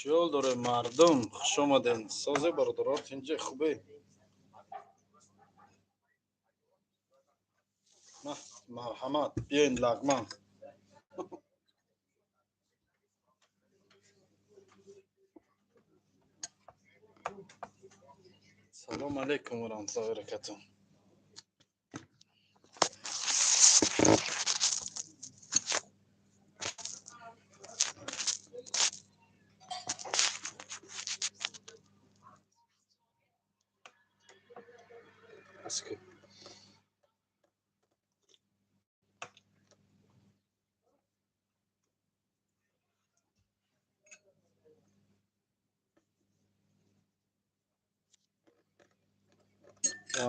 Чӣ ҳол дорем, мардум? Хуш омадем. Созе, бародаро, тинҷе, хубе? Марҳамат, биёин, лагман. Салому алайкум ва раҳматуллоҳи ва баракатуҳ.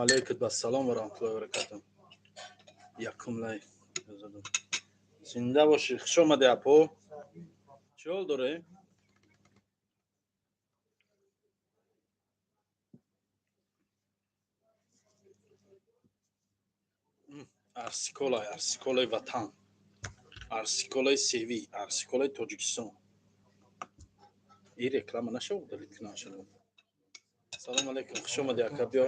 Алейкум ассалом ва раҳматуллоҳи ва баракатуҳ. Якум лайк. Зинда бошӣ, хуш омадӣ, апо. Чӣ ҳол дорӣ? Арсиколай, арсиколаи ватан, арсиколаи севӣ, арсиколаи Тоҷикистон. И реклама нашав, удалить кунашава. Салому алейкум, хуш омадӣ, ака, биё.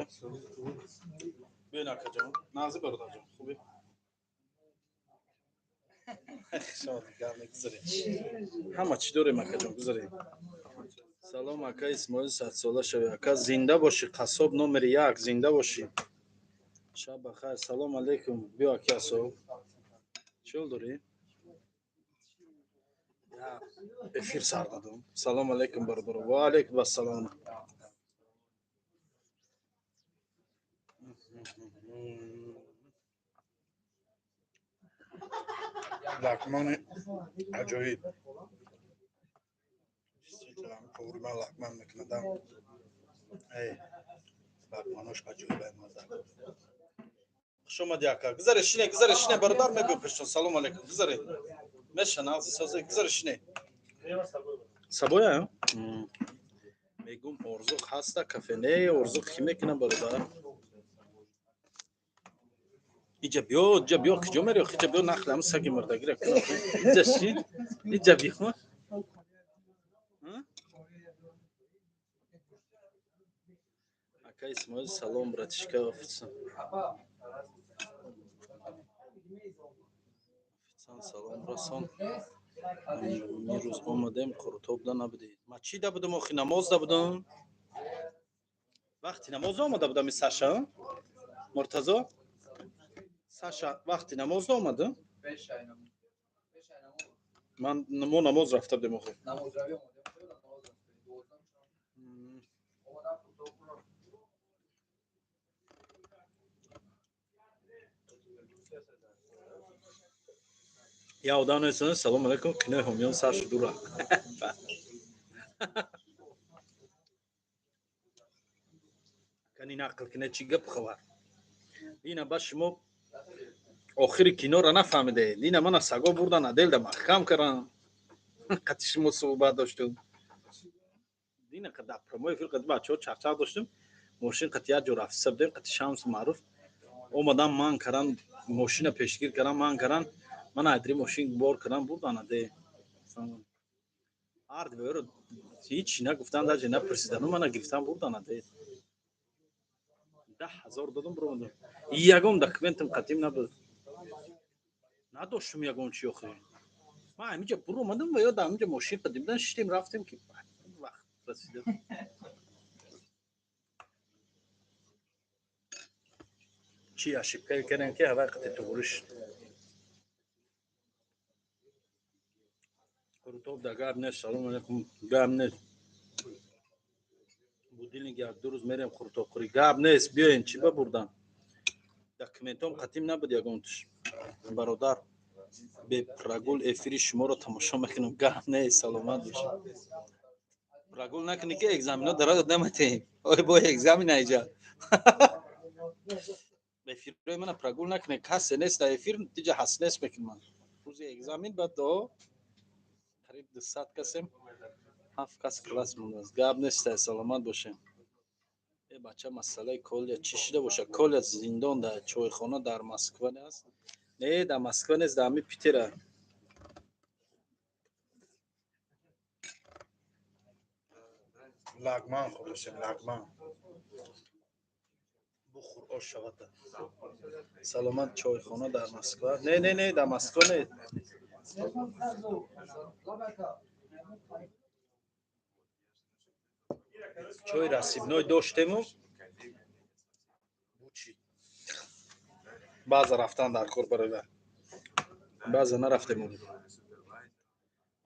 Биёин, акаҷон. Нағзи, бародарҷон, хубӣ? Хуш омадӣ, гап мегузарем. Ҳама чӣ дорем, акаҷон, гузарем. Салом, ака Исмоил, садсола шавӣ, ака, зинда бошӣ, қассоб номери як, зинда бошӣ. Шаб бахайр, салом алейкум, биё, аки асоб. Чӣ ҳол дорӣ? Эфир сар дадум. Салом алейкум, бародаро. Ва алейкум ассалом. Лакмани аҷоиб. Повари ман лакман мекунадам. Эй, лакманош аҷоиб маза. Хуш омадӣ, ака. Гузаре, шине, гузаре, шине, бародар, мебиё пештон. Салом алейкум. Гузаре. Меша, нағзи, созе, гузаре, шине. Сабоя? Мегум, орзу ҳаста кафе. Не, орзу кӣ мекунам, бародар? Иҷа биё, иҷа биё, куҷо мерӣ? Иҷа биё, нақл ҳам саги мурдагира кунам. Иҷа шин, иҷа биё. Ака Исмоил, салом, братишка, официант. Официант, салом расон. Имрӯз омадем, Қурутобда набудед. Ма чӣ да будам охи, намоз да будам? Вақти намоз омада будам, и Саша? Муртазо? Саша, вақти намоз омада? Ман мо намоз рафта будем охи. Я одам нестам. Салом алейкум, кинои ҳомиён сар шудура. Кани нақл кине, чӣ гап хабар? Дина ба шумо охири киноро нафаҳмиде. Дина мана саго бурдан, аделда маҳкам кардан. Қати шумо суҳбат доштум. Дина дар прямой эфир қати бачаҳо чақчақ доштум. Мошин қати як ҷо рафтиса будем, қати Шамс Маъруф. Омадан ман кардан, мошина пешгир кардан, ман кардан. Ман айдри мошин бор кардан, бурдан аде. Ҳар дверо ҳичи нагуфтан, даже напурсидану мана гирифтан, бурдан аде. 10 000 додум, буромадам. Ягон документам қатим набуд. Надоштум ягон чи охи. Ман ҳаминҷа буромадам ва ё дар ҳаминҷа мошин қадим будан, шиштем, рафтем, ки вақт расида. Чӣ ошибкае кардем, ки ҳавай қати туғриш. Қурутоб да гап нест, салом алейкум, гап нест. Будильник як ду рӯз мерем қурутобхӯрӣ. Гап нест, биёен, чӣ ба бурдан? Документом қатим набуд ягонташ. Бародар, бепрогул эфири шуморо тамошо мекунам. Гап нест, саломат бошед. Прогул накунӣ, ки экзамено дарадат наматем. Ой, бо экзамен айҷа. Эфирҳои мана прогул накунед, касе нест дар эфир, диҷа ҳаст нест мекунам. Рӯзи экзамен баъд до қариб 200 касем, ҳафт кас класс мондааст. Гап нест, саломат бошем. Э, бача, масъалаи Коля чӣ шида бошад? Коля зиндон дар чойхона дар Москва аст. Не, дар Москва нест, дар ҳамин Питера. Лагман хӯрдасем, лагман. Бухӯр, ош шавада. Саломат, чойхона дар Москва? Не, не, не, дар Москва не. Чой рассыпной доштему. Бучи. Баъза рафтан дар кор барои баъза нарафтем.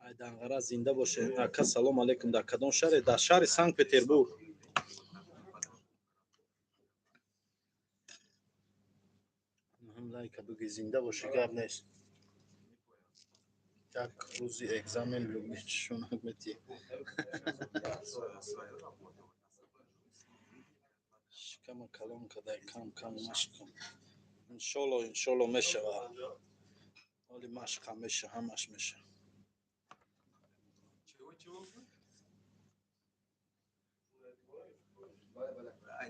Ай Данғара зинда боше. Ака, салом алейкум, дар кадом шаҳре? Дар шаҳри Санкт Петербург. Муҳим лайка буги, зинда боши, гап нест. Як рӯзи экзамен любишонак метӣ. Шикама калон кадай, кам кам машқ кун. Иншолло, иншолло мешава. Ҳоли машқам меша, ҳамаш меша.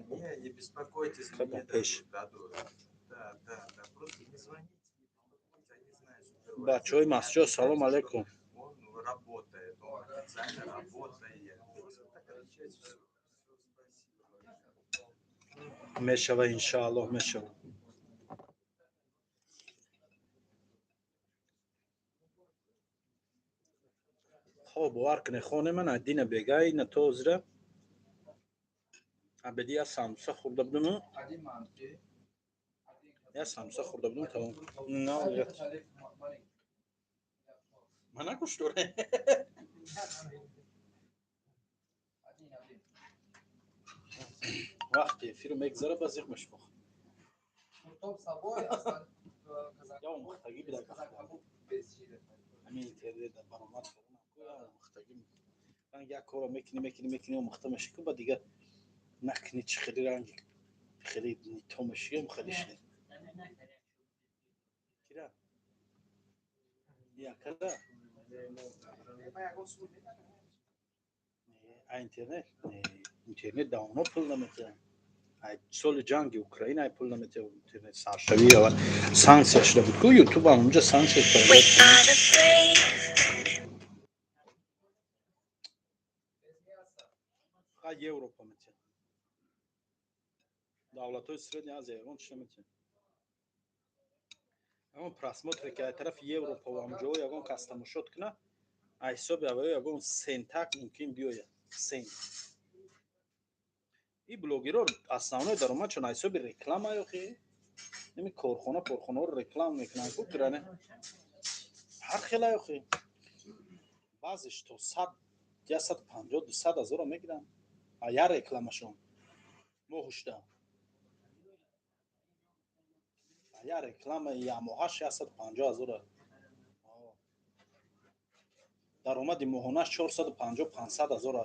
Не, не беспокойтесь, Кадом мне пеш? дадут, дадут. Да, да, да, просто не звоните, не беспокойте, они знают, что Бачаҳои масҷид, салом алейкум. Он работает, он официально работает. Просто так отвечайте, всё, всё, спасибо. Мешава, иншааллоҳ, мешава. Хо, бовар кунед, хоне ман дина бегай на то озира абеди я самса хӯрда будуму, я самса хӯрда будум, тамом. На, ман нагӯшт доре. Вақти эфиру мегзара, ба зиқ мешпох. Я омӯхтагӣ буда, ҳамин интернет баромад карданам, омӯхтагӣ. Ранг як корро мекунӣ, мекунӣ, мекунӣ, омӯхта мешӣ, ку ба дигар накунӣ, чӣ хеле ранги хеле нито мешӣ, хеле шуд. Кира? Якара? А интернет? Интернет да оно пул наметиҳад. Ай соли ҷанги Украина ай пул наметиҳад интернет, саршавӣ аввал санксия шуда буд ку, Ютуб ам унҷа санксия We карда. are the brave. Фақат Европа метиҳад. Давлатҳои Средняя Азия ягон чиз наметиҳад. Ягон просмотре ки ай тарафи Европа ва ҳамҷоҳо ягон кас тамошот кунад, ай ҳисоби аввало ягон сентак мумкин биёяд. Сент. И блогерҳо основной даромадшон ай ҳисоби реклама ёхи. Неми корхона, корхонаҳоро реклама мекунанд ку киране. Ҳар хела ёхи. Баъзеш то 100, 150, 200 ҳазорро мегиранд. А я рекламашон. Моҳушда. А я реклама ямоҳаш 150 ҳазора. Даромади моҳонаш 450, 500 ҳазора.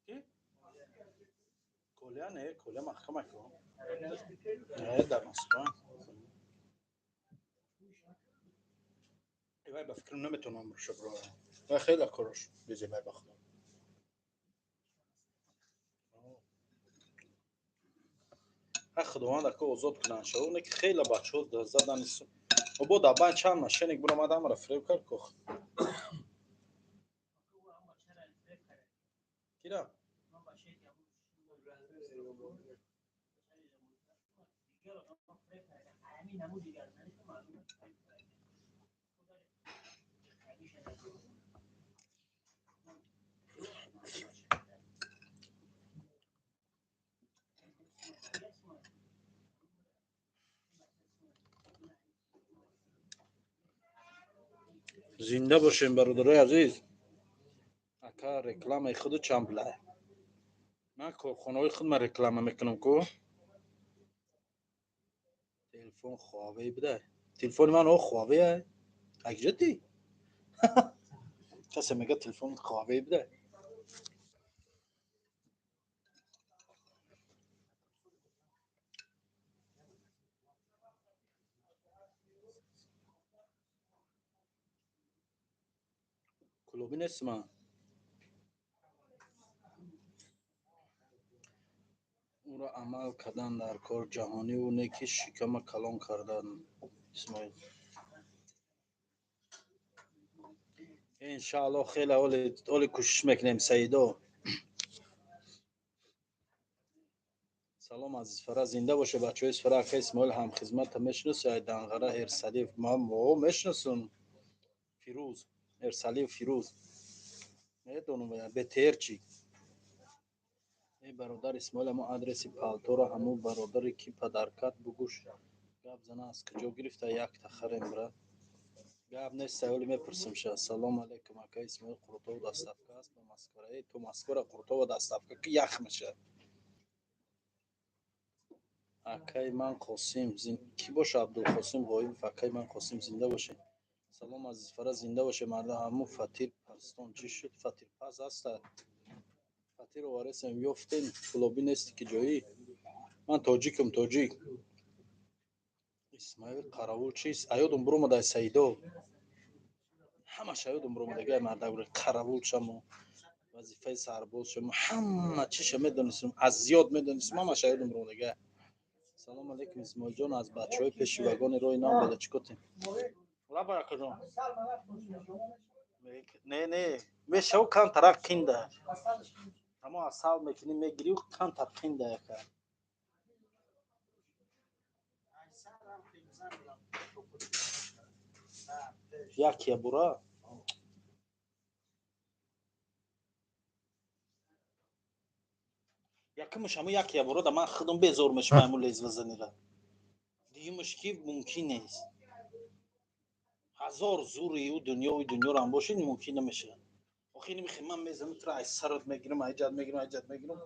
Ки? Коля не, Коля маҳкама ку. Не, дар Москва. Вай ба фикрам наметавонам роша бироварам. Вай хеле корош безебай, ба худо. Ҳа, худованд ака озод кунанд шава, оне ки хеле бачаҳо задани бо дар байн чанд мошенник биромад, ҳамаро фиреб кард кох. Кира? Зинда бошем, бародарои азиз. Ака, рекламаи худу чанд пулай? Ман корхонаҳои худма реклама мекунам ку. Телефон Хуавей бидай. Телефони ман о Хуавей ай. Акҷа ди? Касе мега телефон Хуавей бидай. Клуби нест ман. Уро амал кардан дар кор ҷаҳониву не ки шикама калон кардан. Исмоил, иншаалло, хеле оли кӯшиш мекунем. Саидо, салом, Азизфара, зинда боше. Бачаҳои Исфара. Ака Исмоил, ҳамхизмата мешиноси? Ай Данғара Эрсалиев. Ман мешиносум. Фирӯз Эрсалиев, Фирӯз медонам, бтрчи. Э, бародар Исмоил, ҳамо адреси палтора ҳамо бародаре ки падаркат бугӯш гап зана, аз куҷо гирифта? Якта харем, брат, гап нест, саволи мепурсимша. Салому алайкум, ака Исмоил, Қурутову доставка аст ба Москвара? Э, то Москвара Қурутова доставка ки, ях мешавад. Акаи ман Қосим кӣ боша? Абдулқосим Ғоибов, акаи ман Қосим, зинда боше. Салом, Азизфара, зинда боше. Марда, ҳамун фатир пастон чӣ шуд? Фатирпаз ҳаста, фатир оваресем, ёфтем. Кулобӣ нести ки ҷоӣ? Ман тоҷикам, тоҷик. Исмаил, қаравул чист? Аёдум буромада, Саидо, ҳамаш аёдум буромадагай. Марда, қаравул шамо, вазифаи сарбоз шамо, ҳама чиша медонистем, аз зиёд медонистем, ҳамаш аёдум буромадагай. Салом алейкум, Исмоилҷон, аз бачаҳои пеши вагони роҳи нав балачикотем. Лаба, акаҷон, не, не мешав, камтарак қинда, ҳамо асал мекунӣ, мегирӣ, камтар қинда, яка. Якя бура. Якумш ҳамо якя бура да ман худам безор мешавам ҳамо лезвазанира. Дуюмаш ки мумкин нест, ҳазор зури ю дунёи дунёро ҳам бошед, мумкин намешавад. Охи намихе, ман мезанам, тура ай сарат мегирам, айҷат мегирам, айҷат мегирам,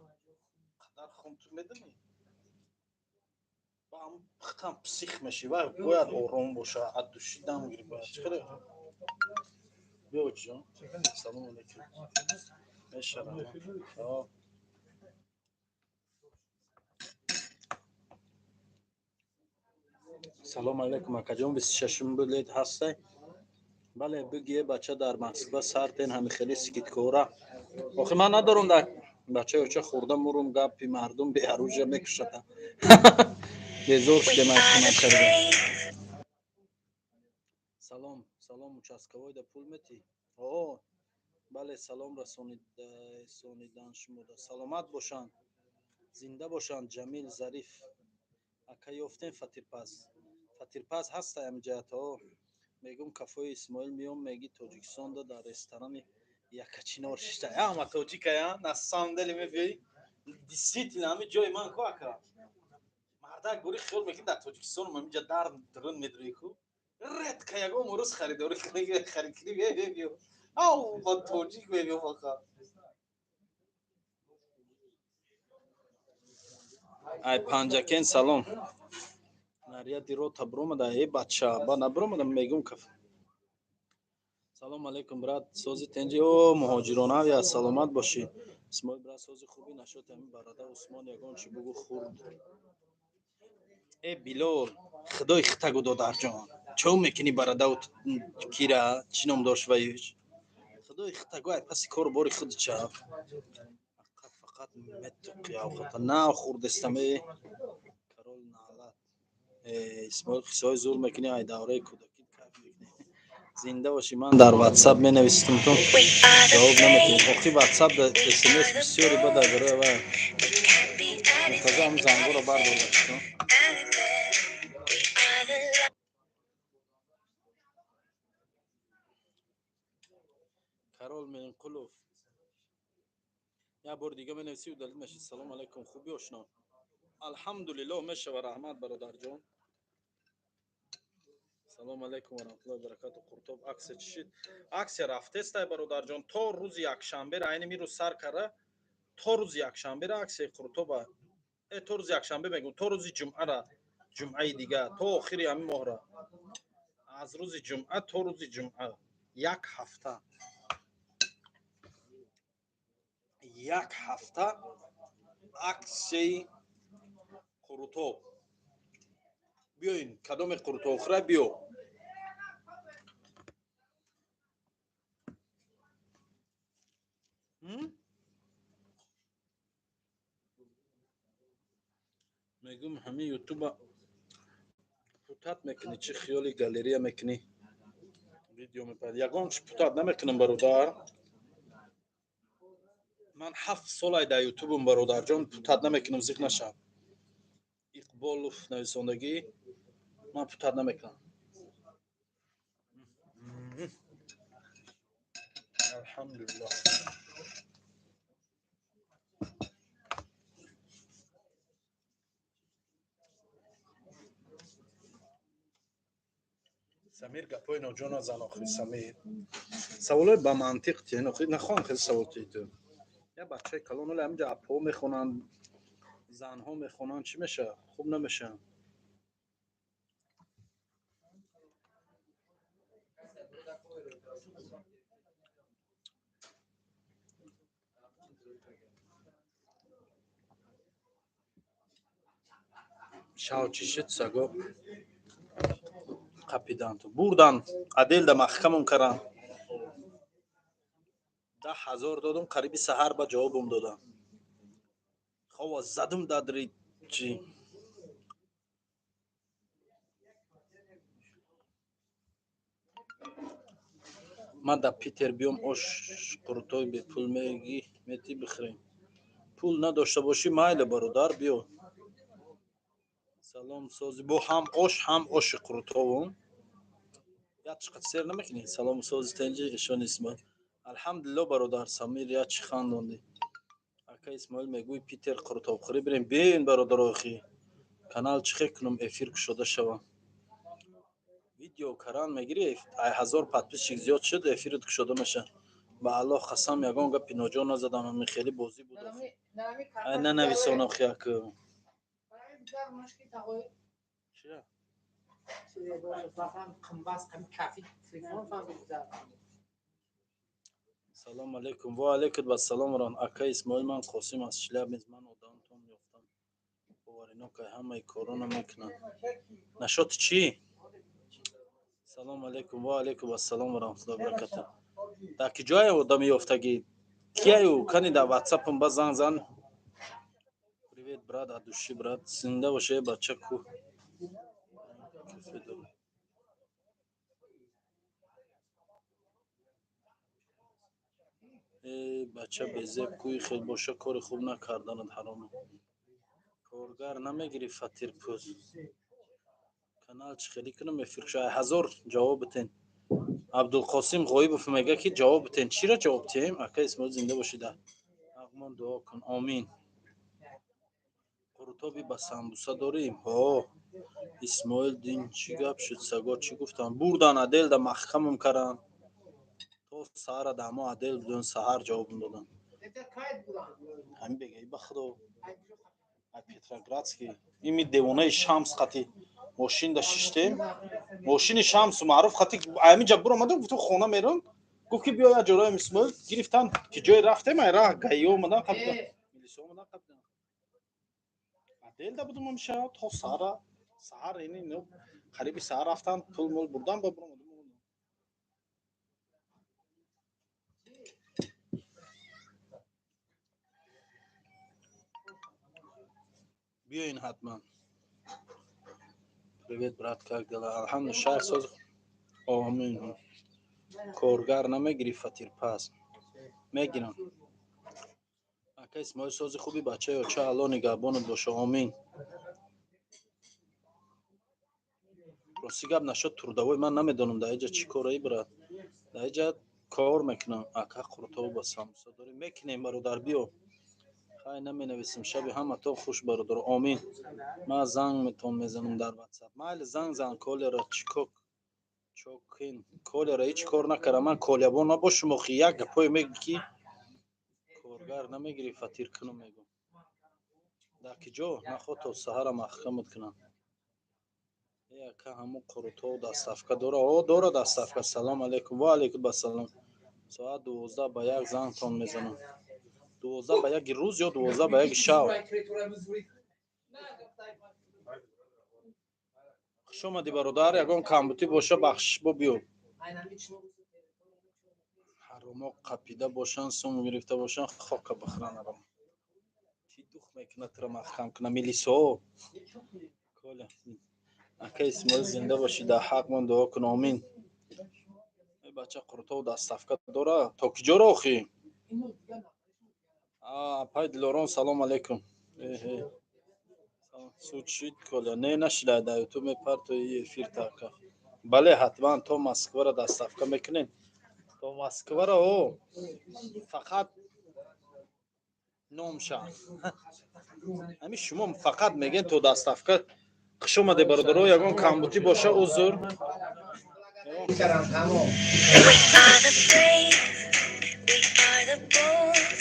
қадар хун ту медонӣ, худам псих мешӣ. Вай бояд ором боша, аз души дам гирӣ бояд. Чӣ хеле биё, ҷон, салому алейкум, мешавам. Салому алейкум, акаҷон, 26-ум билет ҳастай? Бале, бигие, бача дар Москва сартен ҳами хеле скидкора. Охи ман надорам дар бачаи оча хӯрда мурум, гапи мардум беаружа мекушата. Безор шудем аз қимат харида. Салом, салом, участковойда пул метӣ? О, бале, салом расонидан шумода. Саломат бошанд, зинда бошанд. Ҷамил Зариф, ака, ёфтем фатирпаз? Фатирпаз ҳастай ҳамиҷаҳатҳо. Мегум, кафои Исмоил меом, меги Тоҷикистонда дар ресторани Якачинор шишта. Ама тоҷикая, на самом деле мебиёи, действительно ҳами ҷои ман ку, ака. Мардак гури хиёл мекунӣ дар Тоҷикистон ҳаминҷа дар дурун медурӣ ку. Редко ягон рӯз харидорӣ харид кунӣ, мебиё. Ав, ба тоҷик мебиё фақат. Ай Панҷакен салом. Наряди рота буромада, э бача, ба набуромада, мегум каф. Салом алейкум, брат, сози тенҷи? О, муҳоҷиронавия, саломат бошӣ. Исмоил брат, сози хуби? Нашоти ҳамин бародар Усмон ягон чӣ бугӯ, хурд. Э Билол, худои хитагу, додарҷон, чо мекунӣ бародау кира, чӣ ном дошт ваюш? Худои хитагу, ай паси кору бори худ ча. Фақат метуқи авқата на хурдестам, э корол налат. Исмоил, қиссаҳои зур мекунӣ, ай давраи кӯдакӣ кайф мекунӣ. Зинда бошӣ. Ман дар ватсап менависитам, ту ҷавоб наметиҳӣ. Охи ватсап смс бисёре бада барои вай. Муртазо, ҳам зангоро бардор. Бачаҳо, Карол Менқулов, як бори дига менависӣ, удалить мешид. Салому алайкум, хуби, ошно? Алҳамдулиллоҳ, мешава, раҳмат, бародарҷон. Салому алайкум ва раҳматуллоҳи баракату. Қуртоб аксия чӣ шид? Аксия рафтестай, бародарҷон, то рӯзи якшанбера, айни ми рӯз сар кара то рӯзи якшанбера аксияи Қуртоба. Э, то рӯзи якшанбе мегӯм, то рӯзи ҷумъара, ҷумъаи дига, то охири ҳамин моҳра, аз рӯзи ҷумъа то рӯзи ҷумъа, як ҳафта, як ҳафта аксияи қурутоб. Биёин, кадоме қурутоб хӯра, биё. Мегум, ҳамин ютуба путать мекунӣ, чӣ хиёли галерея мекунӣ, видео мепард. Ягон чи путать намекунам, бародар. Ман 7 солай дар ютубам, бародарҷон, путать намекунам, зиқ нашав. Иқболов нависондагӣ, ман путать намекунам. Алҳамдулиллоҳ. Самир, гапҳои ноҷо назан охи, Самир. Саволои ба мантиқ тиҳен охи, нахоҳам хеле савол тиҳи ту. Я бачаи калон, оле ҳаминҷа апҳо мехонанд, занҳо мехонанд, чӣ мешавад? Хуб намешавад. Шав чӣ шуд, саго қапиданд, бурдан отделда, маҳкамам каранд. 10 000 додум, қариби саҳар ба ҷавобам додам. Хова задум дадри чӣ. Ман дар Питер биём, ош қурутои бепул мегӣ, метӣ бихӯрем? Пул надошта бошӣ, майли, бародар, биё. Салом, сози. Бо ҳам ош, ҳам оши қурутовум. Як чиқат сер намекунӣ? Салом, сози, тенҷи, ишон Исмоил. Алҳамдулилло, бародар Самир, як чӣ хандондӣ. Ака Исмоил, мегӯй Питер қурутобхӯрӣ бирем. Биёен, бародарохи. Канал чӣ хел кунам, эфир кушода шавам? Видео каран мегирӣ, ай 1000 подписчик зиёд шуд, эфират кушода мешавад. Ба Аллоҳ қасам, ягон гапи ноҷо назадам, ҳамин хеле бозӣ буд. Ай нанависон охи, як чия? Қимбас кафи телефон фаҳмид. Салом алейкум. Ва алейкум вассалом рон. Ака Исмоил, ман Қосим аз Челябинск. Ман одамтон ёфтам. Боваринокай, ҳамаи корона мекунам. Нашоти чӣ? Салом алейкум. Ва алейкум вассалом ва раҳматуллоҳи ва баракатуҳ. Дар ки ҷое одами ёфтагӣ? Кияю? Кани, дар ватсапам ба занг зан. Привет, брат, от души, брат. Зинда боше, бача ку. Кафе дорам. Э, бача безеб, кӯи хел боша, кори хуб накарданат ҳарома. Коргар намегирӣ, фатирпӯз. Канал чӣ хелӣ кунам, эфир кушо? Ай 1000 ҷавоб битен. Абдулқосим Ғоибов мега, ки ҷавоб битен. Чиро ҷавоб диҳем? Ака Исмоил, зинда бошида. Ҳақмон дуо кун. Омин. Қурутоби ба самбуса дорем? Ҳо. Исмоил, дин чӣ гап шуд? Саго чӣ гуфтанд? Бурдан отделда, маҳкамам каранд. То саҳара дамо отдел будун, саҳар ҷавобам доданд. Ҳамин бегаи, ба худо. Ай Петроградский. Ими девонаи Шамс қати мошинда шиштем. Мошини Шамсу Маъруф қати ҳаминҷа буромадам, гуфтам, хона мерам. Гуфт, ки биё як ҷораем, Исмоил, гирифтан, ки ҷое рафтем, ай раҳ гаиё омадан, қапидан. Милисо омадан, қапидан. Отделда будум ҳамеша то саҳара. Саҳар ини қариби саҳар рафтан, пул мул бурдан, ба буромадам. Биёин ҳатман. Привет, брат, как дела? Алҳамдулилла, шаҳр соз. Омин. Коргар намегирӣ, фатирпаз? Мегирам. Ака Исмоил, сози, хуби, бачаи оча, Алло нигаҳбонат боша. Омин. Рости гап, нашод трудовой ман намедонам дар иҷа чӣ кораи, брат. Дар иҷа кор мекунам. Ака, қурутоб ба самбуса дорем? Мекунем, бародар, биё. Хай, наменависем. Шаби ҳаматон хуш, бародар. Омин. Ман зангметон мезанам дар ватсап. Майли, занг зан. Колера чико чокин? Колера ҳеҷ кор накардам. Ман колябон набошум охи, як гапое мегӯ, ки коргар намегирӣ, фатир кунам, мегӯ. Дар ки ҷо? Нахоҳ то саҳара маҳкамат кунам. Э, ака, ҳамун қурутҳо доставка дора? О, дора доставка. Салом алейкум. Ва алейкум ассалом. Соат 11:50 зангтон мезанам. 11:50 рӯз ё 11:50 шаб? Хуш омадӣ, бародар. Ягон камбутӣ боша, бахшиш, бо биё. Ҳаромо қапида бошанд, сум гирифта бошанд, хока бихӯранд ҳаром. Кӣ дух мекунад, туро маҳкам кунад милисо. Коля, ака Исмоил, зинда бошӣ, дар ҳақмон дуо кун, омин. Э, бача, қурутов доставка дора то киҷоро охи? Апай Дилорон, салом алейкум. Суд шид, Коля? Не, нашида, дар Ютуб мепартои эфир така. Бале, ҳатман, то Москваро доставка мекунем, то Москваро. О, фақат номша ҳами шумо фақат мегӯед то доставка. Хуш омаде, бародаро, ягон камбутӣ боша, узр. We are the brave, we are the bold.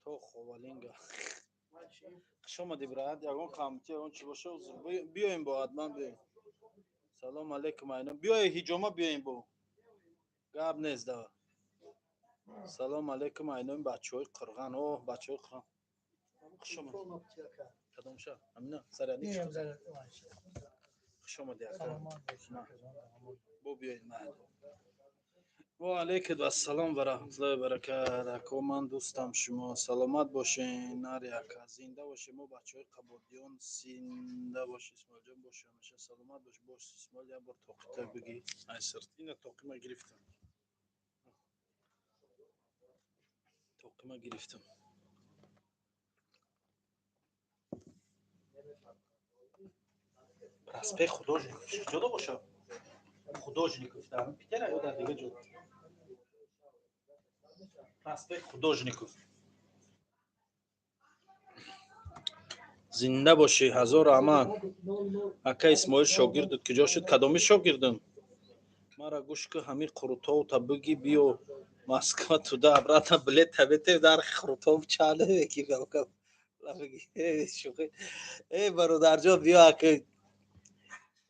То Ховалинга. Хуш омадӣ, брат, ягон камбутӣ, ягон чӣ боша, узр. Биёем бо, ҳатман биёем. Салом алейкум, айно биёе, ҳиҷома биёем, бо гап нест да. Салом алейкум, айнои бачаҳои Қирған. О, бачаҳои Қирған, хуш омад. Кадомша? Амина сарани. Хуш омадӣ, ака, бо биёед. Ва алейкум ассалом ва раҳматуллоҳи ва баракат. Ако, ман дӯстам шумо, саломат бошен. Нари ака, зинда бошед. Мо бачаҳои Қабодиён, зинда бош, Исмоилҷон, бош, ҳамеша саломат бош. Бош, Исмоил, як бор тоқита бигӣ. Айсирт ина тоқима гирифтам, тоқима гирифтам. Проспект Художников куҷода бошад? Художников дар Питера ё дар дигар ҷо? Проспект Художников. Зинда бошӣ, ҳазор раҳмат. Ака Исмоил, шогирдут куҷо шуд? Кадоми шогирдам? Мара гӯш ку, ҳамин қурутовта бигӣ, биё Москва, туда обратно билет табете, дар қурутов чанд ки. Шӯхӣ, э, бародарҷон, биё, ака,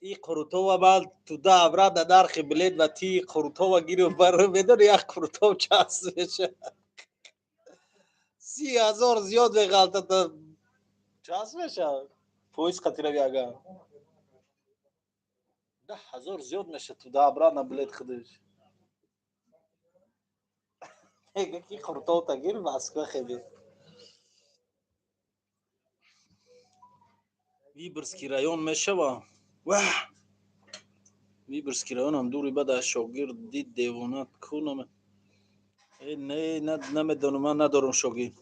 и қурутова ман туда обратно нархи билет ва ти қурутова гиру бар, медони, як қурутов час меша? 30 000 зиёд меғалтад. Час меша поезд қатирави? Ага, 10 000 зиёд меша туда обратно билет. Худаш мега ки қурутовта гир, Москва хебе. Выборгский район мешава? Ваҳ, Выборгский районам дури. Бад аз шогирд дид, девона ку наме. Э, не, намедонам, ман надорам шогирд.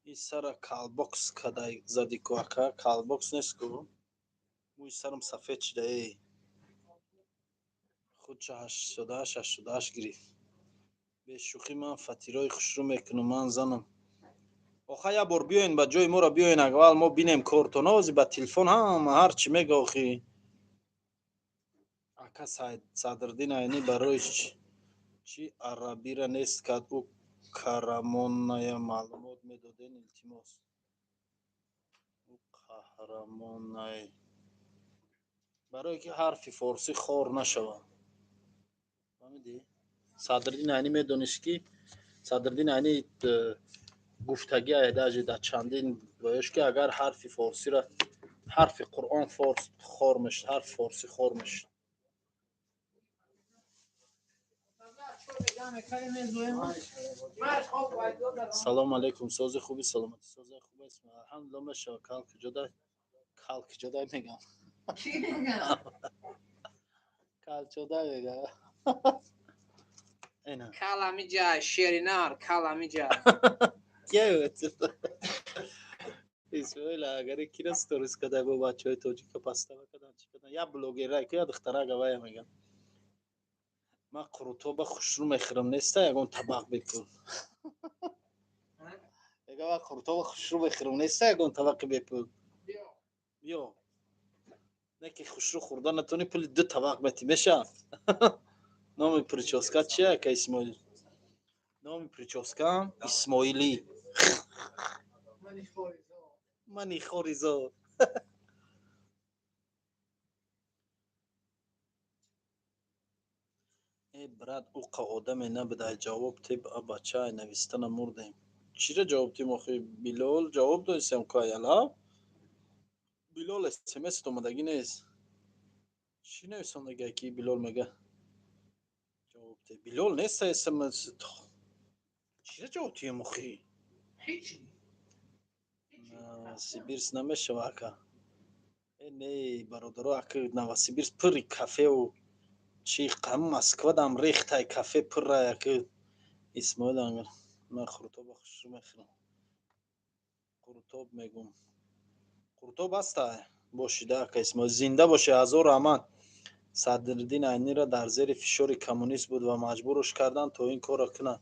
И сара калбокс кадай зади ку, ака, калбокс нест ку, мӯи сарам сафед шуда. Эй, худша 88, 88 гирифт. Бешӯхӣ, ман фатирои хушрӯ мекунам, ман занам. Оха, як бор биёен ба ҷои моро, биёен, аввал мо бинем кортон. Ози ба телефон ҳама ҳар чӣ мега охи. Ака Садриддин Айнӣ барои чӣ арабира нест кард? Ӯ карамоная, маълумот медоден, илтимос. Ӯ қаҳрамонай, барое ки ҳарфи форсӣ хор нашавад, фаҳмидӣ? Садриддин Айнӣ, медонист, ки Садриддин Айнӣ гуфтагӣ даже дар чандин воёш, ки агар ҳарфи форсиро, ҳарфи Қуръон форс хор мешуд, ҳарфи форсӣ хор мешуд. Салому алейкум, сози, хуби, саломатӣ, сози, хуб аст, алҳамдулилла. Мешава. Кал куҷодай? Кал куҷодай мегам, кал чодай мегам. Ина. Кал ҳамиҷа, шеринар, кал ҳамиҷа. Кия? Исмоил, агари кира сторис кадай, бо бачаҳои тоҷика пастава кадан, чӣ кадан? Я блогера ку, я духтарага вая мегам. Ман қурутоба хушрӯ мехӯрам, неста ягон табақ бепул? Мегам, ман қурутоба хушрӯ мехӯрам, неста ягон табақи бепул? Биё, не ки хушрӯ хӯрда натонӣ, пули ду табақ метӣ, меша. Номи прическа чия, ака Исмоил? Номи прическаам Исмоилӣ. Мани хоризо. Э, брат, уқа одаме набудай, ҷавоб теб, а бачаи навистана мурдем. Чира ҷавоб тем охи? Билол, ҷавоб додисем ку, аяла. Билол, смс омадагӣ нест. Чӣ нависондагӣ ки Билол мега ҷавоб те? Билол неста смс. Чира ҷавоб тием охи? Ҳечи. Новосибирск намешава, ака. Э, не, бародаро, ака, Новосибирск пурри кафеу чи, ҳам Москвадам рехтай кафе пуррай, ака. Исмоил, ман қурутоба хушрӯ мехӯрам. Қурутоб мегум. Қурутоб ҳастай? Бошида, ака Исмоил. Зинда бошед, ҳазор раҳмат. Садриддин Айниро дар зери фишори коммунист буд ва маҷбурш карданд, то ин корро кунад.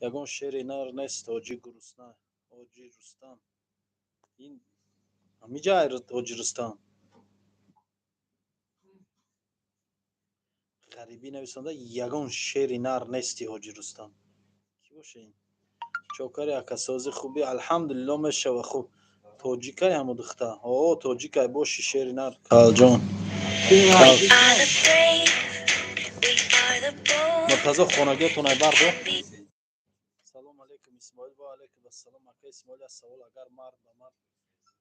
Ягон шери нар нест, ҳоҷи гурусна. Ҳоҷи Рустам. Ин ҳамиҷа ҳоҷи Рустам. Ғарибӣ нависонда, ягон шери нар нести, ҳоҷи Рустам. Кӣ боша ин? Чокари, акасози хуби, алҳамдулилло, мешава хуб. Тоҷикай ҳамо духта? О, тоҷикай боши, шери нар, калҷон. We are the brave, we are the bold. Муртазо, хонагиётон ай бардо. Салом алейкум, Исмоил. Ва алейкум ассалом, ака Исмоил. Аз савол: агар мард ба мард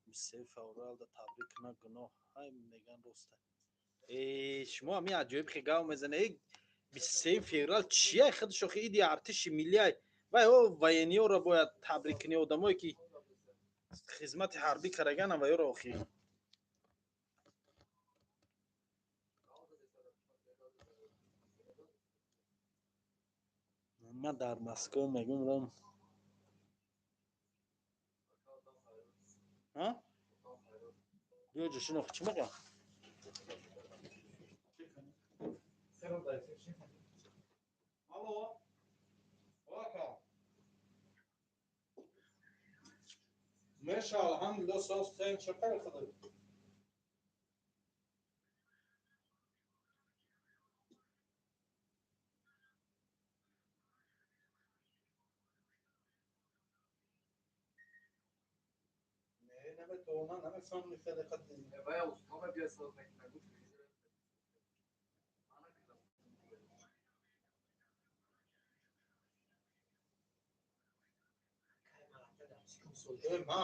23 февралда табрик кунад, гуноҳ ҳай, меган, роста? Э, шумо ҳамин аҷоиб хе гав мезане. Э, 23 феврал чия? Худшо хе иди артиши миллиай. Вай о военный ёро бояд табрик кунӣ, одамое ки хизмати ҳарбӣ кардаганам ва ёро охи. Ман дар Москва мегум ром. А? Биё ҷошин, охи, чӣ мегӯям? Алло. Ака. Меша, алҳамдулилло, соз хел чақар худо. Не, наметавонам, намефаҳмам хеле қадди. Вая устома бия соз мекунад. Э, ма,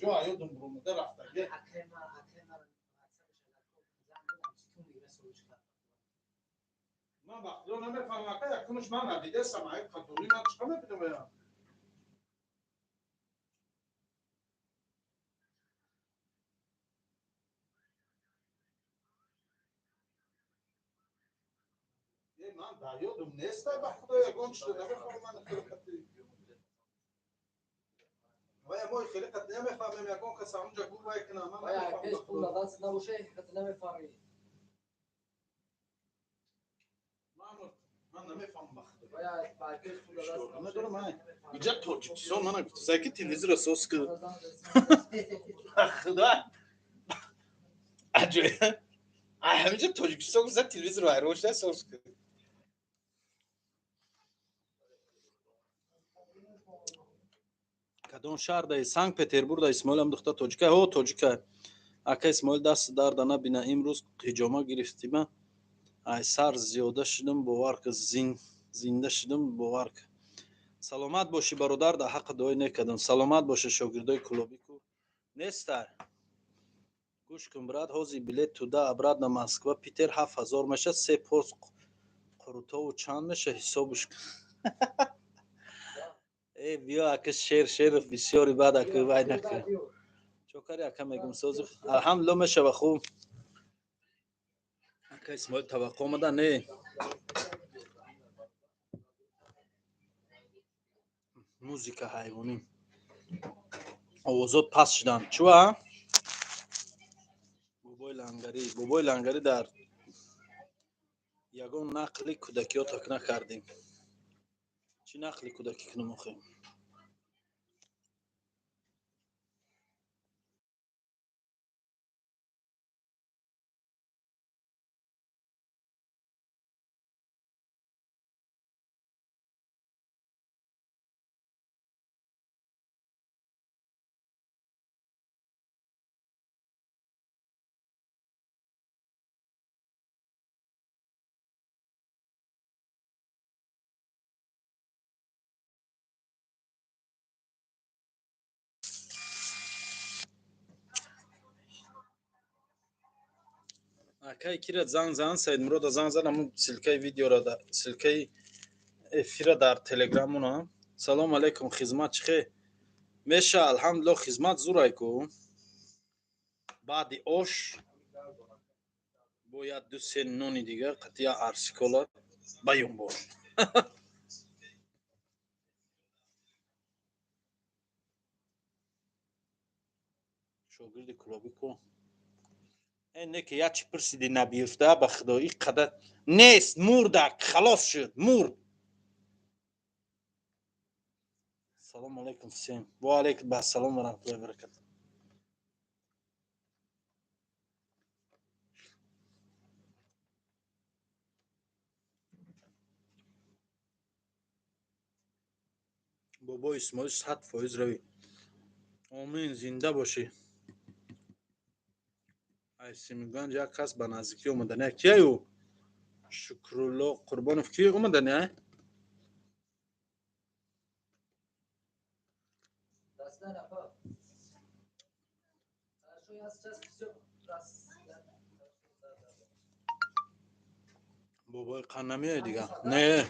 ҷо аёдум румида рафтаги. Ман ба худо намефаҳмам, ака, якумш ман надидесам, ай қадури ман чиқа мебинам я? Э, ман дар ёдум нестай, ба худо, ягон чизо намефаҳмам ман хеле қадди. Вая мо хеле қадди намефаҳмем, ягон кас ҳамунҷа гур вай кунам, ман Вая намефаҳмам пеш ба пул худо. дадаст набоше, хат намефаҳмӣ. Ман намефаҳмам, ба худо. Вая ба пеш пул дадаст Шукр, набоше. надорам, ай. Иҷа Тоҷикистон мана гуфтусай ки телевизорро соз кун. Худо. Аҷоиб. Ай ҳамиҷа Тоҷикистон гуфта, телевизор вайрон шуда, соз кун. Кадом шаҳр даи? Санкт Петербург да. Исмоилам духта тоҷика? Ҳо, тоҷика. Ака Исмоил, даст дарда набина, имрӯз ҳиҷома гирифтима, ай сар зиёда шудум, бовар ки зинда шудум, бовар ки. Саломат бошӣ, бародар, дар ҳаққи дуои некардам. Саломат боша. Шогирдои клубӣ ку нестай? Гӯш кун, брат, ҳозир билет туда обратно Москва Питер 7000 меша, се порс қурутову чанд меша, ҳисобуш кун. Э, биё, ака, шер шеров бисёри баъд, ака, вай накун. Чокари, ака, мегум, сози, алҳамдулилло, мешава хуб. Ака Исмоил, таваққӯ омада не? Музыка ҳайвонӣ, овозот паст шуданд, чува? Бобои Лангарӣ, бобои Лангарӣ, дар ягон нақли кӯдакиҳо так накардем. Чӣ нақли кӯдакӣ кунем охе? Акай, кира занг зан? Саидмурода занг зан, ҳамун ссылка и видеора, ссылка и эфира дар телеграмуна. Салом алейкум, хизмат чӣ хел меша? Алҳамдулилло, хизмат зурай ку. Баъди ош бояд ду се нони дигар қатъия арсикола баён бор. Шогирди кулобӣ ку? Э, не ки як чи пурсиди набиёфта, ба худо ин қадар нест, мурдак, халос шуд, мурд. Салому алейкум всем. Ва алейкум ассалом ва раҳматуллоҳи ва баракатуҳ. Бобо Исмоил 100% равӣ. Омин, зинда бошӣ. Ай Симганҷ як кас ба наздикӣ омадани. Кияю? Шукрулло Қурбонов ки омадани, ай? Даста нафар. Хорошо, я сейчас всё раз. Да, да, да. Бобои қан намеояд дига? Не.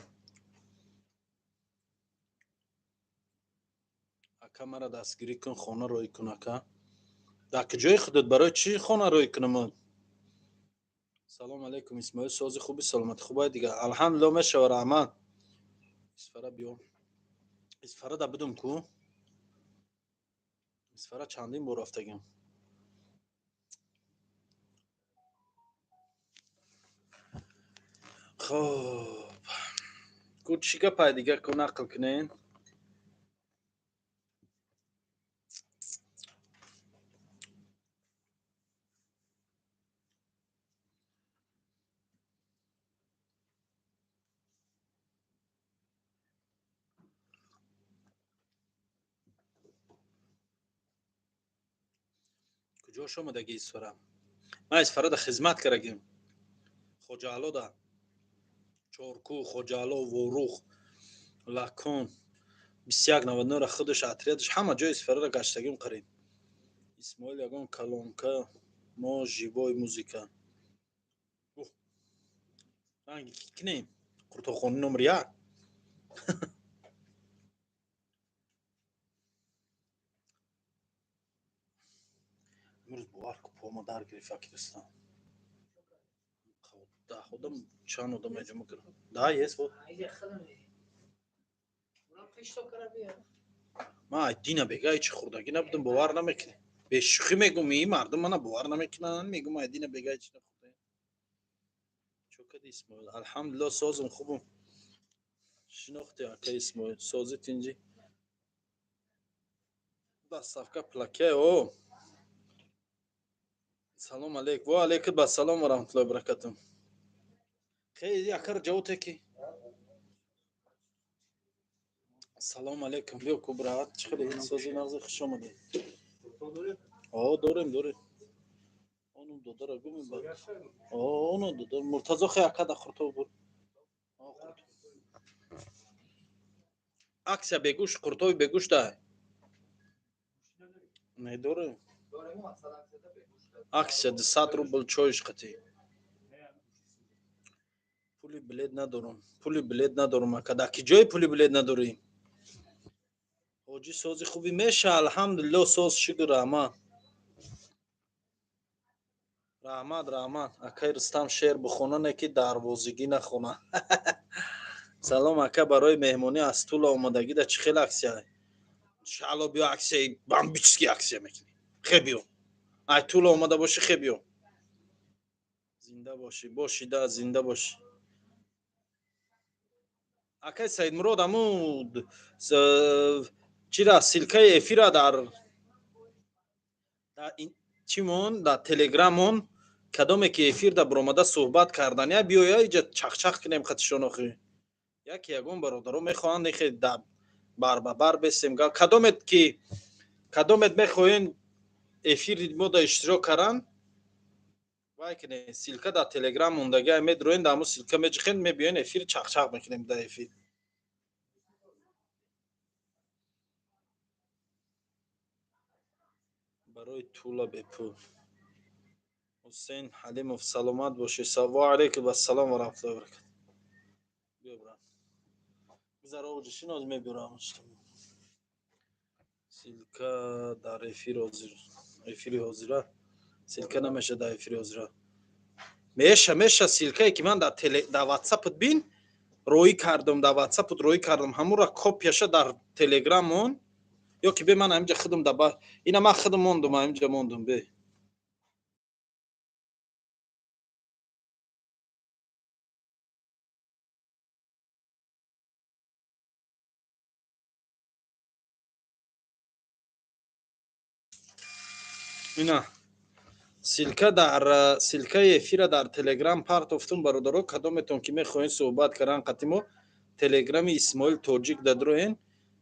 Ака, мара дастгирӣ кун, хона роӣ кун, ака. Дар куҷои худат барои чӣ хона роӣ кунам? Салом алейкум, Исмоил, сози хуби, саломатӣ хубай дига? Алҳамдулилло, мешава, раҳмат. Исфара биё. Исфара да будум ку? Исфара чандин бор рафтагим. Хоб. Ку чӣ гапай дига ку нақл кунен? Куҷош омадаги Исфара? Ман Исфарада хизмат кардагим. Хоҷаалода. Чоркӯ, Хоҷаало, Ворух, Лакон, 2199-ра худаш отрядаш ҳама ҷои Исфарара гаштагим қариб. Исмоил ягон колонка, мо живой музыка. Ух. Ранги ки кинем? Қуртоқхони номер як. Имрӯз бовар ку, пома дар гирифт, аки дӯстам. 10 одам, чанд одам эҷома кардам. Да, есть вот. Айҷа худам. Урам қишто кара бия. Ман ай дина бега ҳеҷ хӯрдагӣ набудам, бовар намекунӣ. Бешӯхӣ мегум, ин мардум мана бовар намекунанд, мегум ай дина бега ҳеҷ нахӯрдаем. Чо кади Исмоил? Алҳамдулилло, созум хубум. Шинохти ака Исмоил, сози тинҷӣ. Доставка плаке, о. Салом алейк. Ва алейкум ассалом ва раҳматуллоҳи ва баракатуҳ. Хей, акар ҷавоте ки. Салом алейкум, биё ку брат, чӣ хеле сози нағзи, хуш омадед. О, дорем, дорем. Ону додара гум ба. О, ону додар Муртазо хе ака да хуртов буд. О, хуртов. Аксия бегӯш, қуртови бегӯш дай. Не дорем. Дорем масалан аксияда бегӯш. Аксия 200 рубл чойш қатӣ. Пули билет надорам. Пули билет надорам ака. Дар ки ҷое пули билет надорӣ? Ҳоҷӣ сози хуби меша, алҳамдулилло, соз, шукр, раҳмат. Раҳмат, раҳмат. Акай Рустам шеър бихона, не ки дарвозигӣ нахона. Салом ака, барои меҳмонӣ аз Тула омадагӣ да чӣ хел аксия? Иншаалло биё, аксияи бомбический аксия мекунӣ. Хе биё. Ай Тула омада бошӣ, хе биё. Зинда бошӣ, бошӣ да, зинда бошӣ. Акай Саидмурод, аму чира ссылкаи эфира дар чимон, дар телеграммон, кадоме ки эфир да баромада суҳбат кардания биёя иҷа чахчах кунем қатишон охи. Яке ягон бародаро мехоҳанд ихе да бар ба бар бесем. Кадомет ки кадомет мехоҳен эфири мо да иштирок каран, вай кунед, ссылка дар телеграм мондагӣ, медроен, дар ҳамун ссылка меҷихен, мебиёен эфир чахчах мекунем дар эфир. Барои Тула бепул. Ҳусейн Ҳалимов, саломат бошӣ. Ва алайкум ассалом ва раҳматуллоҳи ва баракатуҳ. Биё брат. Гузаро, шиноз мебиёрам. Ссылка дар эфир ҳозир, эфири ҳозира ссылка намеша. Дар эфири ҳозира меша, меша. Ссылка е ки ман дар ватсапат бин роӣ кардам, дар ватсапат роӣ кардам, ҳамура копияша дар телеграмон ё ки бе ман ҳаминҷа худам да ина ман худам мондум, ҳаминҷа мондум бе. Ина ссылка дар ссылка и эфира дар телеграм партофтум. Бародаро, кадометон ки мехоҳед суҳбат кардан қати мо, телеграми Исмоил Тоҷик дадроен,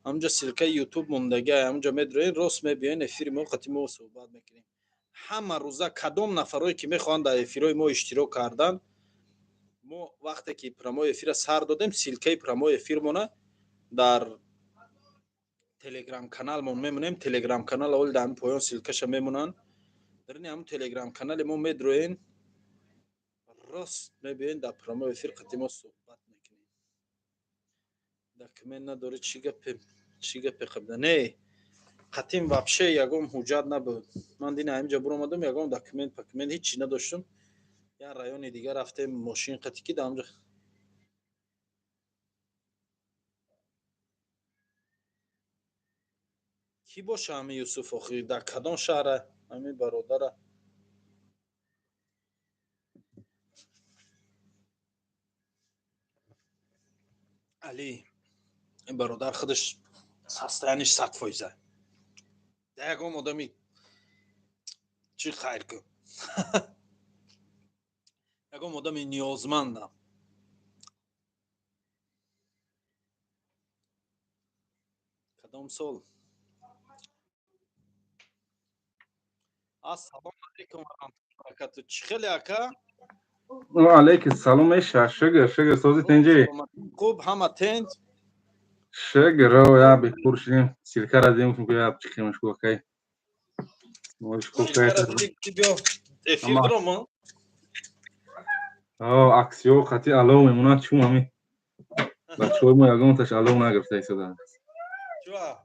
ҳамҷа ссылка и ютуб мондага, ҳамҷа медроен, рост мебиёен эфири мо, қати мо суҳбат мекунем ҳама рӯза. Кадом нафарое ки мехоҳанд дар эфирҳои мо иштирок кардан, мо вақте ки прямой эфира сар додем, ссылка и прямой эфирмона дар телеграм каналмон мемонем. Телеграм канал оли дар ҳамин поён ссылка ша мемонанд. Дарини ҳамун телеграм канали мо медроен, рост мебиёен, дар прямой эфир қати мо суҳбат мекунем. Документ надорӣ, чӣ гапе, чӣ гапе қабда? Не, қатим вообще ягон ҳуҷҷат набуд. Ман дина ҳаминҷа буромадам, ягон документ пакумент ҳичи надоштум. Як райони дигар рафтем мошин қати ки дар ҳамҷа кӣ боша? Ҳами Юсуф охи дар кадом шаҳра ҳами бародара? Али, ин бародар худаш состояние ш 100%. Да ягон одами чӣ хайр кун, ягон одами ниёзмандам. Кадом сол? Ассалому алайкум ва раҳматуллоҳи ва баракату. Чӣ хеле, ака? Ва алейкум салом, эша, шукр, шукр, сози, тинҷӣ? Хуб, ҳама тинҷ. Шукр, я бепур шудем, ссылка ра дидем, ки я чиқимаш кӯкай. Биё эфир диромо. О, аксиё қати алов мемонад, чум ҳами бачаҳои мо ягонташ алов нагирифта истода. Чуа?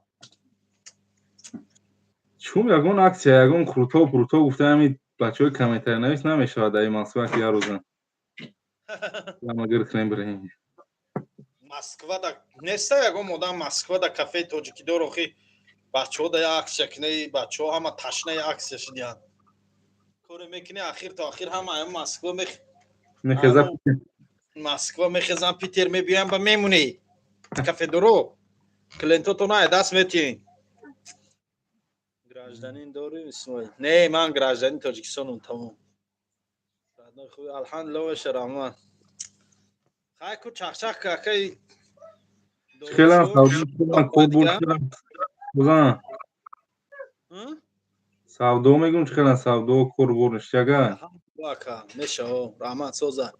Чум ягон аксия, ягон круто пруто гуфта, ҳами бачаҳои комментарий намешавад дар ин Москва, ки як рӯза ама гирифтем бирем. Москвада неста ягон одам, Москвада кафеи тоҷикидор охи бачаҳо да як аксия кинаи, бачаҳо ҳама ташнаи аксия шидиянд. Коре мекунӣ, ахир то ахир ҳама ам Москва мех мехеза. Москва мехезан, Питер мебиёян, ба мемунӣ. Кафедоро клиентотона ай даст метиҳен. Гражданин дорӣ, Исмоил? Не, ман гражданин Тоҷикистонам, тамом. Алҳамдулилла, ваша раҳмат. Хай ку, чахчах какаи. Хелам савдо бузан. Савдо мегум, чӣ хелам савдо, корбор ништяга? Ака, мешао, раҳмат, соза.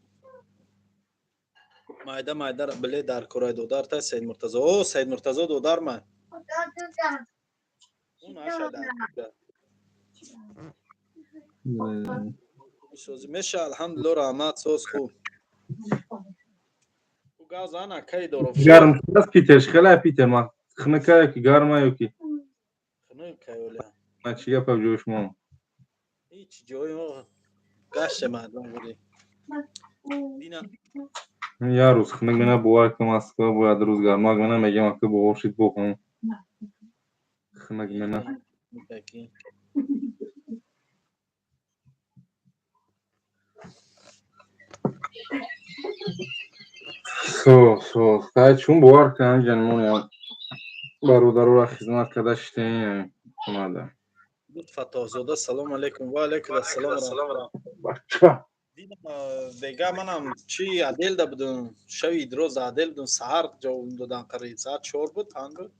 Майда майда биле дар корай додарта Саид Муртазо. О, Саид Муртазо додар ма. Он аша дар. Сози меша, алҳамдулилла, раҳмат, соз, хуб. Ку газ ана кай доров. Гарм шудааст Питер, хеле Питер ма хунукая ки гарма ё ки? Хунук кайоля. Ма чӣ гапа ҷои шумо? Ҳеҷ ҷои мо гаште мардум буди. Дина Як рӯз хунук мена, бовар кун, Москва бояд рӯз гармак мена, мегем ака бовар шид бохам. Хунук мена. Таки. Соз, соз. Хай чун бовар кун, ҷанмон бародарора хизмат карда шитем омада. Буд Фаттоҳзода, салом алейкум. Ва алейкум ассалом. Бача. Дина бега манам чи аделда будум. Шави идроз адел будум, саҳар ҷавоб додан қариб. Саат 4 буд, панҷ буд.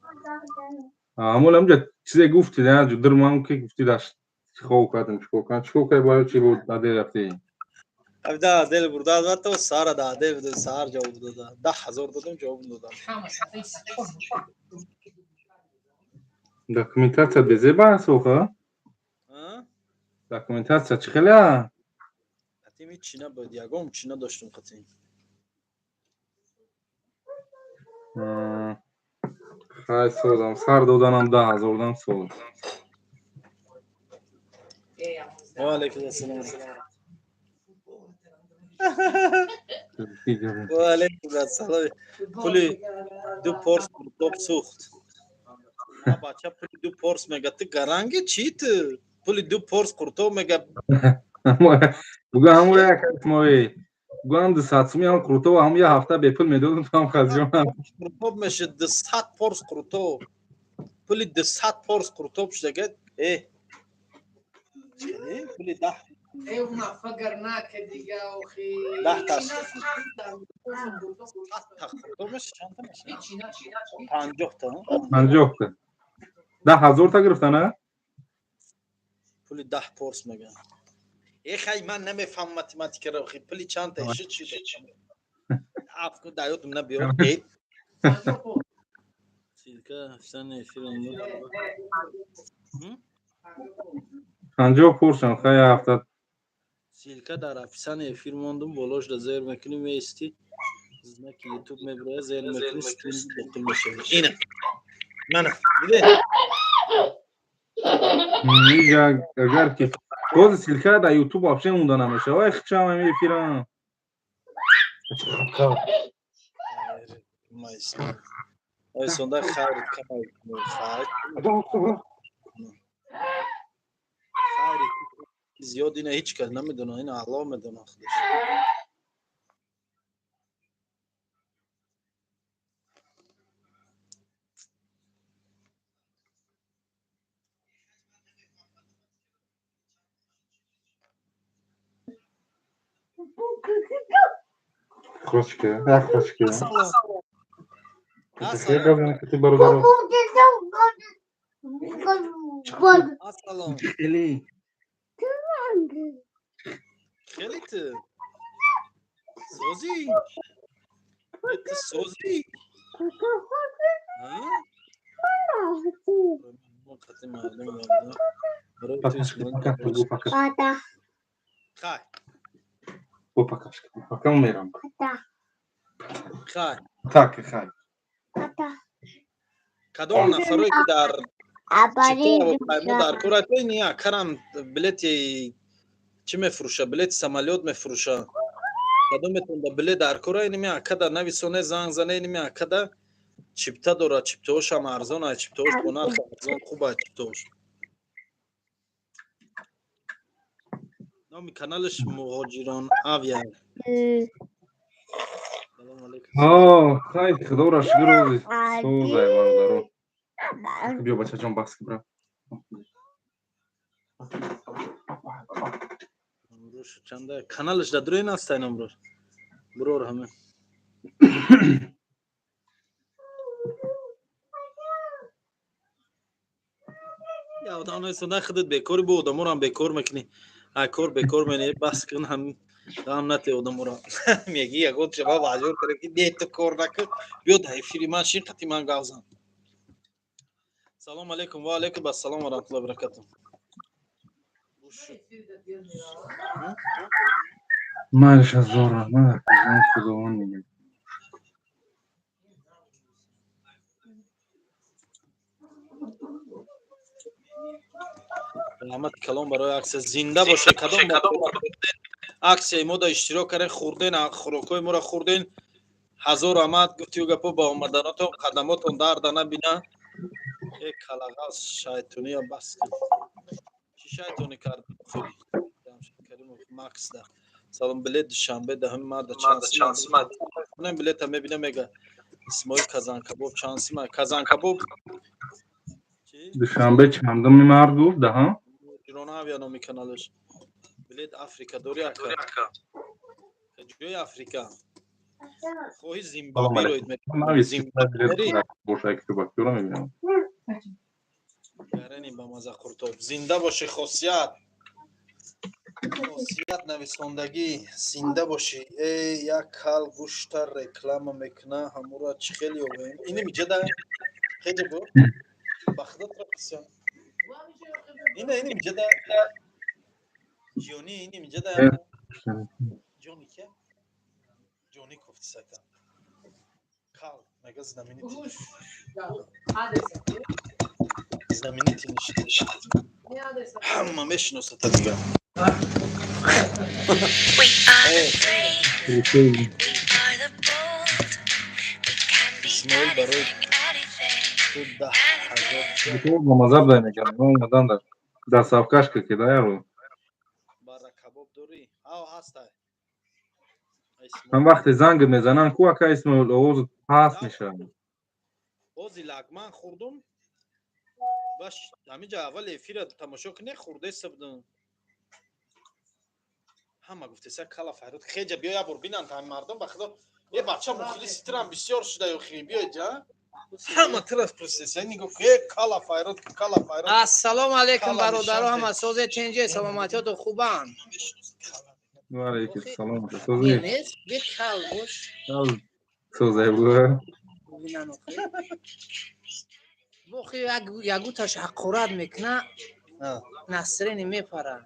Амол ҳамҷа чизе гуфти, да, ҷудир ман ки гуфти даш чикор кардам, чикор кардам, чикор кардам, бояд чи буд, адел рафти. Абда адел бурда, албатта, саҳара да адел будум, саҳар ҷавоб додам. 10 000 додам, ҷавоб додам. Документация безеба аст оха? А? Документация чӣ хеле? Қатим ҳеҷ чи набуд, ягон чи надоштум қатим. Хай, созам, сар доданам 10 000 дам соз. Ва алайкум ассалом. Ва алайкум ассалом. Пули ду порс қуртоб сӯхт. Бача, пули ду порс мега, ту гаранги чӣ? Ту пули ду порс қуртоб мега. Буга ҳамун як мои буга 200 суми ҳам қуртоб, ҳам як ҳафта бепул медодам, ту ҳам хазҷон. Қуртоб мешид 200 порс қуртоб, пули 200 порс қуртоб шудага. Э, пули 10 10 та қуртоб мешид, чандта мешид? 50 та. 50 та, 10 000 та гирифта, на? Пули 10 порс меган. Э, хай, ман намефаҳмам математикаро. Пули чандта шуд? Аф ку, да ёдам набиёд. Ссылка описание эфира. 50 порсам, хай, ҳафта. Ссылка дар описание эфир мондум, болошда зер мекунӣ, меисти, знаки ютуб мебирояд, зер мекунӣ, стрим дохил мешавӣ. Ина, мана, диде? Агар ки боз ссылка дар ютуб вообще монда намешава, ай хичам ами эфирам. Айсонда хайр камай, хайр хайри зиёд ина ҳеҷ кас намедона, ина Аллоҳ медона худаш. Хрошка, як хрошка. Ассалом. Ти бародаро. Ассалом. Хеле. Хеле ту созӣ, ту созӣ. А? Қати мардум барои ту Исмоил. Хай. Пока мерам. Хай. Так, хай. Кадом нафаре ки дар мо дар коратой не акарам билети чӣ мефурӯша, билети самолёт мефурӯша, кадометон да билет дар кора, иними акада нависоне, занг зане, иними акада чипта дорад, чиптаошам арзон ай, чиптаош бо нархи арзон, хуб ай чиптаош. Номи каналаш Муҳоҷирон Авиа. Салому алейкум. Хай, худоро шукр, рӯзи созай, бародаро. Биё, бачаҷон, бас ки бра. Номрош чанда? Каналаш дар дурои настай, номрош бурор ҳама. Я одам нестонда, худат бекори, бо одаморам бекор мекунӣ, ай кор бекор мени. Бас кун, ҳам ғам нате одамора. Меги ягон шаба маҷбур кара ки не, ту кор накун, биё дар эфири ман шин, қати ман гав зан. Салому алейкум. Ва алейкум ассалом ва раҳматуллоҳи ва баракатуҳ. Малиш азор раҳмат, худованд мегӯяд. Раҳмати калом барои аксия, зинда бошед. Кадом аксияи мо да иштирок карден, хӯрден, хӯрокҳои моро хӯрден, ҳазор раҳмат гуфтию гапо ба омаданотон, қадамотон дарда набина. Э, калағаз, шайтония бас кун. Чӣ шайтонӣ кард? Каримов Макс да салом. Билет Душанбе даҳами марда чанд сима? Билета мебина, мега Исмоил Казанкабоб чанд сима? Казанкабоб. Душанбе чандуми мард гуфт, даҳам? Муҳоҷирона Авиа номи каналаш. Билет Африка дори, ака? Ҷои Африка хоҳи, Зимбабве роид. Бошад, мебинам. Гарени ба маза қуртоб. Зинда бошӣ, Хосият. Хосият нависондагӣ, зинда бошӣ. Э, як кал гӯшта реклама мекуна, ҳамура чӣ хел ёбем? Ини миҷада хеҷа бо ба худо траписиям. Ина, ини миҷада ҷони, ини миҷада ҷони ке ҷони кофтисака кал. Мега знаменитый. Гӯш. Адреса. Знаменитый нишида. Не адреса. Ҳама мешиносата дига. We are the brave, we are the bold. We can be Исмоил барои anything, anything, ту 10 000 anything. Ба мазаб дай мекардам, омадан дар дастсавкашка ки да яру. Бара кабоб дорӣ? Ҳао, ҳастай. Ҳам вақте занг мезананд, ку ака Исмоил, овозу паст мешавад. Бози лагман хӯрдум. Баш ҳамиҷа аввал эфира тамошо кунӣ, хӯрдеса будум. Ҳама гуфтеса кала файрод хеҷа биё, як бор бинанд ҳами мардум. Ба худо, е бача, мухлиси тирам бисёр шуда ё хи, биёҷа, ҳама тирас пурсеса, нигоҳ, е кала файрод, кала файрод. Ассалому алайкум, Кала бародаро, нишон. Ҳама созе, тинҷе, саломатиёту хубанд? Ва алайкум салом. Сози? Нест, бихал бош. Созе буга. Бинан охи. Бохи ягуташ ҳақорат мекуна, насрени мепара.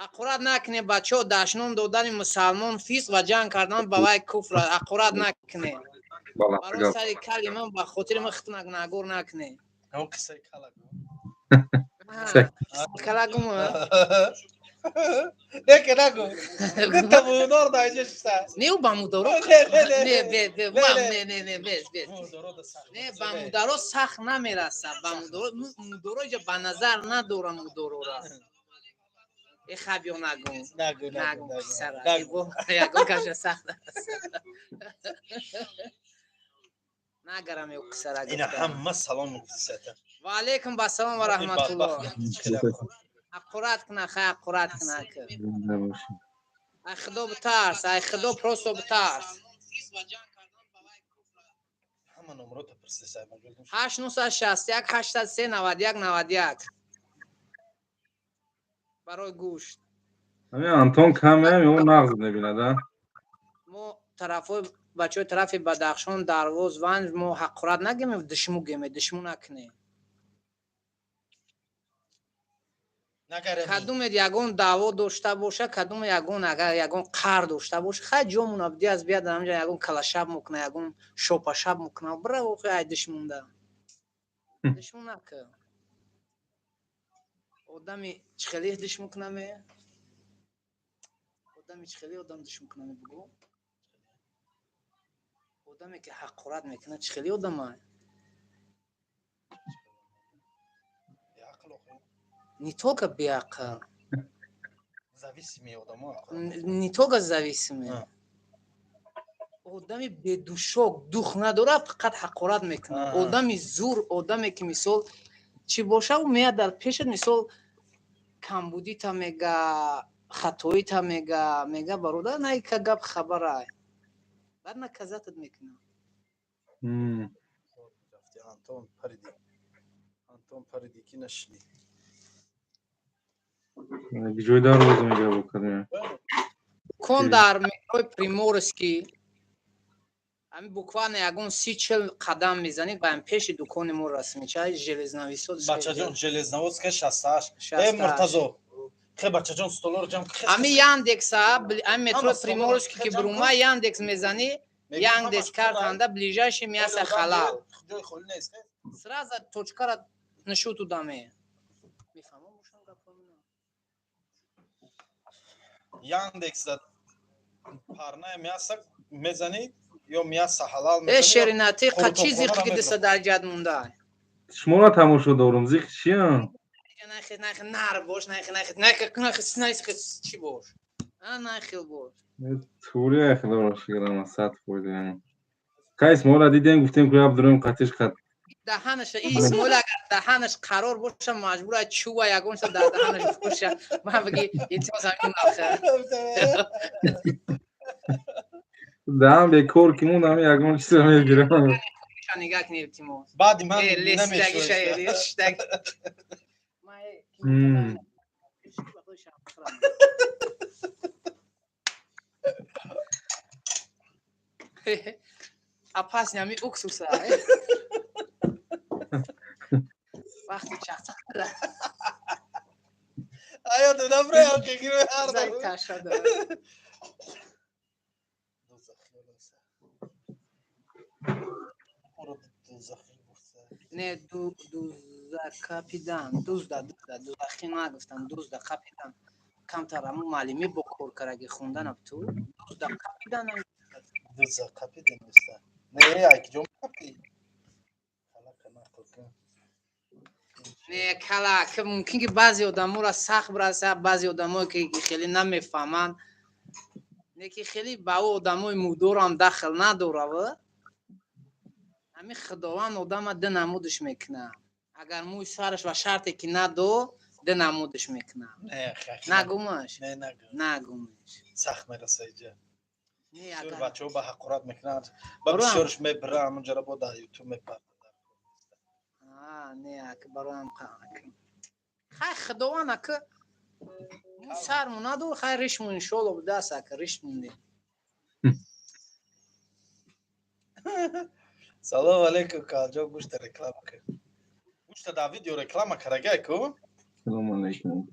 Ҳақорат накне, бачаҳо, дашном додани мусалмон фисқ ва ҷанг кардан ба вай куфр аст. Ҳақорат накне. Бала. Барои сари кали ман, ба хотири ман хитна гунаҳгор накне. Ҳамон қиссаи кала гу. Кала гум. Не ки нагу. Гута мудор да иҷа шиста. Не, ӯ ба мудоро. Не, не, не. Не, бе, бе, Не, не. не, не, не, бес, бес. Мудоро да сахт. Не, ба мударо сахт намераса. Ба мудоро, мудоро иҷа ба назар надора мудорора. Э, хабиё, нагум. Нагу, нагу, нагум, нагу. писара. Нагу. Ягон каша сахт нараса. Нагарам ё қиссара Ина гуфта. ҳама салом муфтисата. Ва алейкум басалом ва раҳматуллоҳ. Ҳақорат куна, хай, ҳақорат куна. Ай худо битарс, ай худо просто битарс. Ҳама номрота пурсиса. 8 961 83 91 91 барои гӯшт. Ҳамин Антон камеам ё нағз мебинад, а? Мо тарафҳои бачаҳои тарафи Бадахшон, Дарвоз, Ванҷ, мо ҳақорат нагеме, душму геме, душму накунем. Нагарами. Кадумед ягон даъво дошта боша, кадуме ягон, агар ягон қар дошта боша, хай, ҷомуна биди, аз бият ҳамҷа ягон калашаб мукуна, ягон шопашаб мукуна, бирав охи, ай душмунда душму нака. Одами чихели душму кунаме? Одами чихели одам душму кунаме, бугӯ? Одаме ки ҳақорат мекунад, чихели одама? Беақл охи. Не только беақл. Зависимый одамо. Не только зависимый. Одами бедушок, дух надорад, фақат ҳақорат мекунад. Одами зур, одаме ки мисол чӣ боша, ӯ меяд дар пешат, мисол, камбудита мега, хатоита мега, мега: «Бародар, на ика гап хабарай», баъд наказатат мекунад. Рафти, Антон париди. Антон париди ки нашини. Ҷои Дарвоза мега бокадем. Кон дар метрои Приморский, ҳамин буквально ягон 30-40 қадам мезанед, ба ҳам пеши дукони мо расмича Железновисот. Бачаҷон, Железноводская 68. Э, Муртазо. Хе, бачаҷон, столоро ҷамъ кун. Ҳами Яндекса, ҳами метро Ҳама столоро Приморский ки ҷамъ кун. бирума, Яндекс мезанӣ, Яндекс картанда ближайший мясо халал. Ҷои холӣ нест. Хе? Сразу точкара нишуту даме. Мефаҳмам бошам гапҳои мана? Яндекс да парная мясо мезанӣ ё мясо ҳалал Э, мезанӣ. шеринати қа чӣ Қурутобхона зиқи ки мебарам. диса дар ҷад монда? Шуморо тамошо дорум, зиқ чиям? Нахи, нахи, нар бош, нахи, нахи, нахи, нахи, нахи, чӣ бош? А, нахил бош. Тури худоро шикрам, 100%. Кай Исмоила дидем, гуфтем ку яб дурем қатиш қат. Даҳанаш Исмоил, агар даҳанаш қарор боша, маҷбур ай чӯва ягонша дар даҳанаш боша. Ман биги, илтимос, ҳамин нахе. Даҳан бекор ки монд, ҳамин ягон чизро мегирам. Нигаҳ кунед, илтимос. Баъди ман Э, лесидагиша, намешоиста. лесидаг. Опасный ҳами уксуса. Вақти чақчақ Аё, дунабра ки гиро ҳар зай таша дорад. Дузах. Не, дузда қапидан, дузда, дузда, дузахӣ нагуфтам, дузда қапидан. Камтар ҳамун муаллимӣ бо кор кардаги хонданам ту дузда қапидан. Дузда қапидан уста. Не, ай киҷо қапӣ? Халақа нақл кун. Не, кала, ки мумкин ки баъзе одаморо сахт бираса, баъзе одамое ки хеле намефаҳманд, не ки хеле ба ӯ одамои мудорам дахл надорав. Ҳамин Худованд одама ду намудаш мекунад. Агар мӯи сараш ба шарте ки надо, ду намудаш мекунад. Не, хай. Нагумаш? Не, нагу. Нагумаш. Сахт мераса иҷа. Не, Бисёр агар бачаҳо ба ҳақорат мекунанд. Ба Бароам. бисёрш мебира, ҳамонҷара бо дар Ютуб мепарда. А, не, ака, бароам хай, Худованд, ака, мӯи сармон надо, хай, ришмон иншолло будаст, ака, риш монде. Салом алейкум, калҷо, гӯшта реклама кун. Гӯшта дар видео реклама карагай ку? Салом алейкум.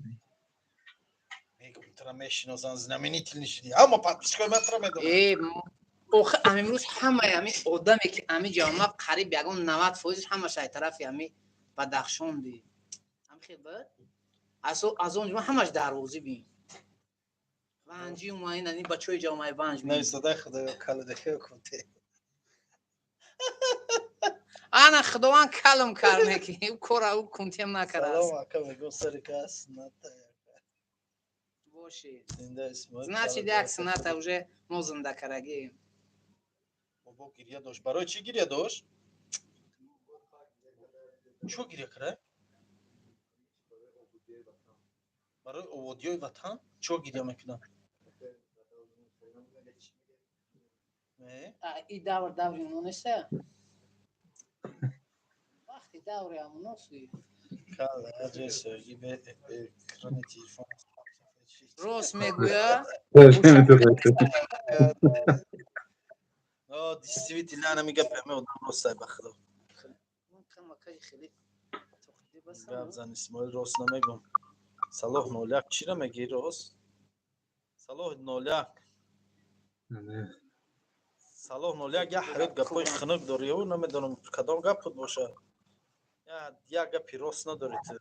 Мегум, тура мешиносанд, знаменитый шудӣ. Ҳама подписчикои ман тура медонанд. Э, охи, амимрӯз ҳамаи ҳами одаме ки ами ҷамоа қариб ягон 90 фоизш ҳамаш ай тарафи ҳами Бадахшон би. Ҳами хел буд? Аз он ҷума ҳамаш дарвозӣ би. Ванҷи умаин ани бачаҳои ҷамоаи Ванҷ би. Нависадай худоё, калидахе кунте. Ана, Худованд калм кард, не ки ӯ кора ӯ кунтиам накардааст. Салом, ака, мегум, сари кас ната. Боши. Зинда Исмоил. Значит, як сната уже мо зинда карагием. Бобо гирья дошт. Барои чӣ гирья дошт? Чо гирья кара? Барои оводиёи ватан чо гирья мекунад? Не? А, и давр даври оно неста? Вақти даври амоноси. Кала, ҷои соҳиби экрани телефон. Рост мегӯя. О, действительно, ана мега пеме одам рост ай, ба худо. Ман камакаи хеле тоқиди басам. Гап зан, Исмоил, рост намегум. Салоҳ 01 чира мегӣ рост? Салоҳ 01. Салоҳ 01 як ҳаёт гапҳои хунук дорӣ, ё намедонам кадом гап буд боша. Як гапи рост надорӣ ту.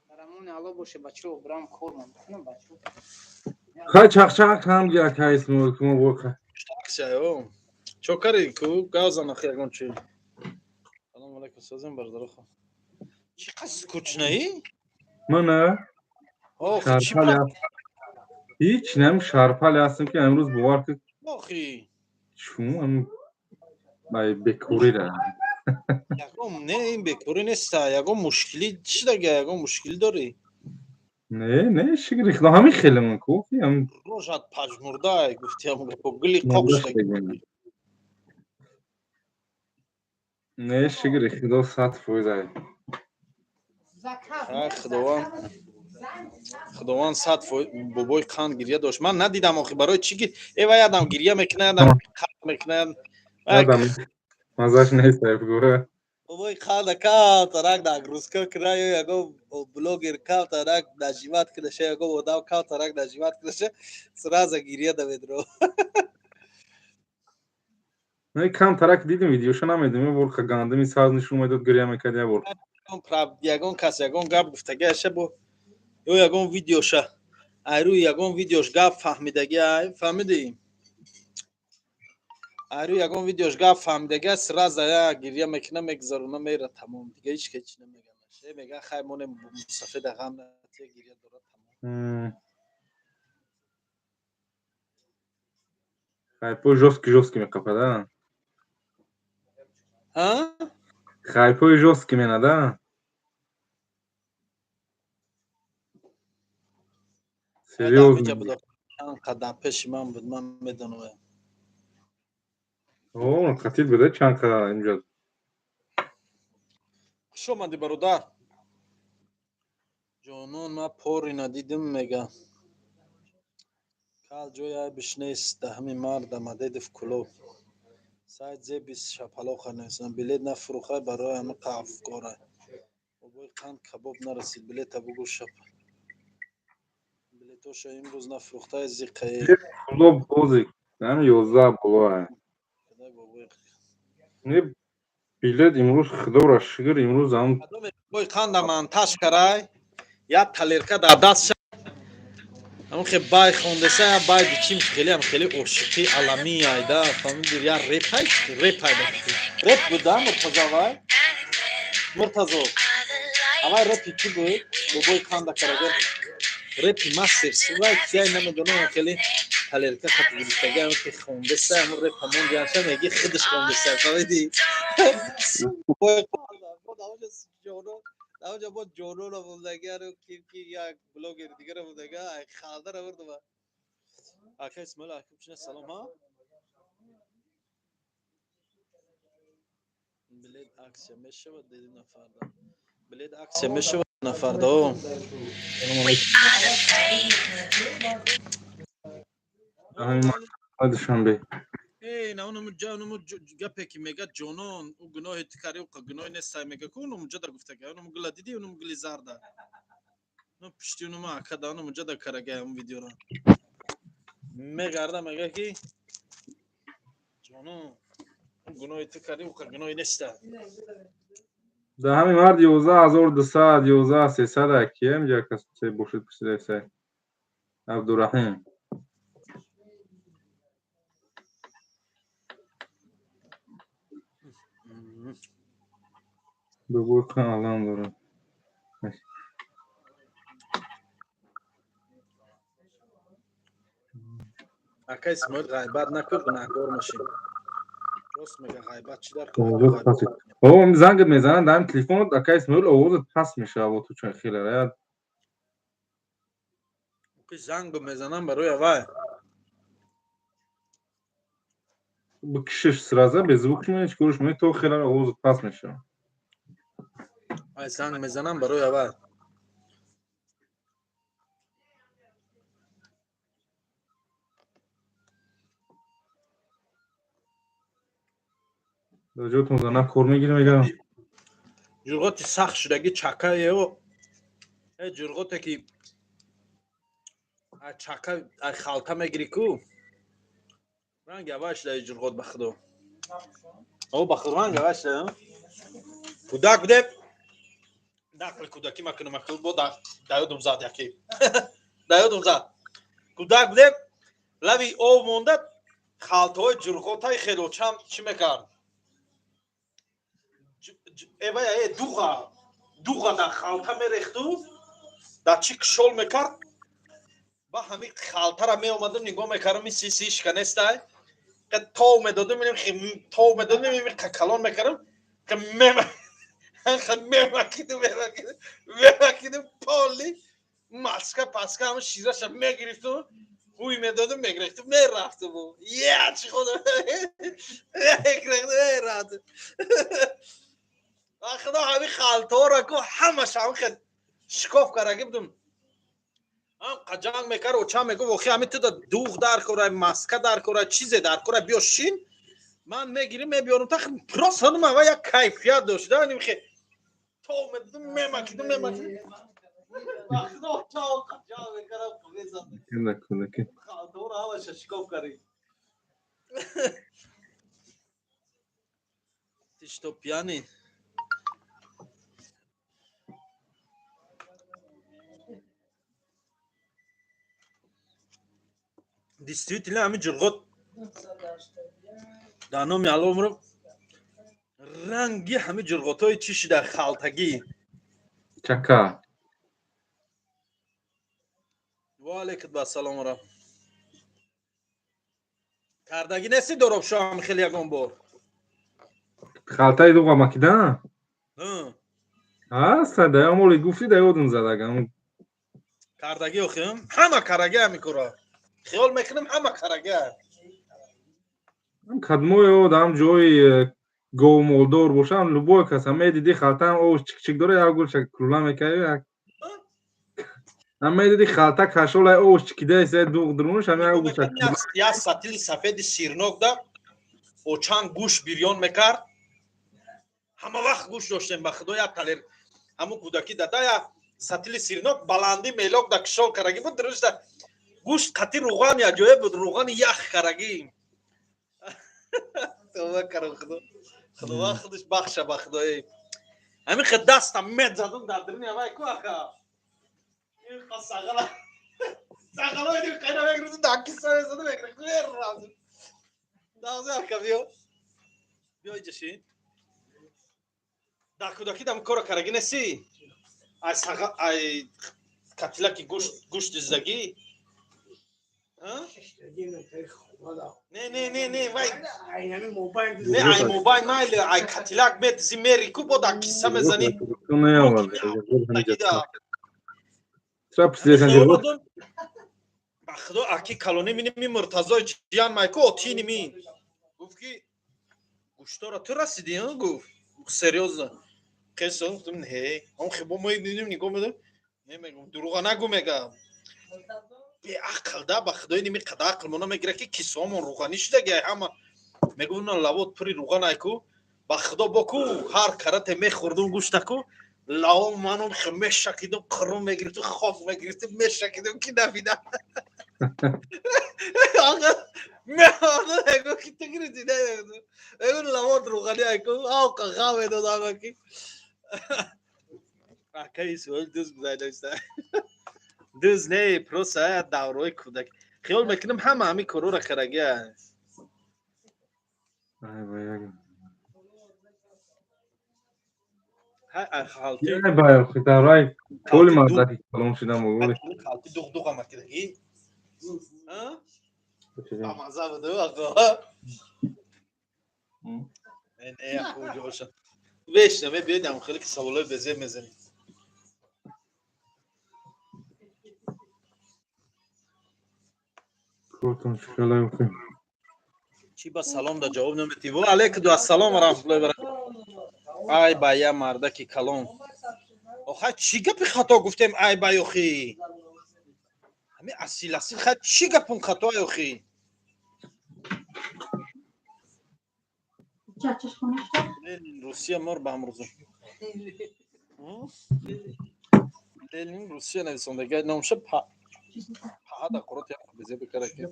Барамони Алло боше, бачаҳо, бирам кормам кунам, бачаҳо. Хай, чақчақ ҳам як Исмоил кумо бока. Аксия, ё. Чо кари ку? Гап зан охи ягон чи. Салом алейкум, созем бародарохо. Чӣ қад скучноӣ? Мана Ох, чӣ? шарпале аст. Ҳеч нем, шарпале ҳастем ки имрӯз бовар ки Охи. чун бай бекорира. Ягон не, ин бекорӣ неста, ягон мушкилӣ чӣ дага, ягон мушкилӣ дорӣ? Не, не, шукри Худо, ҳамин хеле ман ку ҳам. Рожат пажмурда, гуфти ҳамон гапо гули қоқ шуда. Не, шукри Худо, 100% ай. Хай, Худованд, Худованд 100%. Бобои қанд гирья дошт, ман надидам охи, барои чӣ ки э вай адам гирья мекунад, адам қанд мекунад. Адам мазаш нест, ай бигӯ. Бобои қанда камтарак нагрузка куна ё ягон блогер камтарак нажимать кунаша, ягон одам камтарак нажимать кунаша, сразу гирья даведро. Не, камтарак дидим видеоша, намедим, бор ка гандими саз нишон медод, гиря мекард як бор. Ягон кас ягон гап гуфтагиаша бо ё ягон видеоша, ай рӯи ягон видеош гап фаҳмидаги, ай фаҳмидӣ, ай рӯи ягон видеош гап фаҳмидаги, сразу я гирья мекуна, мегузаруна, мера, тамом, дига ҳеч ка ҳеч намеганаш. Э, мега, хай, монем, мусафеда ғам натия, гирья дорад, тамом. Хайпои жёсткий жёсткий меқапад, а? А? Хайпои жёсткий менада? Серьёзно. Чанд қадам пеши ман буд, ман медонам. О, қатид буда чанд қадам инҷо. Хуш омадӣ, бародар. Ҷонон, ман пори надидим, мега. Кал ҷои айбиш нест, даҳами марда Мадедов Кулоб. Сайт зебис шапалоқа нависам. Билет нафурӯхай, барои ҳама қафгора. Бобои қанд кабоб нарасид, билета бугӯ шап. Билетоша имрӯз нафурӯхтай, зиқае. Кулоб бози, ҳам 11 боло. Бобои Не, билет имрӯз, худоро шукр, имрӯз ҳам Бой қанда монтаж карай, як талерка дар даст, ҳамон хе бай хондеса, я бай дичим, хеле ҳам хеле ошиқӣ аламӣ айда, фаҳмиди? Я репай, репай, реп буда. Муртазо, вай Муртазо, авай репи чӣ буд? Бобои қанда карага репи мастер сувай кияй, намедонам. Хеле талерка хати гирифтага, ҳамон ки хондеса, ҳамон реп ҳамон дианша меги, худаш хондеса, фаҳмиди? Бобои қанда ҷоно бо ҷонона мондагаро, ки як блогер дигара мондага, халдара бурдама. Ака Исмоил, ака чина, салом. Ҳа, билет акция мешавад, диди нафарда, билет акция мешавад нафарда о. We are the brave. Душанбе. Э, на унуму ҷа, унуму гапе ки мега: «Ҷонон, ӯ гуноҳи ту карди, ӯ гуноҳи нестай», мега ку, унуму ҷа дар гуфтага, унуму гула диди, унуму гули зарда, ну пишти унуму ака да, унуму ҷа дар карага, ҳамун видеоро мегарда, мега ки: «Ҷонон, ӯ гуноҳи ту карди, ӯ гуноҳи неста». Да, ҳамин мард 11 200, 11 300 кием ҷа касе бошед, пурсидасай. Абдураҳим. Бобои алам дорад. Ака Исмоил, ғайбат накун, гунаҳгор мешем. Рост мега, ғайбат чӣ дар? О, зангат мезанад дар телефонот, ака Исмоил, овозат паст мешавад, ту чун хеле Занг мезанам барои авай. Бикшиш, сразу без звук мекунӣ, чӣ корш мекунӣ, то хеле овозат паст мешавад. Ай, занг мезанам барои авай. Ҷотон зана кор мегирӣ, мегам. Ҷурғоти сахт шудагӣ чакаео, э ҷурғоте ки ай чака, ай халта мегирӣ ку, ранги авай шуда ҷурғот, ба худо, о, ба худо, ранги авай шуда. Кӯдак будем, нақли кӯдакӣ макунам, бо даёдум зад, яке даёдум зад. Кӯдак будем, лаби об монда халтаҳои ҷурғотаи хелочам чӣ мекард? Эвая, э, дуға, дуға дар халта мерехту, дар чӣ кишол мекард, ба ҳами халтара меомадам, нигоҳ мекардам, си си шиканестай, тов медодам, тов медодам, калон мекардам, мемакидум, мемакидум, мемакидум, поли маска паска, ҳама шираша мегирифту, ҳуй медодум, мегирифту, мерафту, я чи худо мерафту. Худо, ҳами халтаҳоро ку, ҳамаш ҳами хел шикоф кардаги будум, ҳам қаҷанг мекард. Очам мегуфт: «Охи, ҳами туда дуғ дар кора, маска дар кора, чизе дар кора, биё шин, ман мегирим, мебиёрам». Та просто ава як кайфият дошт, хе то медодум, мемакидум, мемакидум. Худо, қаҷанг мекардам, халтаҳоро ҳамаша шикоф карди. Ты что, пьяный? Действительно, ҳамин ҷурғот, дар номи Алло, умрам, ранги ҳамин ҷурғотҳои чӣ шида, халтагӣ. Чака. Ва алейкум ассалом. Ра кардагӣ нести, доробшо, ҳам хеле ягон бор? Халтаи дуға макида ҳаст, даёмоли гуфти, да ёдум задагам. Кардагӣ, охи, ҳама карагӣ ҳамин кора, хиёл мекунем, ҳама карагӣ. Кадмоё ҳам ҷои говмолдор бошам, любой кас ҳам медиди, халтаам овоз чик-чик дора, як гулча кулула мекаи, ҳам медиди, халта кашола, овоз чикидаеса, дуғ дурунаш, ҳам як гулча. Як сатили сафеди сирнок да очанд гӯшт бирён мекард, ҳама вақт гӯшт доштем, ба худо, як талер ҳамун кӯдакӣ дада як сатили сирнок баландӣ мелок да кишол карагӣ буд, дурушта гӯшт қати руған як ҷое буд, руғани ях карагӣ. Товба карам, худо. Худованд худаш бахша ба худои. Ҳамин хел дастам мезадум дар даруни ҳавай ку ака. Ин қа сағала. Сағалои дим қайна мегирифтум дар киса мезадум мегирифтум меравдум. Дағзи ака биё. Биё иҷа шин. Дар кӯдакӣ дам кора карагӣ нестӣ? Ай саға ай катилаки гӯшт гӯшт диздагӣ? Не, не, не, не, вай. Не, ай мобайл майли, ай катилак медизи мери ку бо дар киса мезанӣ. Ба худо аки калони мини ми Муртазои ҷиян майку отини мин. Гуфт ки гӯштора ту расидӣ, гуфт. Серьёзно. Қесо гуфтам не. Он хибо мо дидим нигоҳ медам. Не мегум, дурӯға нагу мегам. Беақл да ба худои ними қадар ақл мона мегира ки кисоамон рӯғанӣ шудаги ҳама мегӯ на лавот пури рӯған айку ба худо бо ку ҳар карате мехӯрдум гӯштаку лаво манум мешакидум қурум мегирифту хок мегирифту мешакидум ки набинам мегӯ ки ту гирифти мегӯ лавот рӯғанӣ айку авқа ғам медодам ки акаи Исмоил дӯст гузашта дӯз не просто давраҳои кӯдак хиёл мекунам ҳама ҳамин корора карагия. Дуғ амакидаги маза буду вешна мебиёдам хеле ки саволои безеб мезанем. Чӣ ба салом да ҷавоб наметӣ? Ва алайкум ассалом ва раҳматуллоҳи ва баракатуҳ. Ай ба я мардаки калон. Охай чӣ гапи хато гуфтем ай ба ёхи? Ҳами асил асил хай чӣ гапун хато ёхи? Ленин Русия мор ба амрӯзу. Ленин Русия нависондага номша па ҳада қурот як безе бикара ки.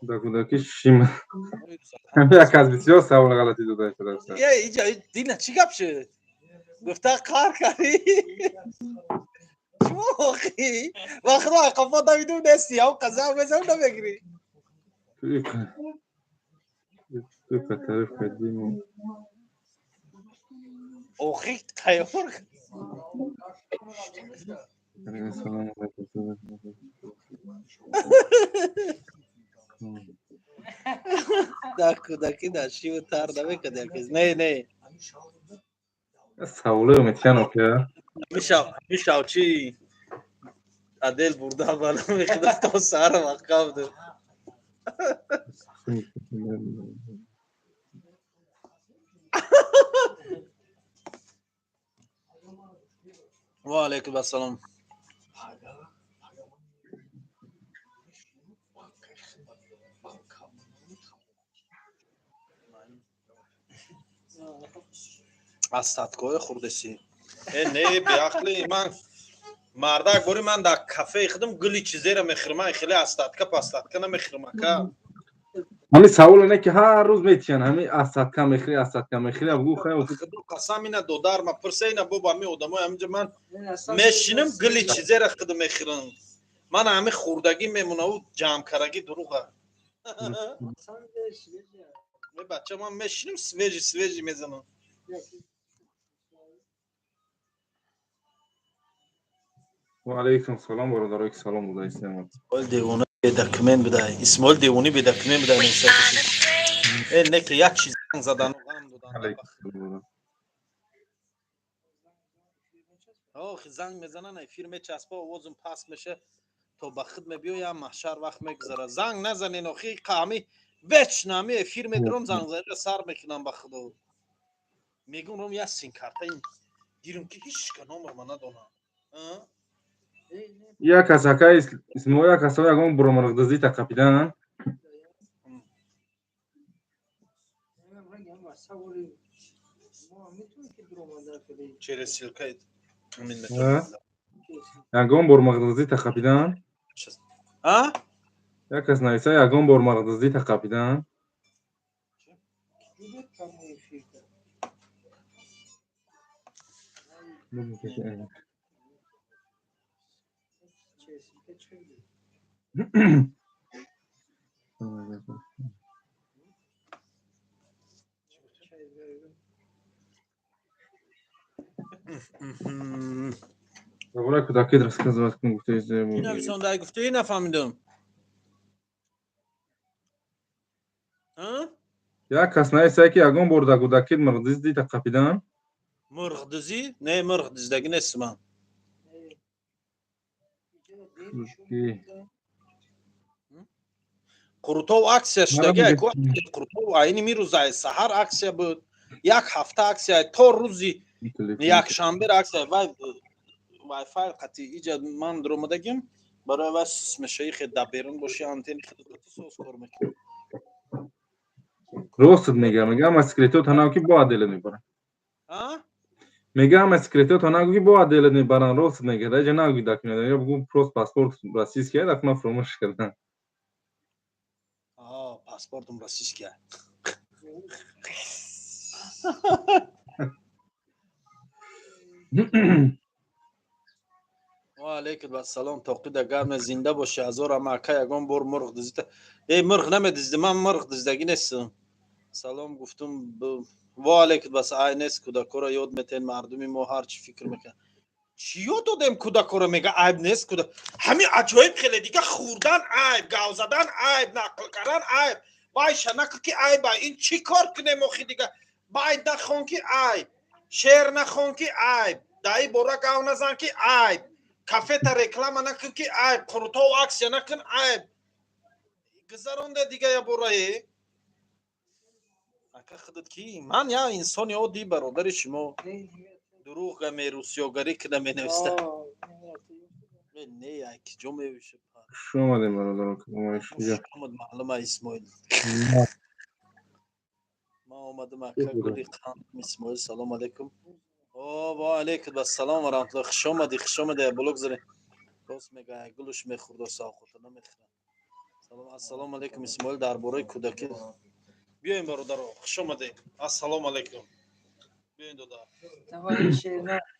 Да кӯдаки шима. Як аз бисёр савол ғалатӣ дода шудааст. Е иҷа дина чӣ гап шуд? Гуфта қар кардӣ? Шумо охи? Ба худо қафо давидум нести, ав қаза мезанам намегирӣ. Тариф кардим. Охи тайёр. Дар кӯдакӣ дар шиву тар намекард якез. Не, не. Саволои метиҳан охи. Мишав чӣ адел бурда ба номи худо то саҳар маҳкам буд. Ва алайкум ассалом. Аз садкои хурдесӣ. Э не беақли ман мардак бори ман дар кафеи худам гули чизеро мехӯрам, ман хеле астатка пастатка намехӯрам ака. Ҳамин саволе не ки ҳар рӯз метиҳан, ҳамин астатка мехӯри, астатка мехӯри, абгӯ хай. Худо қасам ина додар ма пурса ина бобо ҳамин одамои ҳаминҷа ман мешинам гули чизеро худам мехӯрам. Ман ҳамин хурдагӣ мемонаву ҷамъкарагӣ дурӯға. Бача ман мешинам свежий свежий мезанам. Ва алайкум салом бародарое ки салом дода истемад. Исмоил девона бедокумент буда. Исмоил девони бедокумент буда. Э не ки як чиз занг задану ғам додан. Охи занг мезанан эфир мечаспа овозум паст меша то ба худ мебиёям маҳшар вақт мегузара. Занг назанен охи ҳами вечно ҳами эфир медурам зангзаниро сар мекунам ба худо. Мегӯм ром як симкарта гирам ки ҳичка номерма надонам. Як кас ака Исмоил як касо ягон буромарғдазӣ тақапидан. Через ссылка Ягон бор мағдазӣ тақапидан? А? Як кас нависа ягон бор мағдазӣ тақапидан? Дар бораи кӯдакит рассказывать кун, гуфтаи. Чӣ нависонда, гуфтаи, нафаҳмидам. Як кас нависае, ки ягон бор дар кӯдакит мурғдиз дида қапидан. Мурғдизӣ? Не, мурғдиздагӣ нестам ман. Қурутов акция шудаги. Қурутов айни мирӯзай саҳар акция буд, як ҳафта акция, то рӯзи якшанбера акция. Вай вайфай қати иҷа ман дуромадагим, барои вай сусмешаи хе да берун боши, антени хе соз кор мекунад. Рост мега, мега ама секретот нагӯ, ки бо отделет мебаранд. Мега, ама секретот нагӯ, ки бо отделет мебаранд. Рост мега, даҷа нагӯ, дакунед, бугӯ просто паспорт российский, дакуна фуромӯш кардан. Паспортум российский. Ва алейкум ассалом, тоқида гарме, зинда боши. Ҳазор ама, ака, ягон бор мурғ дизита? Э, мурғ намедизди ман, мурғ диздагӣ нестам. Салом гуфтум. Ва алейкум бас. Ай нест, кӯдакоро ёд метен. Мардуми мо ҳар чӣ фикр мекунад. Чӣ ёд додем кӯдакоро? Мега, айб нест кӯдак. Ҳамин аҷоиб, хеле дига: хӯрдан айб, гав задан айб, нақл кардан айб, вайша нақл ки айба. Ин чӣ кор кунем охи дига? Байт нахон ки айб, шеър нахон ки айб, даи бора гав назан ки айб, кафета реклама накун ки айб, қурутов акция накун айб. Гузаронда дига я борае. Ака, худат ки? Ман я инсони оддӣ, бародари шумо. Дурӯғ мерусиёгарӣ кида менависта. Не, ки ҷо мевиша. Хуш омадем, бародарон. Омад маълума, Исмоил. Ман омадам, ака гули қанд Исмоил. Салом алейкум. О, ва алейкум ассалом ва раҳматуллоҳ. Хуш омадӣ, хуш омадӣ. Блог заре. Рост мега, гулуш мехӯрд, савқота намехӯрад. Салом, ассалому алейкум, Исмоил, дар бораи кӯдакӣ. Биёем, бародаро, хуш омадед. Ассалому алейкум. Биёин, дода.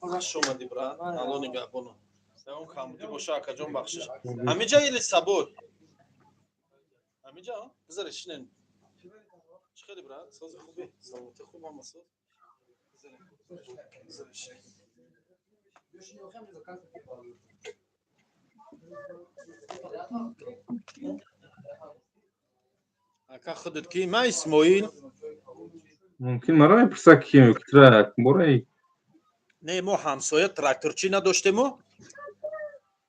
Хуш омадӣ, брат. Алло нигаҳбоно. Салом, камбудӣ боша, акаҷон, бахшиш. Ҳамиҷа или сабур? Ҳамиҷа, бизаре, шинен. Чӣ хели, брат? Сози, хубӣ? Саломатӣ, хуб ҳама соз? Бизаре, шинен. Ака, худат ки? Ман Исмоил. Мумкин маро мепурса, ки трак бораи. Не, мо ҳамсоя тракторчӣ надоштему.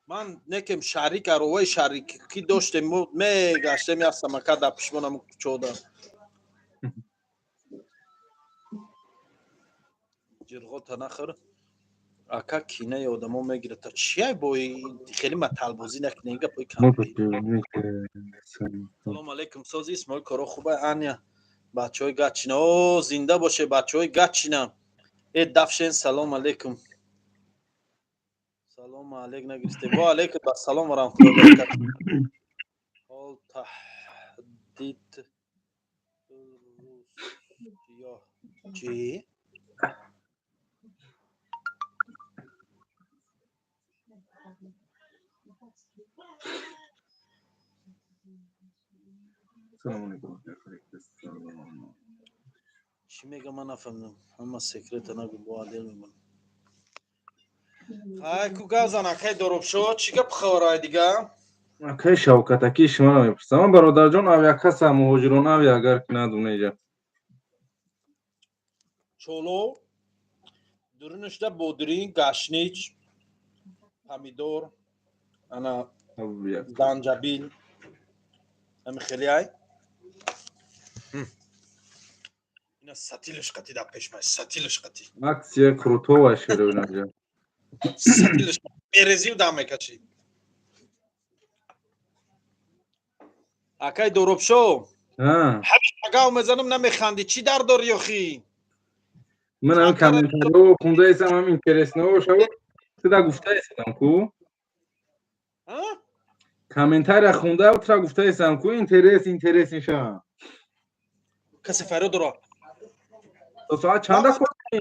Ман некем шарик, ароваи шарикӣ доштем, мо мегаштем, як самокат дар пишмонам кучода. Ҷирғота нахӯр. Ака, кинаи одамо мегирад. То чия бо хеле маталбозӣ накунем, гапои кам. Салом алейкум, сози, Исмоил, коро хуба? Аня, бачаҳои Гатчина. О, зинда боше, бачаҳои Гатчина. Э, дафшен, салом алейкум. Салом алейк нагирифте. Ва алейкум ассалом ва раҳматуллоҳи ва баракатуҳ. Ҳол таҳдид Русия чӣ? Салому алейкум. Чӣ мега, ман нафаҳмидам. Ҳама секрета нагу, бо отдел мемонам. Ай ку гап зан, акай Доробшо, чӣ гап хабарай дига? Акай Шавкатаки, шуморо мепурсам. Ман, бародарҷон, авиакасса муҳоҷирон авиа, агар ки надуна иҷа. Чоло дурунашда бодиринг, гашнич, помидор, ана занҷабил, ҳами хеле ай. Ина сатилаш қати дар пешмай, сатилаш қати. Акция Крутова шеронаҷа. Сатилаш мерезив, дам мекашӣ. Акай Доробшо, ҳамин гав мезанам, намехандӣ, чӣ дар дорӣ охӣ? Ман ҳам комментарио хундаесам, ҳам интересно шав, туда гуфтаесам ку. Комментария хунда, тура гуфтаесам ку, интерес, интерес инша. Касе фарёд дора. То соат чанда кор кунӣ?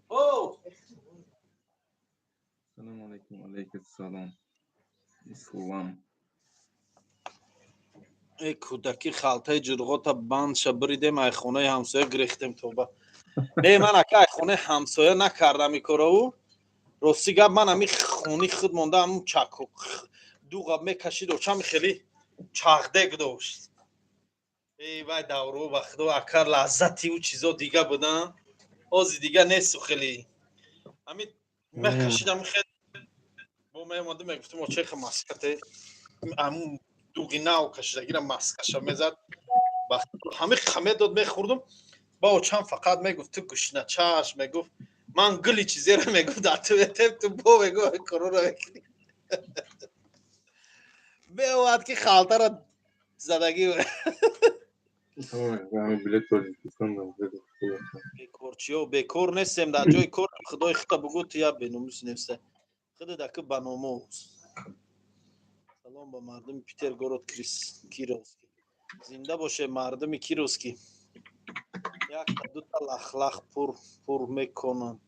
О! Салом алейкум, алейкум салом. Ислам. Э, кӯдаки халтаи ҷурғота бандша биридем, ай хонаи ҳамсоя гирехтем, тоба. Не, ман ака ай хонаи ҳамсоя накардам ин корову. Рости гап, ман ами хони худ монда, ҳамун чаку дуға мекашид, очами хеле чағдек дошт. Эй вай, давро ба худо, ака, лаззати ӯ чизо дига будан, ҳози дига несту. Хеле ами мекашид, ами хел бо меомадем, мегуфтем, очеха маскате ҳамун дуғи нав кашидагира маскаша мезад, ҳами хаме дод, мехӯрдум. Ба очам фақат мегуфт, ту гушначаш, мегуфт, ман гули чизеро, мегуфт, дар ту метем, ту бо, мегуфт, корора мекунӣ. Меомад ки халтара задагӣ. Бекорчиё бекор нестем, дар ҷои кор. Худои хута бугӯ, ту я беномус неста, худа даки ба номус. Салом ба мардуми Питер, город Кировский. Зинда боше мардуми Кировский. Якта дута лахлах пур пур мекунанд.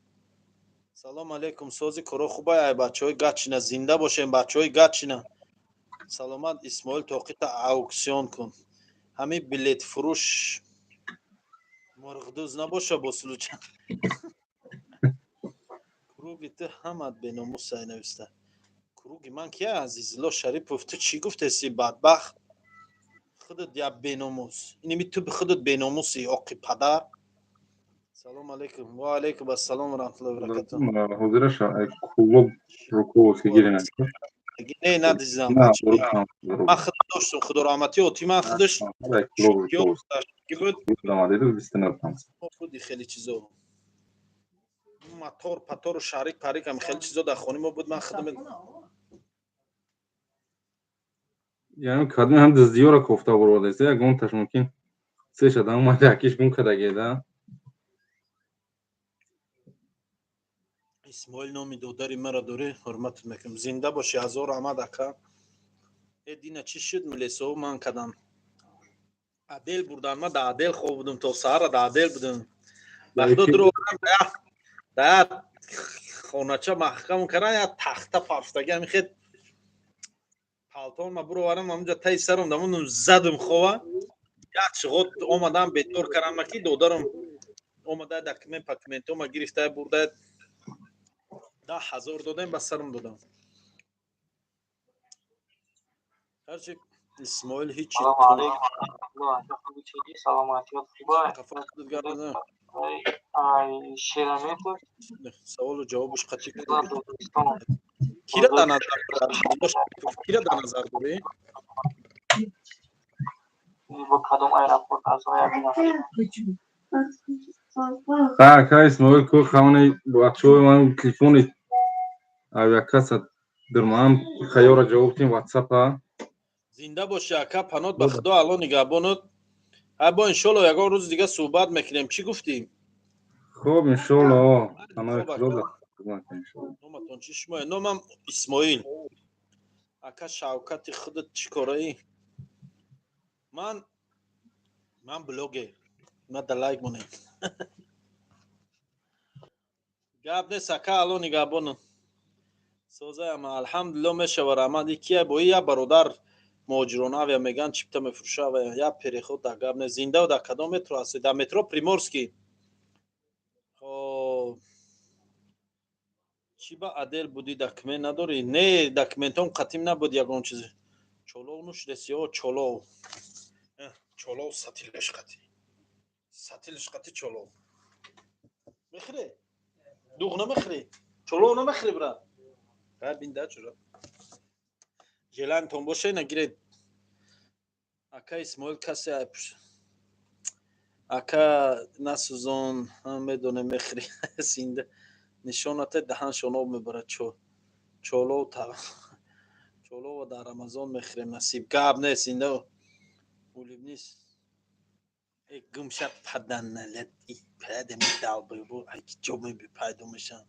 Салом алейкум, сози коро хубай, ай бачаҳои Гатчина. Зинда бошем, бачаҳои Гатчина. Саломат. Исмоил, тоқита ауксион кун. Ҳамин билетфурӯш мурғдӯз набоша бо случай. Круги ту ҳамат беномусай, нависта. Круги ман кия? Азизулло Шарипов, ту чӣ гуфтеси, бадбахт? Худат я беномус, иними ту худат беномуси, оқи падар. Салом алейкум, ва алейкум ассалом ва раҳматуллоҳи ва баракатуҳ. Ҳозираша клуб Руковский гирем. Не, надизам. Ман худ доштум, худо раҳматӣ оти ман худаш буд. Худи хеле чизо, мотор патору шарик парик ам хеле чизо дар хони мо буд, ман худам. Яъне кадми ҳам дуздиёра кофта бурвадаст, ягонташ мумкин се шада омада, якиш гум кардагеда. Исмоил, номи додари маро дорӣ, ҳурматат мекунам. Зинда бошӣ, ҳазор раҳмат, ака. Э, дина чӣ шуд? Милесово ман кадам, отдел бурдан, ма дар отдел хоб будум, то саҳара дар отдел будум. Ба худо, дуроварам, да хонача маҳкам кардан, я тахта пафтаги, ҳамин хел палтон ма буроварам, ҳамунҷа таи сарам дамонум, задум хова. Як чиғот омадам, бедор кардам, ки додарам омада, документ пакументома гирифта бурда, 10 000 додем, ба сарам додам. Ҳарчи Исмоил ҳичи. Салом алейкум. Саломатият хуба? Шераметов. Саволу ҷавобуш қатъи. Кира дар назар, кира дар назар дорӣ? Бо кадом аэропорт аз Ха, Исмоил, ку хавни бачаҳои ман телефони авиакасса дурмаам, хаёра ҷавоб тим ватсапа. Зинда бошӣ, ака Панот, ба худо, Алло нигаҳбонот. Ҳа, бо иншолло ягон рӯзи дига суҳбат мекунем. Чӣ гуфтӣ? Хуб, иншолло, паноҳи худо. Номатон чӣ шумо? Номам Исмоил, ака. Шавкати, худат чӣ кораӣ? Ман блогер, ма да лайк монем. Гап нест, ака, Алло нигаҳбонот. Созаям, алҳамдулилло, мешава, раҳмат. Икия бои я бародар муҳоҷирон авиа меган, чипта мефурӯша, я переход да. Гап нест. Зинда. Дар кадом метро ҳастед? Дар метро Приморский. Хоб, чӣ ба отдел будӣ, документ надорӣ? Не, документом қатим набуд ягон чиз. Чолов нушидеси? Ё чолов, чолов сатилаш қатӣ, сатилаш қатӣ. Чолов мехӯре? Дуғ намехӯрӣ? Чолов намехӯрӣ, брат? Бинда чура желантон боше, нагиред. Ака Исмоил, касе ака насӯзон, медонем, мехӯрӣ. Зинда нишонате, даҳаншон об мебарад. Чолов, чолова дар Рамазон мехӯрем, насиб. Гап нест, зинда улыбнись. Э, гумша паданалет падами долбоёб, ай ки ҷо пайдо мешаванд.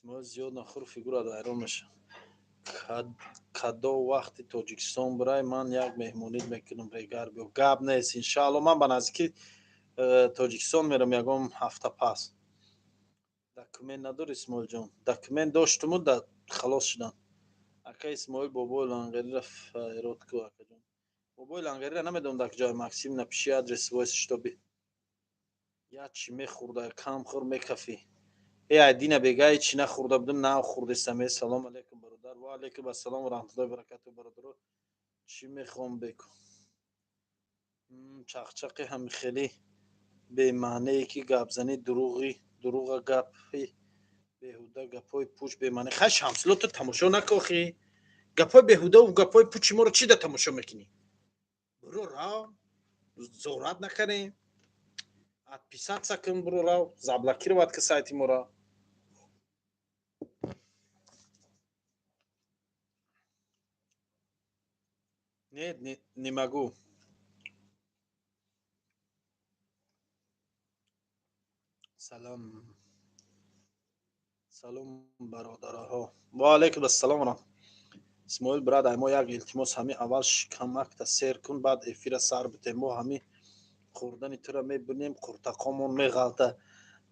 Исмоил, зиёд нахӯр, фигурат вайрон мешавад. Кадо вақти Тоҷикистон бирай, ман як меҳмонит мекунам, регар биё. Гап нест, иншаалло, ман ба наздикӣ Тоҷикистон мерам, ягон ҳафта пас. Документ надори, Исмоилҷон? Документ доштуму да халос шудам. Ака Исмоил, бобои лангарира файрод ку, акаҷон. Бобои лангарира намедонам дар куҷои. Максим, напиши адрес свой, чтобы я чӣ мехӯрда, кам хӯр, мекафӣ. Э, айдина бегай чӣ нахӯрда будам, нав хӯрдестам. Э, салом алейкум, бародар. Ва алейкум ассалом ва раҳматуллоҳи баракату. Бародаро, чӣ мехоҳам беку? Чақчақи ҳами хеле бемаънее ки гапзанӣ, дуруғи дуруға, гапи беҳуда, гапҳои пуч, бемаъне. Хай, Шамсулло, ту тамошо накохӣ гапҳои беҳудаву гапҳои пучи моро чӣ да тамошо мекунӣ? Буро рав, зорат накардем. Отписаться кун, буро рав, заблокировать ки сайти моро. Нет, не, не могу. Салом, салом, бародарҳо. Ва алайкум ассалом. Исмоил брат, ай мо як илтимос: ҳами аввал шикамакта сер кун, баъд эфира сар бите. Мо ҳами хӯрдани тура мебинем, қуртақомон меғалта.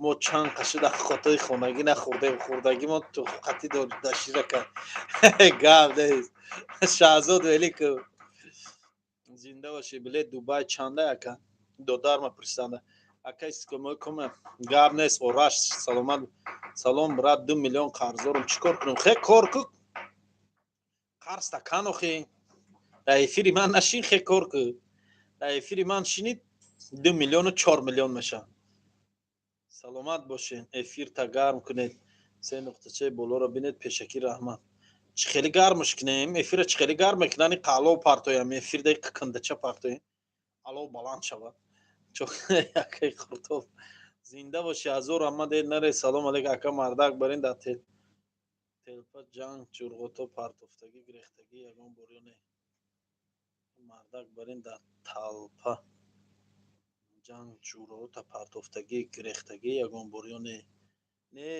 Мо чанд қашида хотои хонагӣ нахӯрдем, хӯрдагимон тухқати дашира кард. Гап нест, Шаҳзод Великов, зинда бошӣ. Билет Дубай чанда, ака? Додарма пурсиданда. Ака кома, гап нест. Ораш, саломат. Салом, брат, 2 миллион қарздорум, чӣ кор кунам? Хе, кор ку, қарз такан. Охи, дар эфири ман нашин, хе, кор ку. Дар эфири ман шинид, 2 миллиону 4 миллион мешавад. Саломат бошен. Эфирта гарм кунед, се нуқтачаи болоро бинед. Пешакӣ раҳмат. Чӣ хеле гармш кунем эфира? Чӣ хеле гарм мекунани? Қалов партоям эфир даи, кандача партоем, алов баланд шавад. Акаи Қуртов, зинда бошӣ, ҳазор раҳмат. Эл наре. Салом алейк, ака. Мардак барин дар телпа ҷанг ҷурғото партофтагӣ, гирехтагӣ ягон бор ё не? Мардак барин дар талпа ҷанг ҷурғота партофтагӣ, гирехтагӣ ягон бор ё не? Не,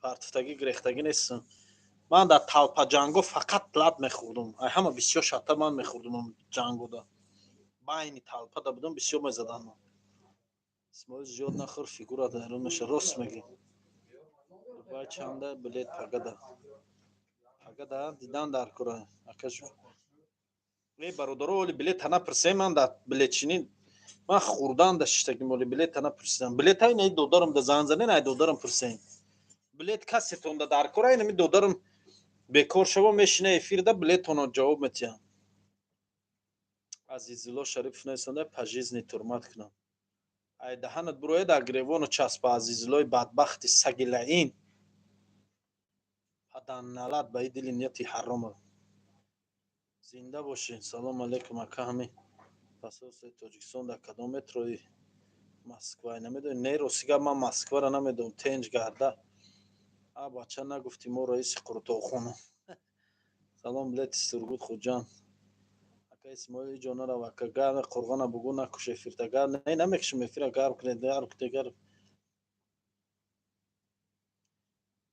партофтагӣ, гирехтагӣ нестам. Ман дар талпаҷанго фақат лат мехӯрдум. Ай ҳама бисёр шатта ман мехӯрдум. Ҷангода байни талпада будам, бисёр мезаданд. Исмоил, зиёд нахӯр, фигура дарун меша. Рост мегӣ. Дубай чанда билет? Пагада, пагада дидан дар кора, акаш. Э, бародаро, оли билета напурсем. Ман дар билетчинӣ, ман хӯрдан да шиштагим, оли билета напурсидам. Билета ин ай додарам да занг занен, ай додарам пурсем. Билет касетонда дар кора, инами додарам бекор шава, мешина эфирда, билетонро ҷавоб метиҳам. Азизулло Шарипов нависонда: пожизни турмат кунам. Ай даҳанат бурояд, дар гиревону часпа, Азизуллои бадбахти саги лаин, паданналат ба и дили нияти ҳарома. Зинда бошед. Салому алейкум, ака. Ҳами посольствои Тоҷикистон дар кадом метрои Москва, намедонӣ? Не, рости гап, ман Москваро намедонам. Тенҷ гарда. А бача, нагуфтӣ мо раиси қурутоғхона. Салом, билети Сургут Хуҷанд. Ака Исмоил, иҷо нарав, ака. Гарм қурғона бугӯ, накуш эфирта. Гарм не, намекушам эфира. Гарм кунед, гарм кунед, гарм.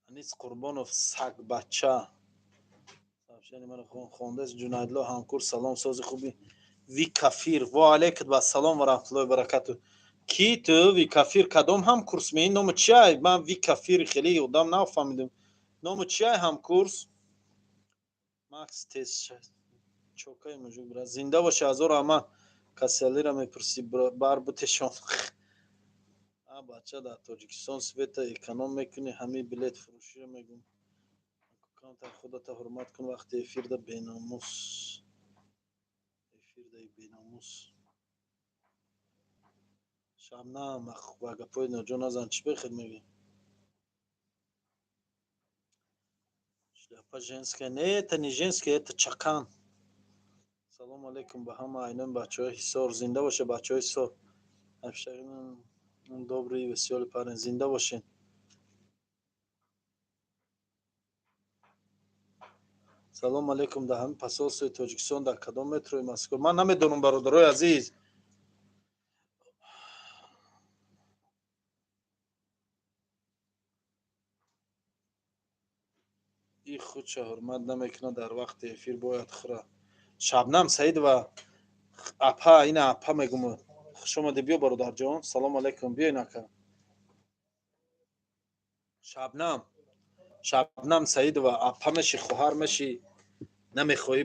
Анис Қурбонов, сагбача, сообщение маро хондааст. Ҷунайдло ҳамкур, салом, сози хуби. Викафир, ва алейкум ассалом ва раҳматуллоҳи баракату. Ки ту, Викафир? Кадом ҳамкурс ме? Ному чиай? Ман Викафир хеле одам нафаҳмидам. Ному чиай, ҳамкурс? Макс тез чокаи мужик бира. Зинда боши, ҳазор ама. Касалира мепурсӣ, бар бутешон. А бача, дар Тоҷикистон света эконом мекунӣ, ҳами билет фурӯширо мегӯм. Камтар худата ҳурмат кун вақти эфирда, беномус, эфирдаи беномус. Шабнам, ба гапҳои ноҷо назан. Чӣ бехел мегӯӣ? Шляпа женская? Не, это не женская, это чакан. Салому алейкум ба ҳама, айноми бачаҳои Ҳисор. Зинда боша, бачаҳои Ҳисор. Добрый, весёлый парень. Зинда бошед. Салому алейкум, дар ҳамин посольствои Тоҷикистон дар кадом метрои Москва? Ман намедонам, бародарои азиз. И худша ҳурмат намекунад, дар вақти эфир бояд хӯра. Шабнам Саидова, апа, ина апа мегум, хушомадӣ, биё, бародарҷон, салому алайкум, биё инака. Шабнам, Шабнам Саидова, апа меши, хоҳар меши, намехоҳӣ,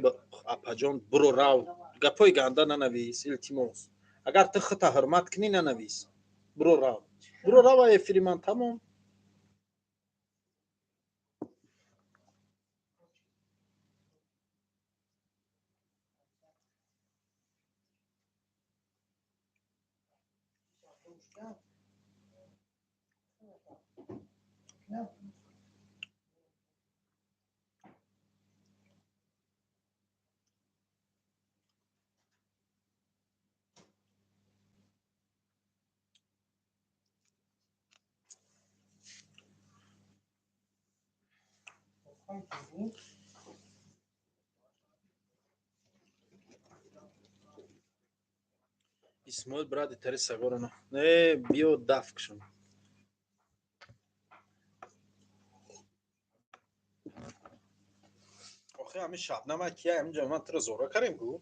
апаҷон, буро рав, гапҳои ганда нанавис, илтимос. Агар ту худта ҳурмат кунӣ, нанавис, буро рав, буро рав эфири ман, тамом. Исмоил, бради, тари сагорана. Не, биё, даф кшон. Охи, ҳами Шабнама кия? Ҳаминҷа ман туро зора карем гу.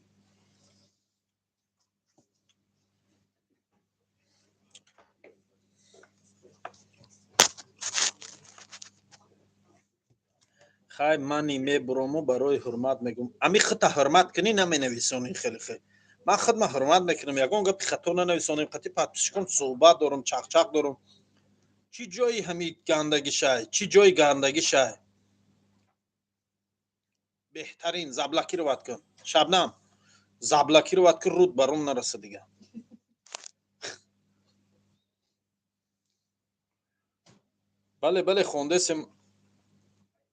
Хай, мани мебурому, барои ҳурмат мегум. Ами худта ҳурмат кунӣ, наменависонӣ. Хеле хел ман худма ҳурмат мекунам, ягон гапи хато нанависонем, қати подписчикон суҳбат дорам, чақчақ дорам. Чӣ ҷои ҳами гандагишай? Чӣ ҷои гандагишай? Беҳтарин, заблокировать кун, Шабнам, заблокировать кун, руд баром нараса дига. Бале, бале, хондесем.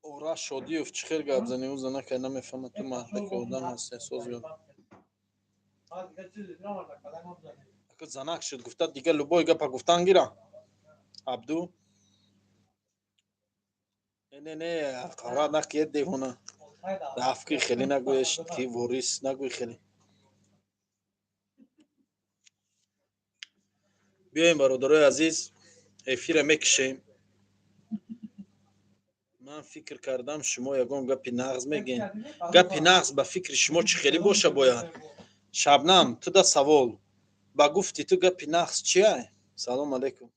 Ораш Шодиев, чӣ хел гап занӣ? Ӯ занака намефаҳмад, ту мардаки одам ҳасти, соз ёд. Занак шуд, гуфта, дига любой гапа гуфтан гира. Абду, не, не, не, ҳақорат накиед, девона. Рафки, хеле нагӯеш, ки ворис нагӯй хеле. Биёем, бародарои азиз, эфира мекишем. Ман фикр кардам, шумо ягон гапи нағз мегӯед. Гапи нағз ба фикри шумо чӣ хеле боша бояд? Шабнам, туда савол: ба гуфти ту гапи нағз чия? Салом алейкум,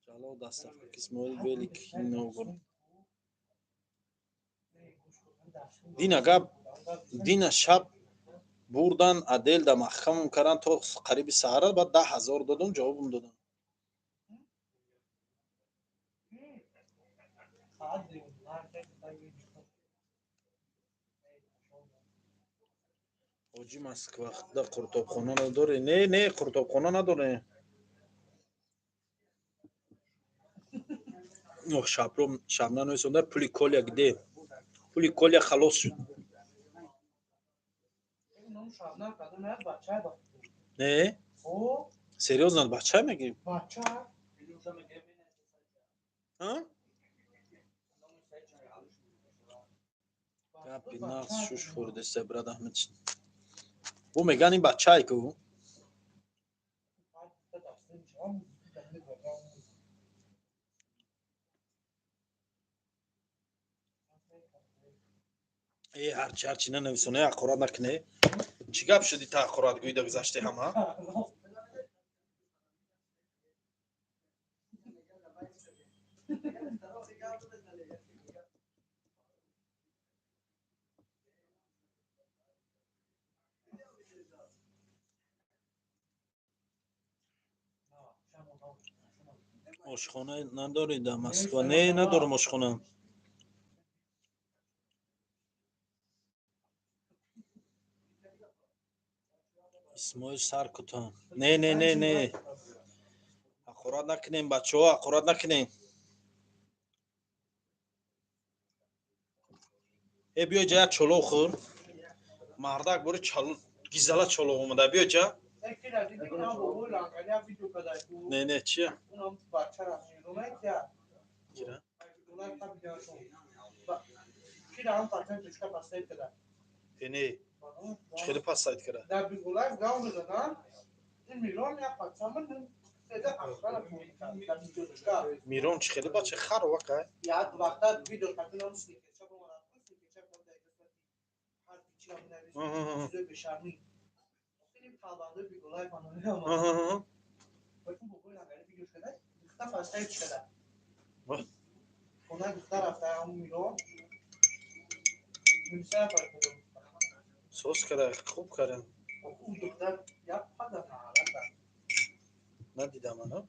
Ҷалол, доставка Исмоил велик Новгород. Дина гап, дина шаб бурдан аделда, маҳкамам кардан то қариби саҳара, баъд 10 000 додум, ҷавобам додам. Ҳоҷи, Москвада қуртобхона надоре? Не, не, қуртобхона надоре. Шабро шабна нависонда: пули Коля где? Пули Коля халос шуд. Не, серьёзно, бача мегӣ? Гапи нағз шуш хӯрдеста, брат Аҳмед. Бу меган, ин бачае ку. Э, ҳарчи, ҳарчи нанависоне, ҳақорат накуне. Чӣ гап шуди, та ҳақорат гӯида гузаште ҳама? Ошхона надорӣ дар Москва? Не, надорам ошхона. Исмоил, сар кутон. Не, не, не, не, ҳақорат накунем, бачаҳо, ҳақорат накунем. Э, биё ҷа, як чолов хӯр, мардак, бори гизала чолов омада, биё ҷа. Не, не, чия? Кира? Э, не, чӣ хеле пас сайт кара? Мирон чӣ хеле бача харова кай? Сос кара, хуб кара. Надидам ана.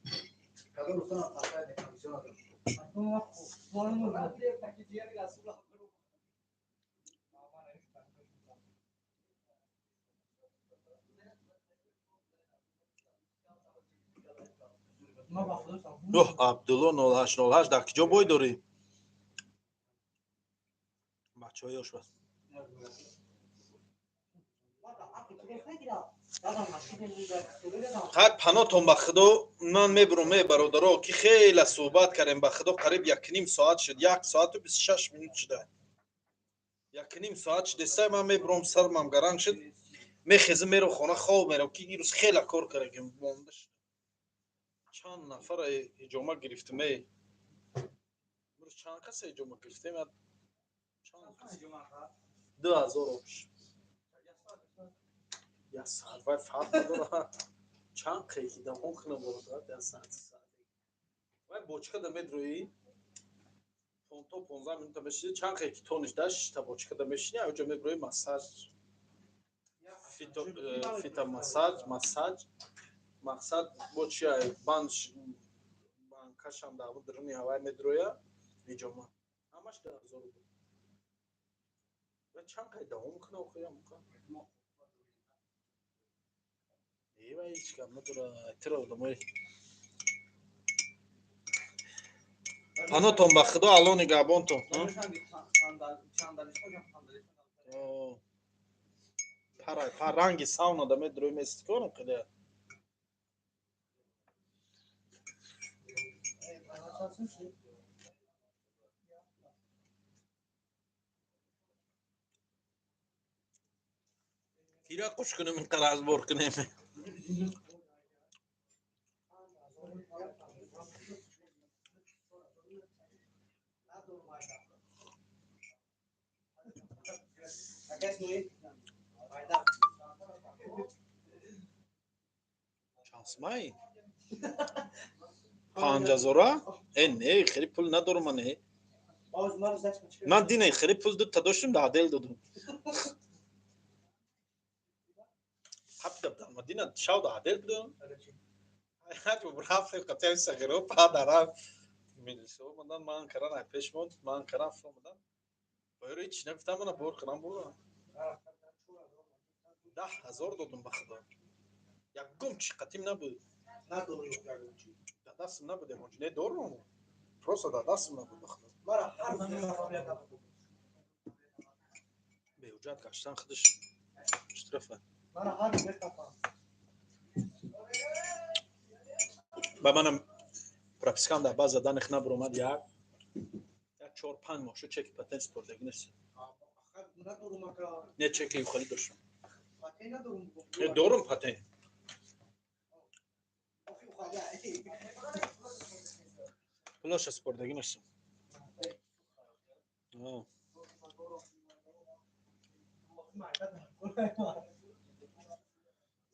Оҳ, Абдулло 0808 дар киҷо бой дорӣ? Бачаҳои ёш бас. Хай, панотон ба Худо, ман мебурам, э бародаро, ки хеле суҳбат кардем, ба Худо, қариб 1,5 соат шуд, 1 соату 26 минут шуда. 1,5 соат шудеса, ман мебурам, сармам гаранг шуд. Мехезам, мерам хона, хоб мерам, ки ирӯз хеле кор кардем, монда шуд. Чанд нафар ҳиҷома гирифтем, э? Имрӯз чанд каса ҳиҷома гирифтем? Чанд кас? 2000 обш. Як соат вай фарқ надорад. Чанд қайки давом кунам, бародар, як соат, соат. Вай бочкада медроӣ, то 15 минута мешини, чанд қайки тониш да, шишта бочкада мешини, аҷо меброӣ, массаж, фитомассаж, массаж, мақсад бо чи банд банкашам дар даруни ҳавай медроя, ҳиҷома. Ҳамаш 2000 рубл. Ва чанд қай давом кунам, охи, амуқа? Ева, ҳеҷ гап надора, тира одамои. Панотон ба Худо, Алло нигаҳбонтон. Пара, пар ранги сауна да медрои мести корам қида. Кира қуш кунем, ин қадар разбор кунем. Чанд сумай? 5000-а? Э, не, хеле пул надорам ман, э. Ман дине хеле пул дута доштам, да адел додам. Қапида будам, ман дина шав да адел будам. Рафтем қатъи сағиро, падара милисо омадан, ман каран, ай пеш монд, ман каран фуромадан. Боёро ҳеч нагуфтам, мана бор кунам бурдам. 10 000 додум, ба Худо. Ягон чи қатим набуд. Дар дастам набуд ягон чи. Не, дорум. Просто дар дастам набуд, ба Худо. Беҳуҷҷат гаштан худаш штрафа. Ба манам пропискам дар база данных набуромад, як чор панҷ моҳ шуд, чеки патент супордагӣ нест. Не, чеки юхалӣ доштам. Не, дорум патент. Пулаша супордагӣ нестам.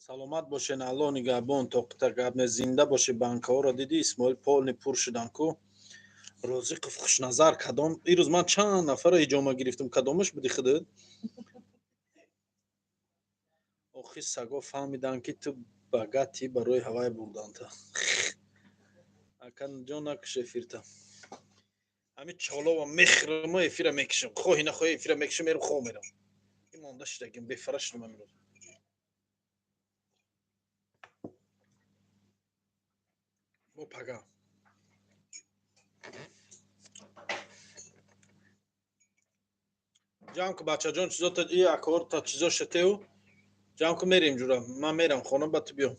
Саломат бошен, Алло нигаҳбон, тоқита гап не, зинда бошӣ. Банкаҳоро дидӣ, Исмоил, полный пур шудан ку. Розиқов Хушназар кадом? Ирӯз ман чанд нафарро ҳиҷома гирифтам, кадомаш буди худат? Охи саго фаҳмиданд, ки ту богатый, барои ҳавай бурданд. Акаҷон, накуш эфирта. Ҳамин чолова мехӯрам, эфира мекушам. Хоҳӣ нахоҳӣ, эфира мекушам, мерам, хоб мерам. Ин монда шудагим, бефара шудам имрӯз. Бо пага. Ҷамъ ку, бачаҷон, чизота, и акорта чизо шатеу. Ҷамъ ку, мерем ҷура. Ман мерам хона, ба ту биё.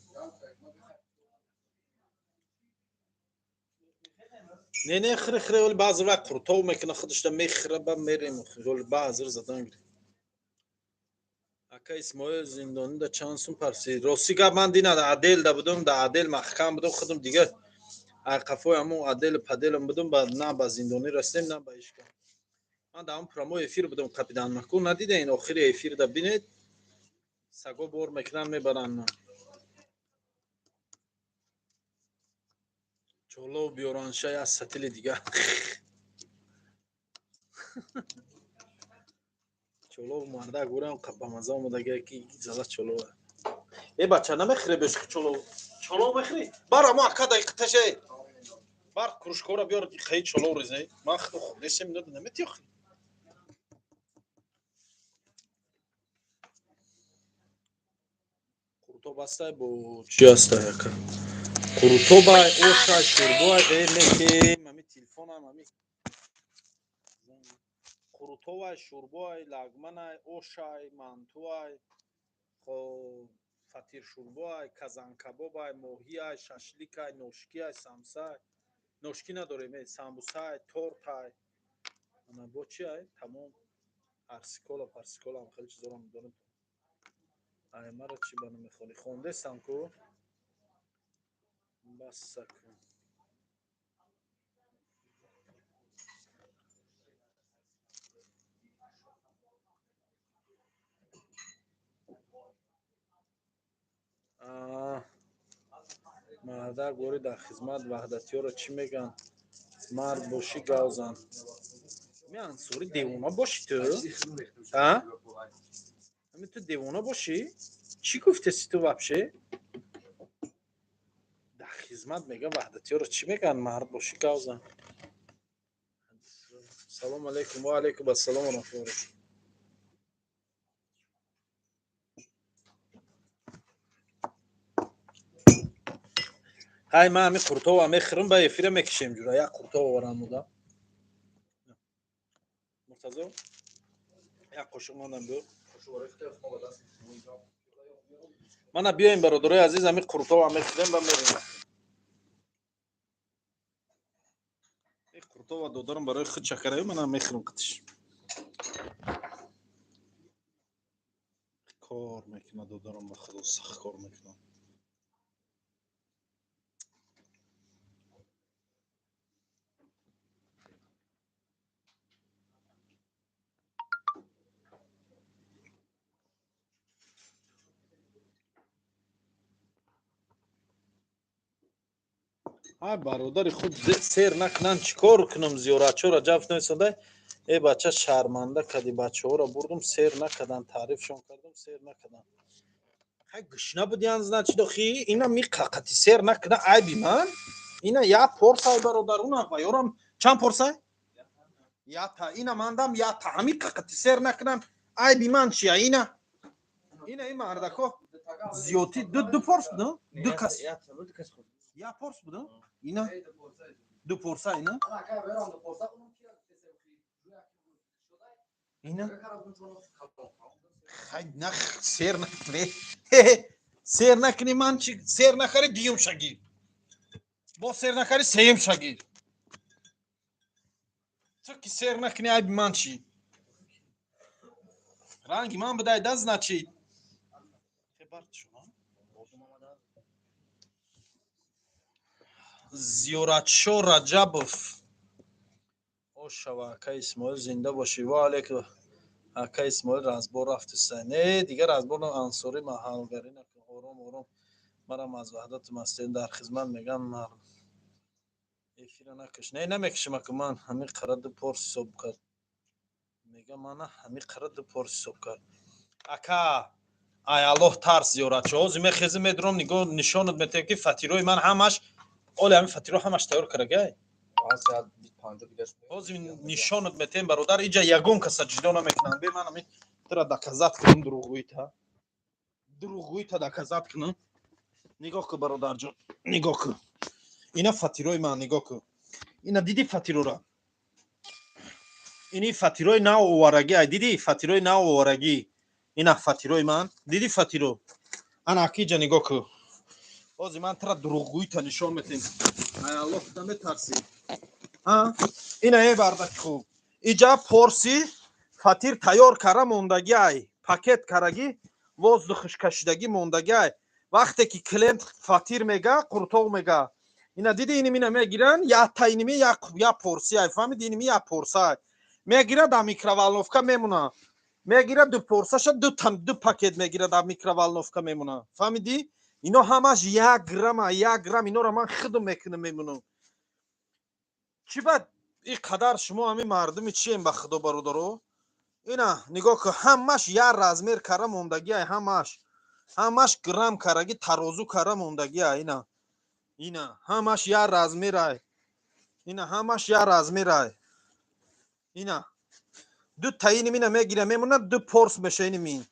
Не, не, хире, хире, оли баъзе вақт қуртов мекуна худашда, мехӯра, ба мерем, оли баъзир задан гирем. Ака Исмоил, зиндонида чанд сум парсид? Рости гап, ман дина отделда будум, да отдел маҳкам будум. Худум дигар қафои ҳамун отдели паделам будум. Ба на ба зиндонӣ расидем, на ба ишка. Ман дар ҳамун прямой эфир будум, капитан маку надидаин? Охири эфирда бинед, саго бор мекунанд, мебаранд. Чолов биёранша, як сатили дигар чолов. Мардак бурам, ба маза омадага, ки зала чолова. Э, бача, намехӯре? Бешки чолов, чолов мехӯри? Бар амо ака дақиқташе, бар кружкора биёр, хай, чолов резе. Ман худесем, наметиёх. Қурутоб ҳастай? Бо чӣ ҳастай, ака? Қурутобай, ошай, шӯрбоай. Э, мекем ами телефонам, ами қурутовай, шӯрбоай, лагманай, ошай, мантуай, хоб, фатиршӯрбоай, казанкабобай, моҳиай, шашликай, ношкиай, самсай. Ношкӣ надорем, э, самбусай, тортай. Ана, бо чи ай? Тамом. Арсикола, парсиколам, хеле чизорам дорем. Ай, мара чӣ ба намехонӣ? Хондестам ку, басса кун. Мардак бори дар хизмат ваҳдатиёро чӣ мегӯянд? Мард бошӣ, гавзан. Ми Ансори, девона бошӣ ту? Ами ту девона бошӣ? Чӣ гуфтеси ту вообще? Дар хизмат мега ваҳдатиёро чӣ мегӯянд? Мард бошӣ, гавзан. Салому алайкум. Ва алайкум ассалом ва раҳматуллоҳи. Ҳай, ман ҳами қуртова мехӯрам, ба эфира мекишем. Ҷура, як қуртова оварам буда. Муртазо, як қошуқ мандам биёр. Мана, биёем, бародарои азиз, ҳами қуртова мехӯрем ба мерем. Қуртова додарам барои худ чакараи, мана, мехӯрам қатиш. Кор мекунад додарам, ба худо, сахт кор мекунад. Ҳай, бародари худ сер накунанд, чӣ кор кунам? Зиёратчо Раҷаб нависонда: э, бача, шарманда кади, бачаҳоро бурдум, сер накардан, таърифшон кардам, сер накардан. Ҳай, гушна будиян, значит. Охи ина ми қақати сер накуна, айби ман? Ина як порсай, бародар, уна ва ёрам чанд порсай? Ята. Ина мандам ята. Ҳами қақати сер накунам, айби ман чия? Ина ин мардако зиёдти ду порс буд, ду кас як порс буд. Ина ду порса, ина хай, на, сер накунӣ, сер накунӣ, ман чи? Сер накари, дуюм шагир, бо сер накари, сеюм шагир. Ту ки сер накунӣ, айби ман чӣ? Ранги ман будай да, значит. Хебар шумо Зиёратшо Раҷабов ошава. Ака Исмоил, зинда бошӣ. Ва алейкум. Ака Исмоил, разбор рафтиста? Не, дигар разбор. Ансорӣ, маҳалгарӣ накун, ором, ором. Марам аз ваҳдату мастем. Дар хизмат меган мард. Эфира накаш. Не, намекашам, ака. Ман ҳамин қара ду порс ҳисоб кард, мега. Мана, ҳамин қара ду порс ҳисоб кард. Ака, ай Аллоҳ тарс. Зиёратшо, ҳозир мехезим, медурам, нигоҳ, нишонат метиҳам, ки фатирои ман ҳамаш оли, ҳамин фатиро ҳамаш тайёр кардагай. Ҳозир нишонат метиҳем, бародар. Иҷа ягон каса ҷидо намекунам. Бе, ман ҳамин тура доказать кунам, дурӯғгӯита, дурӯғгӯита доказать кунам. Нигоҳ кун, бародарҷон, нигоҳ кун. Ина фатирои ман, нигоҳ кун. Ина диди фатирора? Ини фатирои нав оварагӣ. Ай, диди фатирои нав оварагӣ? Ина фатирои ман, диди фатиро? Ана, акиҷа нигоҳ кун. Ҳозир ман тура дурӯғгӯита нишон метиҳем. Ай Аллоҳ наметарсӣ? Ина, е, бардаки хуб, иҷа порси фатир тайёр кара мондагӣ, ай пакет карагӣ. Воздухш кашидагӣ мондагиай. Вақте ки клиент фатир мега, қурутоб мега, ина диди, иними мегиран, якта иними я порсия, фаҳмиди, иними я порсай мегира, дар микроволновка мемона, мегира ду порсаша, ду пакет мегира, дар микроволновка мемона, фаҳмидӣ? Ино ҳамаш 1 грамма, 1 грамм. Инора ман худм мекунам, мемонам. Чӣ бад и қадар шумо ҳамин мардуми чием, ба худо, бародаро? Ина нигоҳ кун, ҳамаш як размер кара мондагиай, ҳамаш грамм караги, тарозу кара мондагиай. Ина ҳамаш як размерай, ина ҳамаш як размерай. Ина ду таиним ина мегира, мемонад, ду порс меша. Иними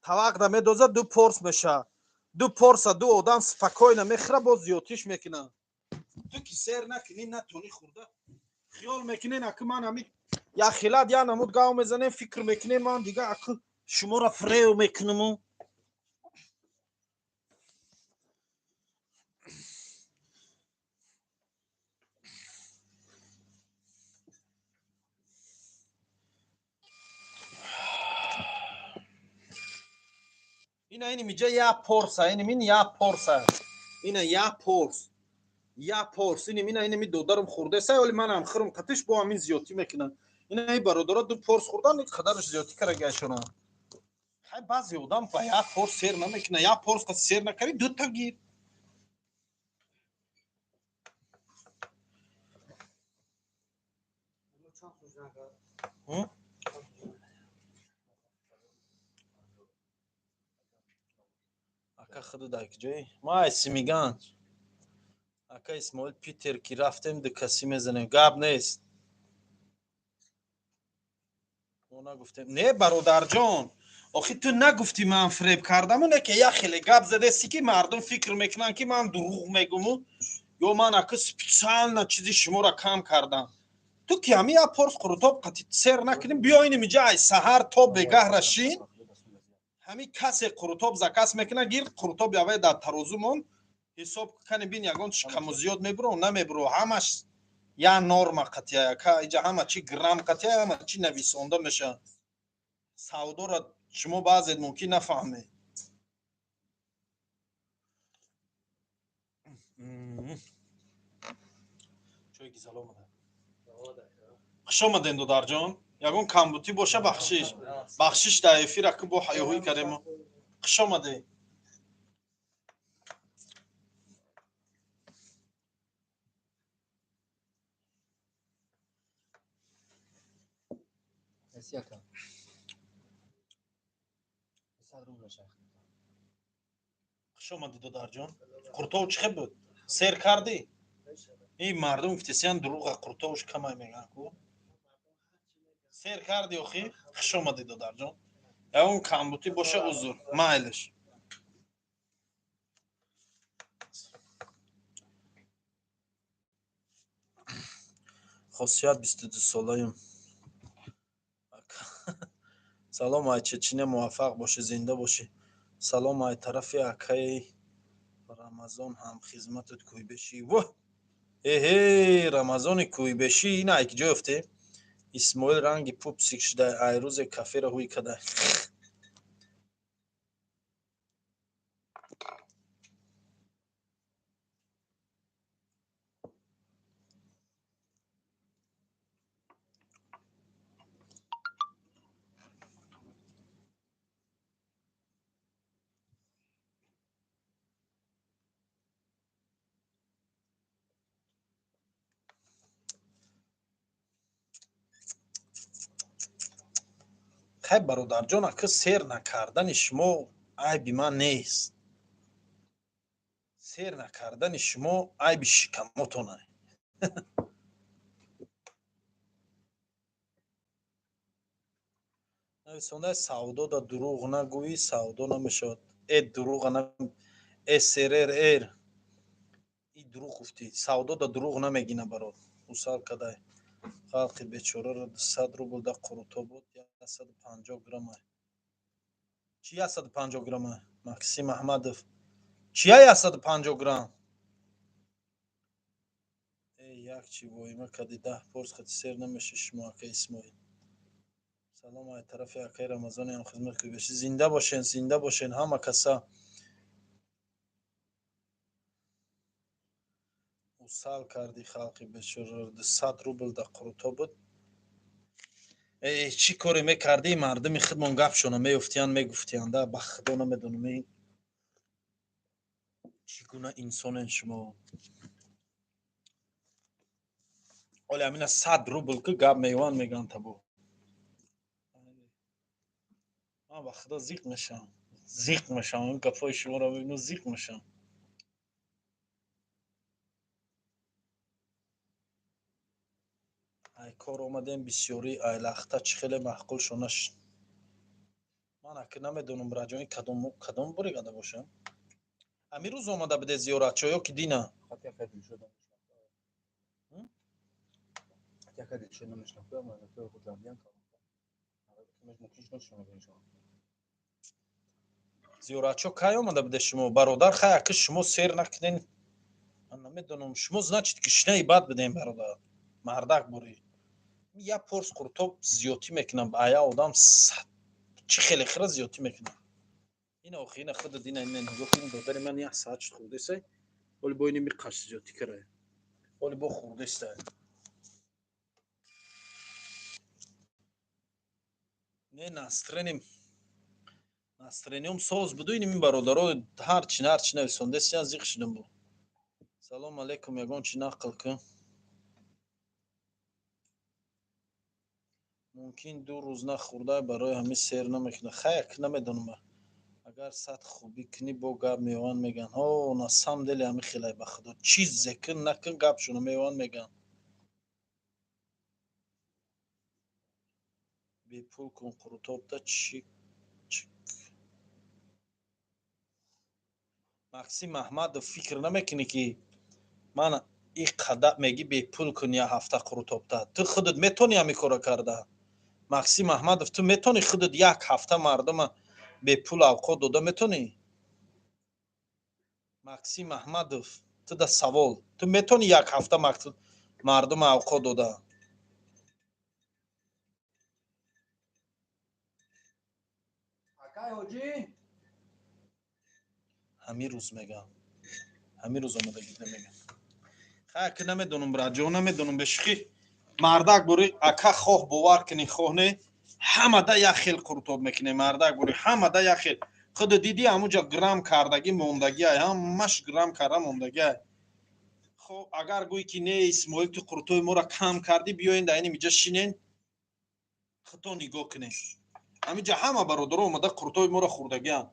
тавақда медоза, ду порс меша. Ду порса ду одам спокойно мехӯра, боз зиёдтиш мекуна. Ту ки сер накунӣ, натонӣ хӯрда, хиёл мекунен, аки ман ами як хилат, як намуд гав мезанем, фикр мекунем, ман дига аки шуморо фрев мекунаму. Ина ини миҷа як порса, инимин як порса, ина як порс, як порс иним. Ина иними додарам хӯрдеса, оли манам хӯрм қатиш, бо ҳамин зиёдтӣ мекунам. Ина и бародаро ду порс хӯрдан, қадараш зиёдтӣ карагашона. Хай, баъзе одам ба як порс сер намекуна. Як порс қати сер накарди, дута гир. Ака, худу дар куҷои? Ма ай Семиганҷ. Ака Исмоил, Питер ки рафтем, ду касӣ мезанем, гап нест. Мо нагуфтем не, бародарҷон. Охи ту нагуфтӣ ман фиреб кардаму, не ки як хеле гап задести, ки мардум фикр мекунанд, ки ман дурӯғ мегуму ё ман ака специально чизи шуморо кам кардам. Ту ки ҳами як порс қурутоб қати сер накунем, биё иним иҷа ай саҳар то бегаҳ рашин. Ҳами касе қурутоб заказ мекуна, гир қурутоб явай дар тарозу мон, ҳисоб кани, бин, ягон каму зиёд мебуро, намебуро. Ҳамаш я норма қатия, яка иҷа ҳама чи грамм қатия, ҳама чи нависонда меша. Савдора шумо баъзет мумкин нафаҳмед. Чой гизал омада. Хуш омаден, додарҷон. Ягон камбутӣ боша, бахшиш, бахшиш. Дар эфир аку бо ҳаёҳӯй кардему. Хуш омадед. Merci ака. 100 рубл шайх. Хуш омадӣ, додарҷон. Қуртов чӣ хел буд, сер кардӣ? Ин мардум гуфтесиян, дурӯға, қуртовш камай мегӯянд ку. Сер кардӣ охи? Хуш омадӣ, додарҷон. Ягон камбутӣ боша, узр, майлиш. Хосият, 22 солаем. Салом ай Чечиня, муваффақ бошӣ, зинда бошӣ. Салом ай тарафи акаи Рамазон, ҳамхизматат Кӯйбешӣ. Во эҳе, Рамазони Кӯйбешӣ, ина ай ки ҷой ёфте. Исмоил ранги пупсик шуда, ай рӯзе каферо ҳуй када. Хай, бародарҷон, ака, сер накардани шумо айби ман нест. Сер накардани шумо айби шикамотона. Нависонда: савдода дурӯғ нагӯӣ, савдо намешавад. Э, дурӯға сррр и дурӯғ гуфтӣ. Савдода дурӯғ намегина, барод, усал кадай. Халқи бечораро 200 рубл да қурутобот 150 грамма. Чи 150 грамма? Максим Аҳмадов, чия 150 грамм? Э, як чи воима кади, 10 порс хати сер намеша шумо, ака Исмоил. Салом ай тарафи акаи Рамазони ҳам хизмат кӯбеши. Зинда бошен, зинда бошен ҳама каса. Усал карди халқи бечораро, 200 рубл да қуруто буд. Э, чӣ коре мекардӣ, мардуми худмон гапшона меёфтиянд, мегуфтиянд, да, ба худо намедонам ин чӣ гуна инсонен шумо. Оле амина 100 рубл ки гап меёванд, мегӯянд табо. Ман ба худо зиқ мешавам, зиқ мешавам, ин гапҳои шуморо мебинам, зиқ мешавам. Ай кор омадем бисёрӣ, ай лахта чӣ хеле маъқул нашуд. Ман аки намедонам, браҷони, кадом бригада бошам. Ҳамин рӯз омада буде зиёратчо ё ки дина? Хати ака Дилшод намешнохтам. Хати ака Дилшод намешнохтам, ман то Хуҷандиян калон. Зиёратчо кай омада буде шумо? Бародар, хай аки шумо сер накунен. Ман намедонам, шумо значит гишнаи бад будем, бародар. Мардак бурӣ. Я порс қуртоб зиёдтӣ мекунам, ая одам чӣ хеле хира зиёдтӣ мекунам. Ина охи, ина худат ина ина нигоҳ кун, додари ман як саат шуд хӯрдесай. Оли бо ини миқаш зиёдтӣ кара. Оли бо хӯрдестай. Не настроением настроением соз буду, ини мин бародаро ҳарчи ҳарчи нависондесиян, зиқ шудам бу. Салом алейкум, ягон чӣ нақл кун. Мумкин 2 рӯз нахӯрда, барои ҳамин сер намекунад. Хай ак намедонам. Агар сад хубӣ кунӣ, бо гап меёванд, мегӯянд. Ҳо, на самом деле ҳамин хелай, ба худо. Чизе кун накун, гапшоно меёванд, мегӯянд. Бепул кун қурутобда чӣ. Максим Аҳмадов, фикр намекунӣ ки ман ин қадар мегӣ бепул кун як ҳафта қурутобта. Ту худат метавонӣ ҳамин корро карда? Максим Аҳмадов, ту метавонӣ худат як ҳафта мардума бепул авқот дода метавонӣ? Максим Аҳмадов, ту да савол. Ту метавонӣ як ҳафта мардума авқот дода? Акай ҳоҷӣ? Ҳамин рӯз мегам. Ҳамин рӯз омадагида мегам. Хай ки намедонам, браҷон, намедонам, бешухӣ. Мардак бури, ака, хоҳ бовар кунӣ, хоҳ не, ҳамада як хел қуртоб мекунем, мардак бури, ҳамада як хел. Худ дидӣ, ҳамунҷа грамм кардагӣ мондагӣ ай, ҳамаш грамм карда мондагӣ ай. Хоб, агар гӯӣ ки не, Исмоил, ту қуртои моро кам кардӣ, биёен дар ин иҷа шинен, худтон нигоҳ кунед. Ҳаминҷа ҳама бародаро омада қуртои моро хӯрдагианд.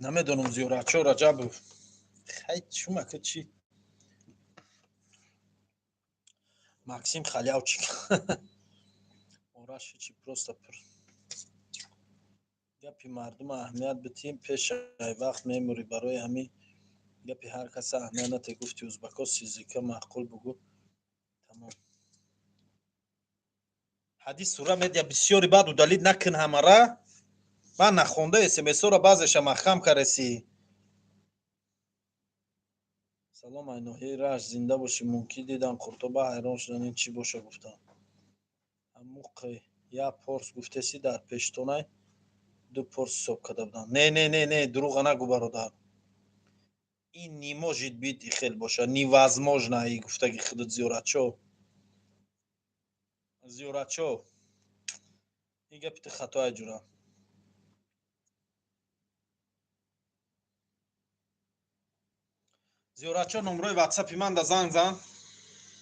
Намедонам, зиёратчо Раҷабов. Хай чумака чӣ? Максим халявчик. Ораш ҳечи, просто пур. Гапи мардума аҳамият битиҳем, пеш ай вақт мемурӣ, барои ҳамин гапи ҳар каса аҳамият нате. Гуфти узбако сизика маъқул бугӯ, тамом. Ҳадис сура медиа бисёри баъд удалить накун ҳамара. Ман нахонда смсҳоро баъзеша маҳкам каресӣ. Салом ай ноҳияи Рашт, зинда бошӣ. Мумкин дидан қуртоба, ҳайрон шудан, ин чӣ боша гуфтам. Ҳамуқи як порс гуфтесӣ, дар пештонай ду порс ҳисоб карда будам. Не, не, не, не, дурӯға нагӯ, бародар. Ин не может быть, и хел боша. Невозможно и гуфтаги худат, зиёратчо. Зиёратчо. Ин гапи ту хато ай, ҷура. Зиёратчо, номрои ватсапи ман да занг зан.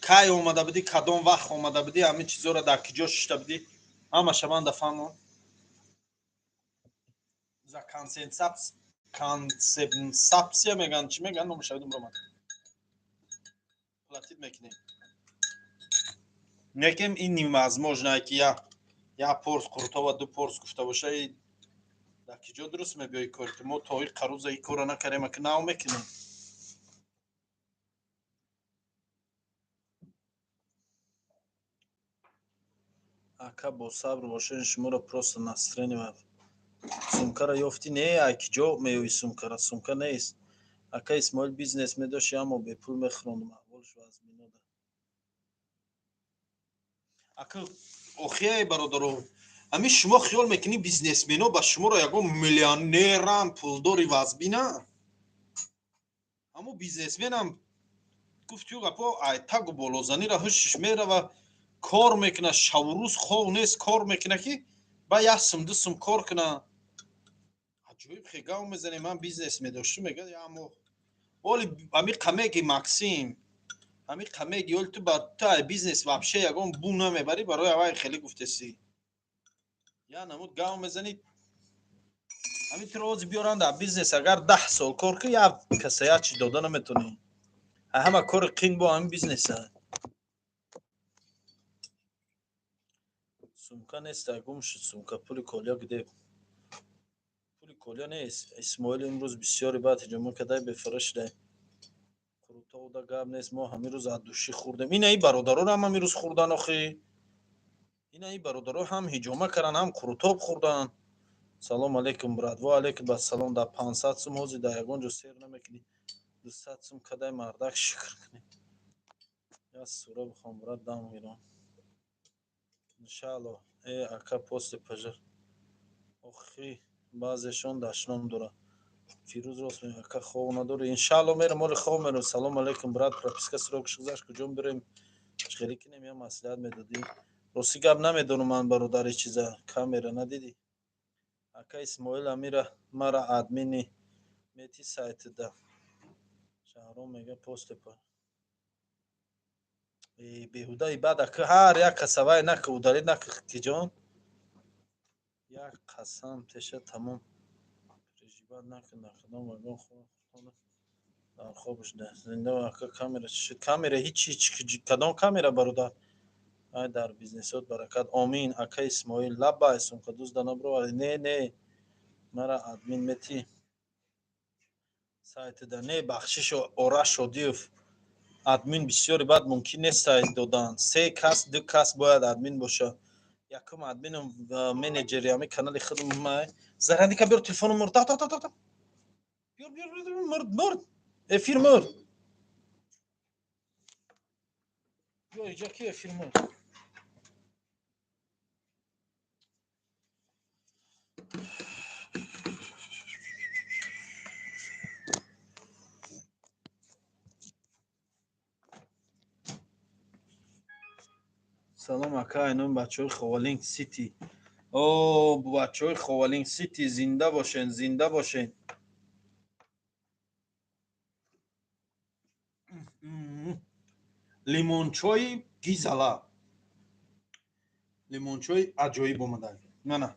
Кай омада будӣ, кадом вақт омада будӣ, ҳамин чизоро дар киҷо шишта будӣ, ҳамаша ман да фаҳмон. За консепсия мегӯянд, чӣ мегӯянд, номаша ёдум ромад. Платить мекунем. Мекем, ин невозможно ки як порс қуртова ду порс гуфта боша, и дар киҷо дуруст мебиёи кори ки мо то и қаруза и корро накардем, ки нав мекунем. Ака, бо сабр бошед, шуморо просто настроение. Сумкара ёфтӣ? Не, ай ки ҷо меёвӣ сумкара? Сумка нест. Ака Исмоил, бизнес медошти, аммо бепул мехӯрондум. Аҳволш вазминода. Ака охияй, бародаро, ҳамин шумо хиёл мекунӣ, бизнесмено ба шуморо ягон миллионерам, пулдори вазбина. Ҳамо бизнесменам гуфтию гапо, айтагу болозанира ҳушиш мерава, кор мекуна, шаву рӯз хов нест, кор мекуна, ки ба як сум, ду сум кор куна. Аҷоиб хегав мезанем. Ман бизнес медоштум, мега, аммо оли ҳами қамеги, Максим, ҳами қамеги, оли ту ба ту ай бизнес вообще ягон бу намебарӣ. Барои авай хеле гуфтесӣ, я намуд гав мезанӣ. Ҳамин туро ози биёранд дар бизнес, агар 10 сол кор кунӣ, як каса як чи дода наметонӣ. Ҳама кори қин бо ҳамин бизнеса. Сумка нест, гум шуд сумка. Пули колия где? Пули колия нест. Исмоил, имрӯз бисёри баъд ҳиҷома кадай, бефара шудай. Қурутоуда гап нест, мо ҳамин рӯз аз душӣ хӯрдем. Инаи бародароро ҳам ҳамин рӯз хӯрдан охи. Инаи бародаро ҳам ҳиҷома карданд, ҳам қурутоб хӯрданд. Салом алейкум, брат. Во алейкум ассалом. Дар 500 сум ҳозир дар ягон ҷо сер намекунӣ. 200 сум кадай, мардак, шукр кунӣ. Як сура бихон, брат, дам гирам. Иншаалло. Э, ака, после пожар. Охи, баъзешон дашном дорад. Фирӯз рост мегӯяд, ака, хов надорӣ? Иншаалло, мерам, оли хов мерам. Салом алейкум, брат, прописка срокаш гузашт, куҷо бирем, чӣ хеле кинем, я маслиҳат медодӣ? Рости гап, намедонам ман, бародари, чиза. Камера надидӣ? Ака Исмоил, амира мара админи мети сайтида. Шаҳром мега после па. Беҳудаи баъд, ака, ҳар як касавай нака, удалить нака, киҷон. Як қасам теша тамом. Переживать накун, дар кадом вагон хона дар хобш да. Зинда ака, камера чӣ шуд? Камера ҳеч ҳеч, кадом камера, бародар? Ай, дар бизнесот баракат. Омин, ака Исмоил, лаббай, сумка дузда набровард. Не, не. Мара админ мети сайтида. Не, бахшиш, Ораш Шодиев. Админ бисёри баъд мумкин нест сайт додан. Се кас, ду кас бояд админ боша. Якум админум менеҷери ҳами канали худум май. Зарандика, биёр телефону, мурд. Та та та та. Биёр, биёр, биёр, мурд, мурд. Эфир мурд. Биёр иҷа, ки эфир мурд. Салом, ака, айноми бачаҳои Ховалинг Сити. О, бачаҳои Ховалинг Сити, зинда бошен, зинда бошен. Лимончои гизала, лимончои аҷоиб омада. Мана,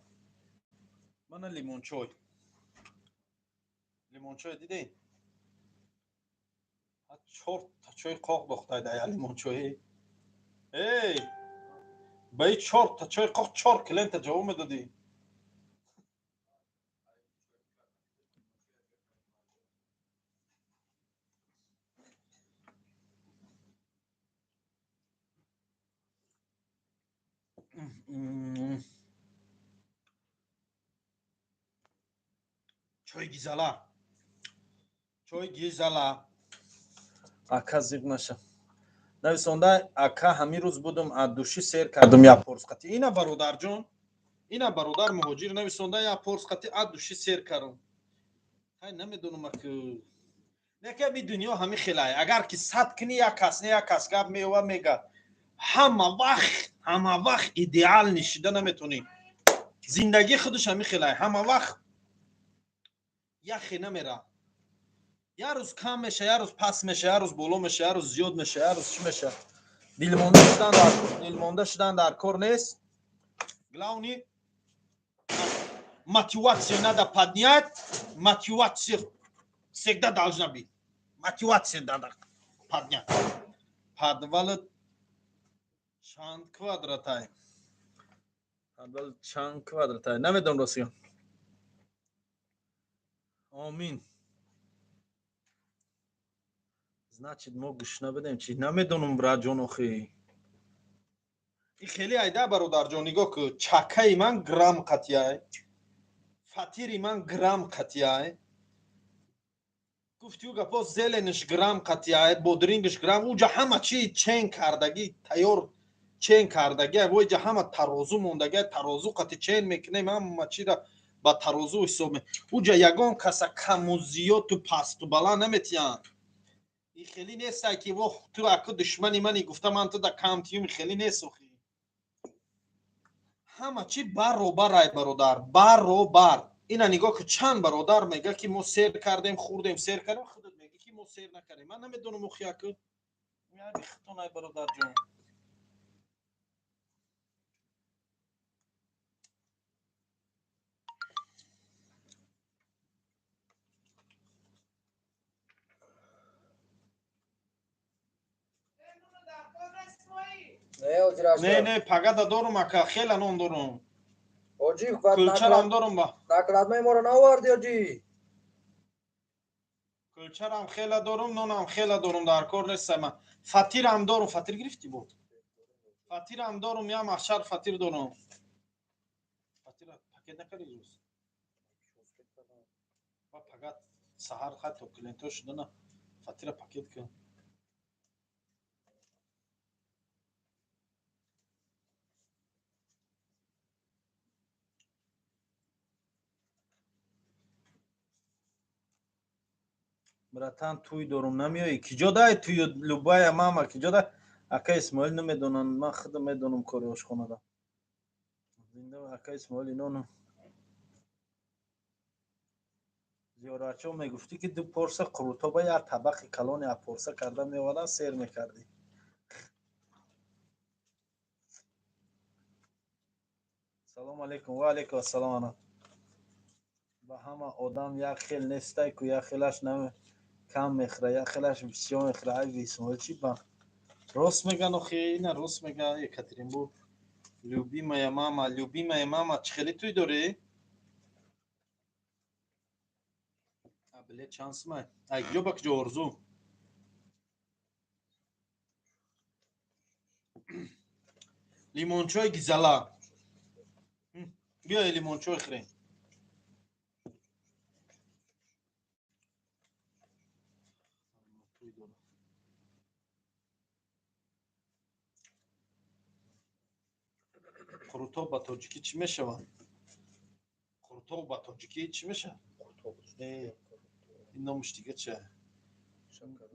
мана лимончой, лимончой дидед? Чорта чой қоқ дохтай да лимончои. Эй, ба и чорта чой қоқ чор клиента ҷавоб медодӣ. Чой гизала, чой гизала. Ака, зиқ наша. Нависонда, ака, ҳамин рӯз будум, аз души сер кардум, як порс қати. Ина, бародарҷон, ина бародар муҳоҷир нависонда, як порс қати аз души сер кардум. Ҳай, намедонам, аку неки би дунё ҳамин хелай. Агар ки сад кунӣ, як кас не, як кас гап меёва, мега. Ҳама вақт, ҳама вақт идеал нишида наметонӣ. Зиндагӣ худаш ҳамин хелай, ҳама вақт яхе намера. Як рӯз кам меша, як рӯз паст меша, як рӯз боло меша, як рӯз зиёд меша, як рӯз чӣ меша. Дилмонда шудан дар кор нест. Главный мотивация надо поднять, мотивация всегда должна быть. Мотивация надо поднять. Подвал чанд квадратай? Подвал чанд квадратай, намедонам, ростига. Омин. Значит, мо гушна будем чи? Намедонам, браҷон, охи. И хеле айда, бародарҷон, нигоҳ ку, чакаи ман грамм қатияй. Фатири ман грамм қатиай. Гуфтию гапо, зелень ш грамм қатиай, бодрингш грамм, уҷа ҳама чи чен кардагӣ, тайёр чен кардагӣ, воиҷа ҳама тарозу мондагӣ, тарозу қати чен мекунем, ҳама чира ба тарозу ҳисоб. Уҷа ягон каса каму зиёду пасту баланд наметиҳанд. И хеле нестай, ки во, ту аку душмани мани, гуфта ман ту да кам тиюм, хеле нест охи. Ҳама чи баробар ай, бародар, баробар. Ина нигоҳ ки, чанд бародар мега, ки мо сер кардем, хӯрдем, сер кардем, худат мега, ки мо сер накардем. Ман намедонам охи, аку хитон ай, бародарҷон. Не, не, пагада дорум, ака, хела нон дорум. Оҷи, кулчарам дорум ба. Накладной моро наоварди, оҷи. Кулчарам хела дорум, нонам хела дорум, дар кор нестам. Фатирам дорум, фатир гирифтӣ бо? Фатирам дорум, я маҳшар фатир дорум. Фатира пакет накарди рӯз? Ба пагат саҳар хай то клиентҳо шудана фатира пакет кун. Братан, туй дорум, намеоӣ? Киҷо дай тую, любая мама, киҷо дай? Ака Исмоил намедонам, ман худам медонам кори ошхонада. Зинда ака Исмоил инону. Зиёратчо мегуфтӣ, ки ду порса қурутоба як табақи калони апорса карда меовардан, сер мекардӣ. Салому алейкум, ва алейкум ассалом. Ана ба ҳама одам як хел нестай ку, як хелаш кам мехӯра, як хелаш бисёр мехӯра. Айби Исмоил чи ба рост меган охи, ина рост мега. Екатеринбург, любимая мама, любимая мама, чӣ хеле туй дорӣ? Билет чанд сумай? Ай куҷо ба куҷо, Орзу? Лимончои гизала, биёй лимончой хӯрем. Қурутоб ба тоҷикӣ чӣ мешавад? Қурутоб ба тоҷикӣ чӣ мешавад? Ин номаш дига чи?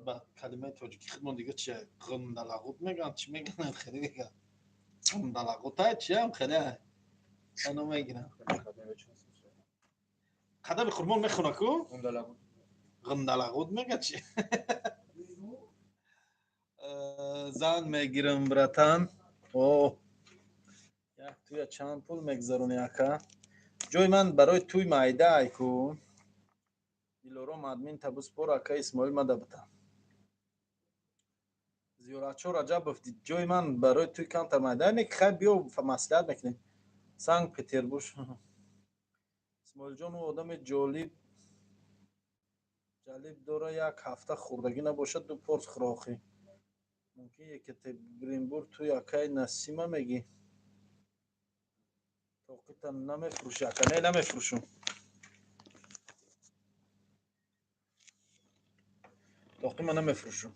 Ба калимаи тоҷикӣ худмон дига чи? Ғундалагут мегӯянд, чӣ мегӯянд, хеле мегӯянд, ғундалагутай чиам, хеле ано мегирам. Қадами Қурбон мехона ку, ғундалагут мега чи? Зан мегирам, братан. О, як туя чанд пул мегузаронӣ, ака? Ҷои ман барои туй майда ай ку. Дилором, админ табуспор, ака Исмоил мада бита. Зиёратчо Раҷабов, ҷои ман барои туй камтар майда не, хай, биё, маслиҳат мекунем. Санкт Петербург. Исмоилҷон, ӯ одами ҷолиб ҷалиб дора, як ҳафта хӯрдагӣ набошад, ду порс хӯрохӣ мумкин. Екатеринбург туй акаи Насима мегӣ? Тоқита намефурӯшӣ, ака? Не, намефурӯшум, тоқима намефурӯшум.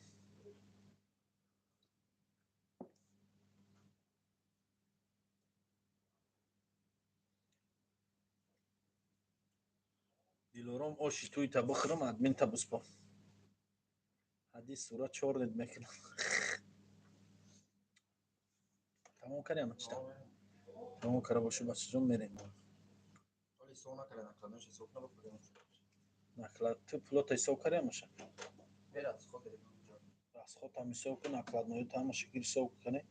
Дилором, оши туйта бихӯрам, админта буспо. Ҳадис сура чор нед мекунам. Тамом кардем, чита тамом кара боши, бачаҷон, мерем. Наклад ту пулота ҳисоб кардем, аша расход ам ҳисоб кун, накладной ит ҳамаша гир, ҳисоб кунӣ.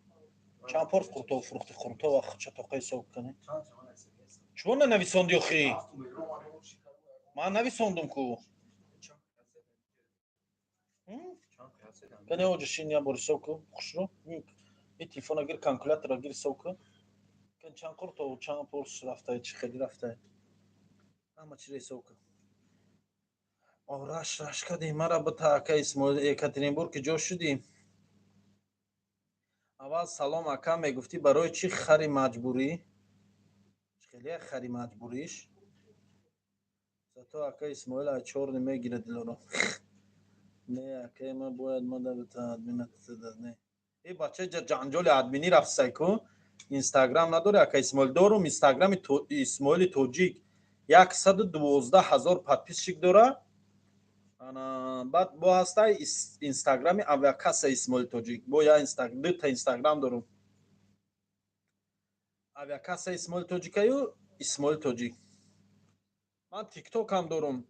Чанд порс қуртоб фурӯхти, қуртоб чатоқа ҳисоб кунӣ. Чумо нанависонди охи? Ман нависондум ку. Кане, оҷа шин, як бор ҳисоб кун хушрӯ. И телефона гир, калкулятора гир, ҳисоб кун. Кан чанд қуртоб, чанд порс рафтае, чӣ хеле рафтае, ҳама чиро ҳисоб кун. Раш раш кардем, мара бита, ака Исмоил. Екатеринбург ки ҷо шудӣ? Аввал салом, ака, мегуфтӣ, барои чӣ хари маҷбурӣ? Чӣ хеле хари маҷбуриш? Зато ака Исмоил ай чёрный мегирад дилоро. Не, акаи ман бояд мада бита админа не. Э, бача, ҷанҷоли админӣ рафтсай ку. Инстаграм надори, ака Исмоил? Дорум, инстаграми Исмоили Тоҷик 112 000 подписчик дора. Ана баъд бо ҳастай инстаграми авиакасса Исмоили Тоҷик. Бо я дута инстаграм дорум: авиакасса Исмоили Тоҷикаю Исмоили Тоҷик. Ман тиктокам дорум,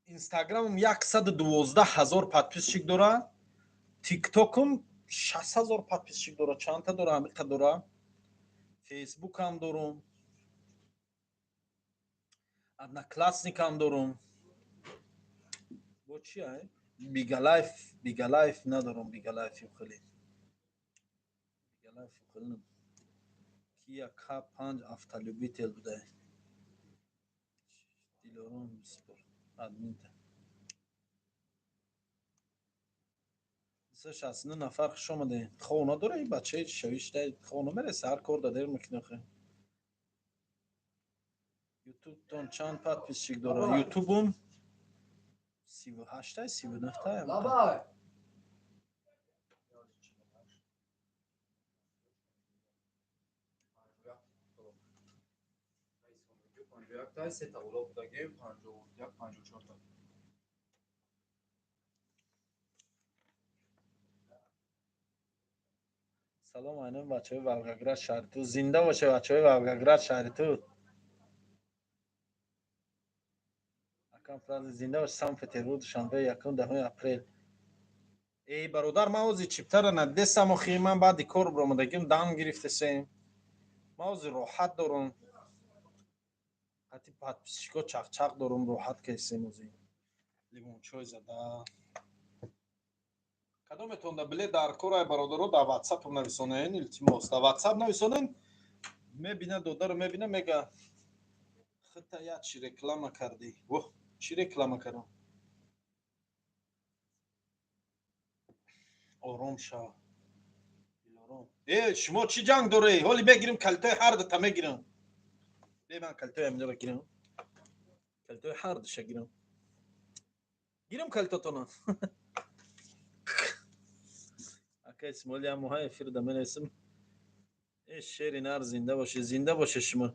инстаграмам 112 000 подписчик дора, тиктокум 60 000 подписчик дора, чандта дора, ҳамиқа дора. Фейсбукам дорум, Одноклассникам дорум. Бо чи ай? Бигалайф, Бигалайф надорум, Бигалайф хеле, Бигалайф хеле. Кия К5 автолюбитель будай. Дилором, бисёр админта. 269 нафар, хуш омадед. Хона дора ин бачаи шавишта, хона мереса, ҳар кор да дер мекунӣ охе. Ютубтон чанд подписчик дора? Ютубум 38-та, 39-та. Лабай. 51-та, сета боло будагем, 51, 54-та. Салом, айнам бачаҳои Волгоград шаҳри ту. Зинда боше, бачаҳои Волгоград шаҳри ту. Акам фрази зинда бош. Санкт Петербург, душанбе, 1-10 апрел. Эй, бародар, ман ози чиптара надидестам охи. Ман баъди кор биромадагим, дам гирифтесем. Ман ози роҳат дорум, ҳатти подписчико чақчақ дорум, роҳат кесем ози, лимончой зада. Кадометон да билет дар кор, ай бародаро, дар ватсапам нависонен, илтимос, дар ватсап нависонен. Мебина додаро, мебина, мега: «Хита як чи реклама кардӣ?» Воҳ, чӣ реклама кардам? Ором шав, э, шумо чӣ ҷанг дорӣ? Ҳоли мегирим, калитои ҳар дута мегирам. Бе, ман калитои ҳаминро гирам, калитои ҳар душа гирам, гирам калитотона. Ака Исмоил, як моҳа эфир да менависам. Э, шери нар, зинда боше, зинда боше. Шумо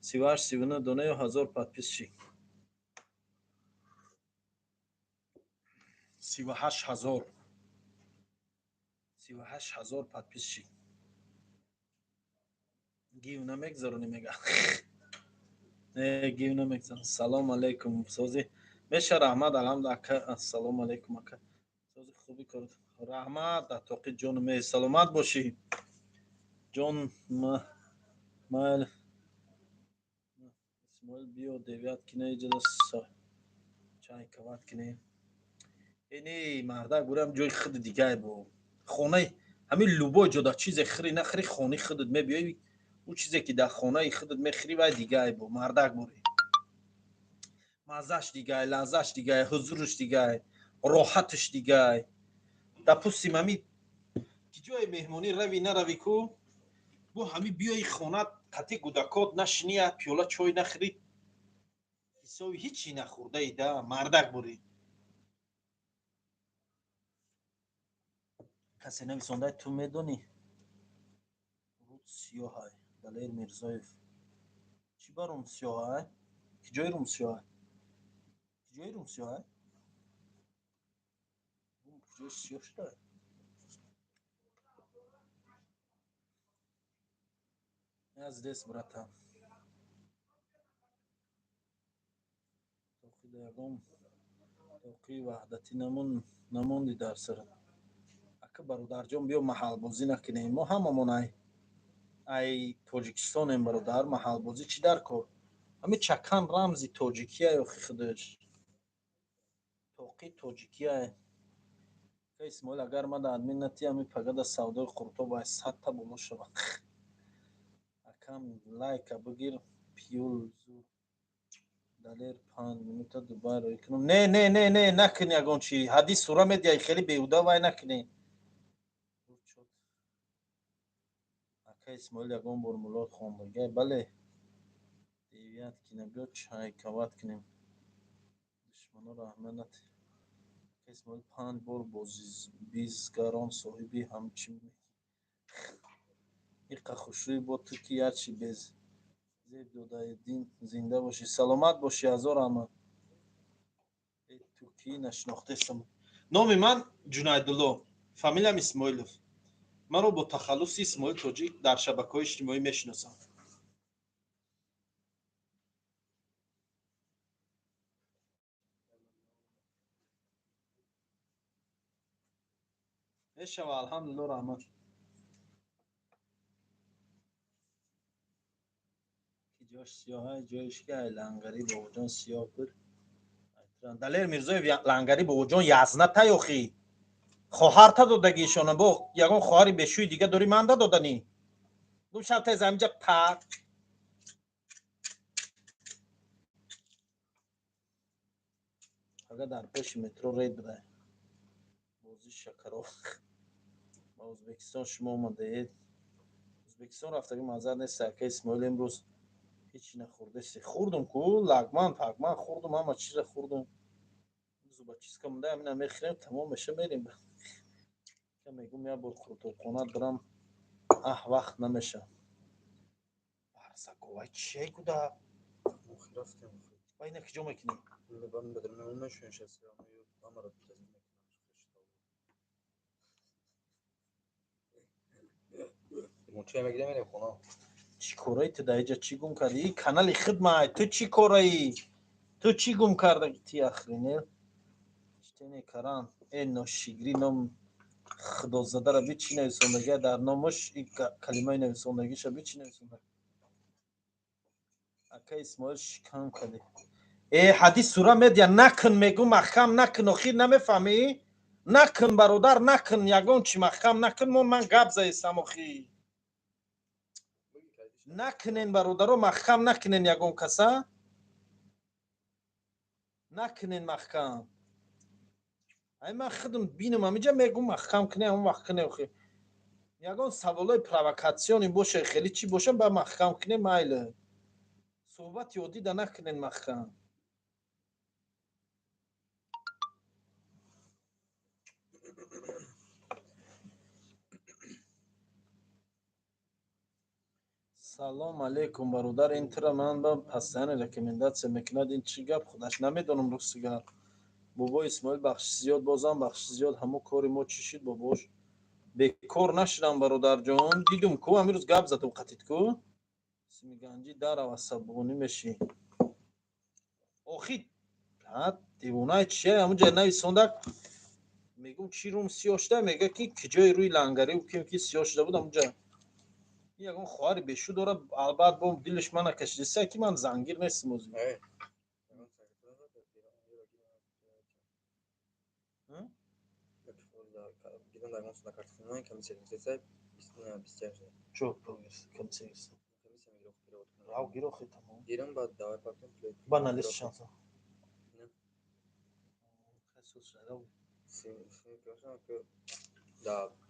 38, 39 дона ё ҳазор подписчик, 38 000, 38 000 подписчик. Гив намегзаронӣ, мега. Не, гив намегзарон. Салом алейкум, сози меша, раҳмат, алҳамду, ака. Ассалому алейкум, ака, сози, хуби кор, раҳмат. Атоқи ҷону ме, саломат бошӣ, ҷон. Майл, Исмоил, биё, девят кине, иҷода чайкават кине. Э, не, мардак, бурам ҷои худи дигае бо хонаи ҳамин. Любой ҷо да чизе хӯри нахӯри, хонаи худат мебиёи, ӯ чизе ки дар хонаи худат мехӯри, вай дигае бо, мардак, борӣ маззаш дигае, лаззаш дигае, ҳузураш дигае, роҳаташ дигае. Допустим, ҳами ки ҷои меҳмонӣ рави нарави ку, бо ҳами биёи хона, қати гудакот нашини, як пиёла чой нахӯри, ҳисоби ҳичи нахӯрдаи да, мардак, борӣ. Касе нависондай, ту медонӣ, руд сиёҳай. Далер Мирзоев, чӣ ба рум сиёҳай? Ки ҷои рум сиёҳай? Ки ҷои рум сиёҳай? Рум куҷои сиёҳ шуда? Я здесь, братан. Тоқида ягон тоқии ваҳдатӣ намонди дар сарат, ака? Бародарҷон, биё, маҳалбозӣ накунем. Мо ҳамамон ай Тоҷикистонем, бародар. Маҳалбозӣ чӣ дар кор? Ҳами чакан рамзи тоҷикия охи, худаш тоқи тоҷикия. Ака Исмоил, агар мада админ натӣ, ҳами пагада савдои қуртоб ай 100-та боло шавад. Акам, лайка бигир, пиюл зур. Далер, 5 минута Дубай роӣ кунам. Не, не, не, не, накунӣ ягон чи. Ҳадис сура медиҳай, хеле беҳуда вай накунӣ. Ака Исмоил, ягон бор мулод хондагай? Бале. Девяткина, биё чайковать кунем. Душманоро аҳамият натиҳ. Ака Исмоил, панҷ бор бизгарон соҳиби ҳамчи иқа хушрӯй бо ту ки ярчи безеб додаедин. Зинда бошӣ, саломат бошӣ, ҳазор раҳмат. Э, ту кӣ? Нашинохтаистам. Номи ман Ҷунайдулло, фамилиям Исмоилов. Маро бо тахаллуси Исмоил Тоҷик дар шабакаҳои иҷтимоӣ мешиносанд. Мешава, алҳамдулилло, раҳмат. Ки ҷош сиёҳа, ҷоиш ки ай лангари бобоҷон сиёҳ буд. Далер Мирзоев, лангари бобоҷон язна таёхӣ. Хоҳарта додагишона, бо ягон хоҳари бешӯи дига дорӣ, ман дадоданӣ. Гум шав тез амиҷа пак. Ага дар пеши метро рейд будай. Бозӣ шакаров. Ба Ӯзбекистон шумо омадаед. Ӯзбекистон рафтагӣ маъзарат нест, ака Исмоил, имрӯз ҳеҷ нахӯрдаси. Хӯрдум ку, лагман, пагман хӯрдум, ҳама чиза хӯрдум. Зубочистка монда, ҳамина мехӯрем, тамом меша, мерем. Мегум як бор қурутобхона бирам, аҳ, вақт намеша. Барсаковай чие куда? Ва ина киҷо мекунӣ? Чӣ кораи ту дар иҷа, чӣ гум кардӣ? И канали хидмай, ту чӣ кораӣ? Ту чӣ гум кардаги, ти охренел? Чтение Коран, э ношигрӣ, ном худозадара би чӣ нависондагия дар номаш, и калимаи нависондагиша би чӣ нависонда. Ака Исмоил, шикам кардӣ. Э, ҳадис сура медия накун, мегум маҳкам накун, охир намефаҳмӣ? Накун, бародар, накун, ягон чӣ маҳкам накун, мо ман гап заестам охи. Накунен, бародаро, маҳкам накунен ягон каса. Накунен маҳкам. Ай ман худам бинам ҳамиҷа мегум маҳкам кунем, ҳамон вақт кунем охи. Ягон саволои провокационный боша, хеле чӣ боша, ба маҳкам кунем, майли. Суҳбати оддӣ да накунен маҳкам. Салом алейкум, бародар, ин тура ман ба постоянно рекомендация мекунад, ин чӣ гап худаш намедонам, рости гап. Бобо Исмоил, бахши зиёд, бозам бахши зиёд, ҳамо кори мо чӣ шуд, бобош? Бекор нашудам, бародарҷон, дидум ку, ҳамин рӯз гап задум қатид ку. Симиганҷӣ дарав, асабонӣ мешӣ. Охи, ҳа, девонаи чия, ҳамунҷа нависондак, мегум чӣ рум сиёҳ шуда, мега ки киҷои рӯи лангари ким ки сиёҳ шуда буд ҳамунҷа. Ин ягон хоҳари бешу дорад, албат бо дилаш мана кашидиса ки ман зангир нестам озӣ. Чо комиссия гирифта? Рав гирохи тамом. Ба налис шанса.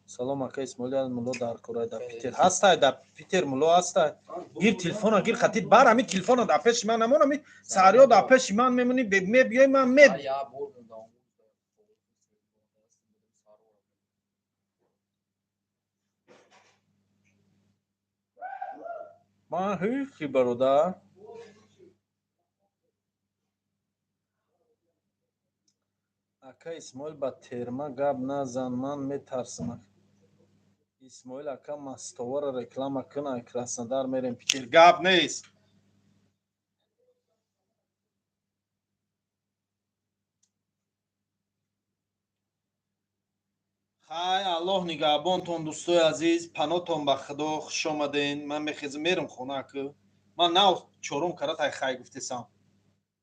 Салом, ака Исмоил, мулло дар кора дар Питер ҳастай, дар Питер мулло ҳастай. Гир телефона, гир хатид бар ҳами телефона дар пеши ман намон, ҳами саҳриё дар пеши ман мемонӣ, мебиёй ман меб. Ман ҳеҷ, бародар. Ака Исмоил, ба терма гап назан, ман метарсам. Исмоил ака, мастовара реклама кун, ай Краснодар мерем Питер. Гап нест. Хай, Аллоҳ нигаҳбонтон, дӯстои азиз, панотон ба Худо, хуш омаден. Ман мехезам, мерам хона ку. Ман нав чорум карат ай хай гуфтесам.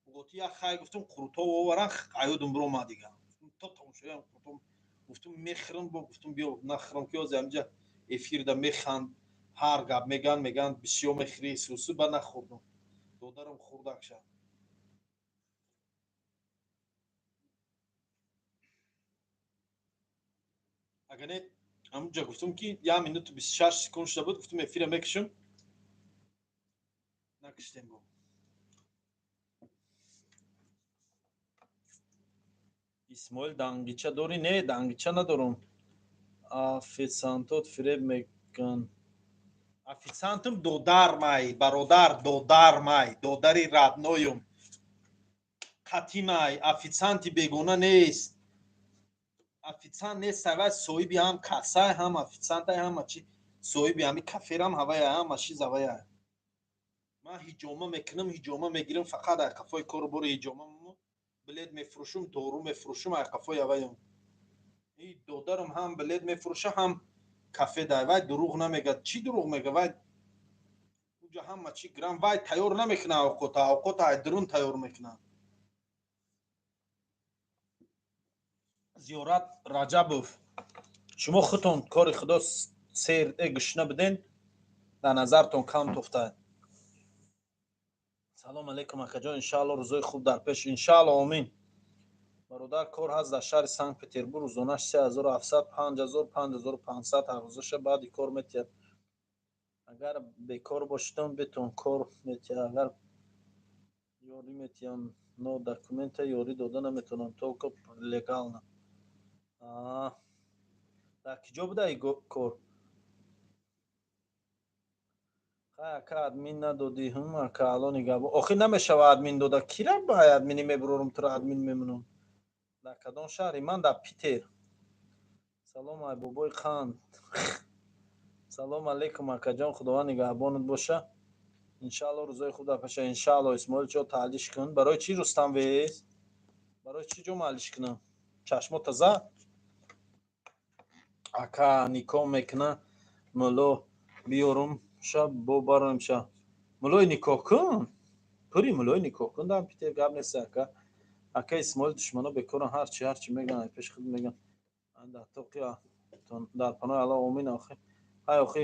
Уготи як хай гуфтум, қурутов оваран, аюдум биромад дига. То тамошоям қурутов гуфтум мехӯрам, бо гуфтум биё нахӯрам ки ҳозир ҳаминҷа эфирда механд, ҳар гап меган, меган бисёр мехӯрӣ, сусу ба нахӯрдум. Додарам хӯрдак шад. Агар не, ҳамунҷа гуфтум ки як минуту 26 секунд шуда буд, гуфтум эфира мекушам. Накуштем бо. Исмоил, дангича дорӣ? Не, дангича надорам. Официантот фиреб мекунанд. Официантум додармай, бародар, додармай, додари родной ум, қатимай. Официанти бегона нест, официант нест. Ҳавай соҳиби ҳам кассай, ҳам официантай, ҳама чи, соҳиби ҳами каферам ҳавая, ҳама чиз ҳавая. Ман ҳиҷома мекунам, ҳиҷома мегирам, фақат ай қафои кору бори ҳиҷома, билет мефурӯшум, дору мефурӯшум, ай қафои ҳаваям. И додарам ҳам билет мефурӯша, ҳам кафе дай. Вай дурӯғ намегӯяд. Чӣ дурӯғ мега? Вай уҷа ҳама чи грам, вай тайёр намекуна авқота, авқота ай дурун тайёр мекуна. Зиёрат Раҷабов, шумо худтон кори худо сер гушна биден, дар назартон кам тофта. Салом алейкум, акаҷон, иншаалло, рӯзои хуб дар пеш, иншаалло, омин. Бародар, кор ҳаст дар шаҳри Санкт Петербург, рӯзонаш 3700, 5000, 5500 ҳар рӯзаша баъди кор метиҳад. Агар бекор бошидам, бетон кор метиҳад, агар ёрӣ метиҳам, но документа ёрӣ дода наметавонам, только легально. Дар киҷо буда и кор? Хай, ака, админ надодӣ. Ҳм, ака, алони гап охир намешава админ дода. Кира ба админӣ мебурорум, туро админ мемонам. Дар кадом шаҳри? Ман дар Питер. Салом, ай бобои қанд. Салом алейкум, акаҷон, худованд нигаҳбонат боша, иншаалло, рӯзои хуб дар пеша, иншаалло. Исмоил, чо таълиш кун. Барои чӣ, Рустам вес? Барои чӣ ҷо маълиш кунам? Чашмота зад. Ака, никоҳ мекуна, мулло биёрум ша, бо барам ша. Муллои никоҳ кун, пури муллои никоҳ кун дар Питер, гап нест, ака. Ака Исмоил, душмано бекоран, ҳарчи ҳарчи меган, пеши худ меган. Дар тоқи дар паноҳи Аллоҳ, омин. Охи, ҳай, охи,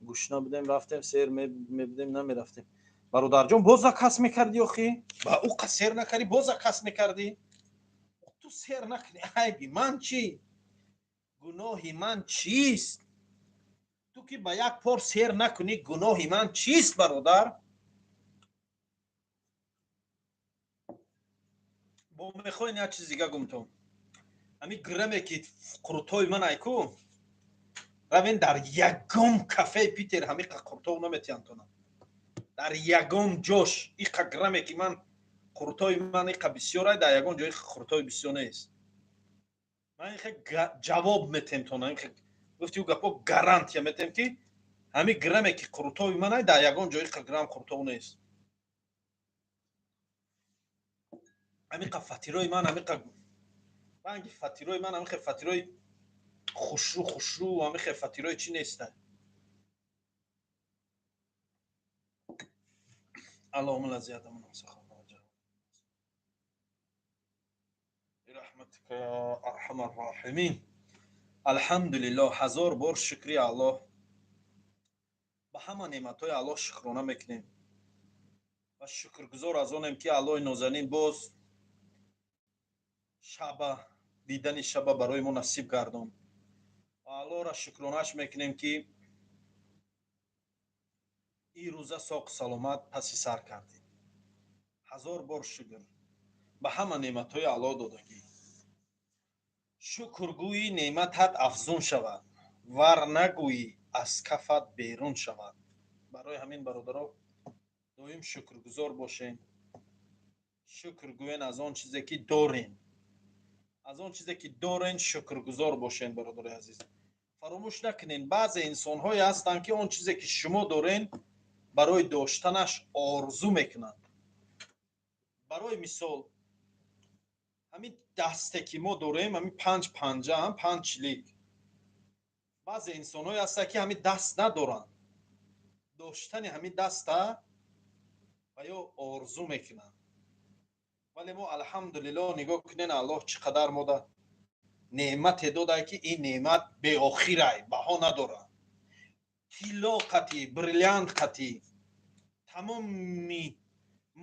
гушна будем, рафтем, сер мебудем, намерафтем. Бародарҷон, боз заказ мекардӣ, охи? Ба ӯ қа сер накардӣ, боз заказ мекардӣ. Ту сер накунӣ, айби ман чӣ? Гуноҳи ман чист? Ту ки ба як пор сер накунӣ, гуноҳи ман чист, бародар? Бо мехоҳем як чиз дига гумтон. Ҳамин граме ки қурутҳои ман айку, равен, дар ягон кафеи Питер ҳамиқа қурутов наметиҳанд. Дар ягон ҷош иқа граме ки ман қурутҳои ман иқа бисёрай, дар ягон ҷои қурутҳои бисёр нест. Ман ихе ҷавоб метем тона, ихе гуфти ӯ гапо, гарантия метем, ки ҳамин граме ки қурутҳои ман ай, дар ягон ҷои иқа грам қурутов нест. Ҳамиқа фатирои ман, ҳамиқа ранги фатирои ман, ҳамихе фатирои хушрӯ хушрӯ, ҳамихе фатирои чӣ неста. Аллоҳумма лазиятамун برحمتك يا أرحم الراحمين. Алҳамдулиллоҳ, ҳазор бор шукри Аллоҳ. Ба ҳама неъматҳои Аллоҳ шукрона мекунем ва шукргузор аз онем, ки Аллоҳи нозанин боз шаба дидани шаба барои мо насиб гардон. Ва Аллоҳро шукронааш мекунем, ки ин рӯза соқ саломат паси сар кардем. Ҳазор бор шукр ба ҳама неъматҳои Аллоҳ додагӣ. Шукр гӯӣ, неъматат афзун шавад, вар нагӯӣ, аз кафат берун шавад. Барои ҳамин, бародаро, доим шукргузор бошем, шукр гӯен аз он чизе ки дорем, аз он чизе ки дорен шукргузор бошен. Бародари азиз, фаромӯш накунен, баъзе инсонҳое ҳастанд, ки он чизе ки шумо дорен, барои доштанаш орзу мекунанд. Барои мисол, ҳамин дасте ки мо дорем, ҳамин панҷ панҷа, панҷ чилик, баъзе инсонҳое ҳастанд, ки ҳамин даст надоранд, доштани ҳамин даста ва ё орзу мекунанд. Вале мо, алҳамдулиллоҳ, нигоҳ кунен, Аллоҳ чӣ қадар мода неъмате додае, ки ин неъмат беохирай, баҳо надорад. Тилло қатӣ, бриллиант қатӣ, тамоми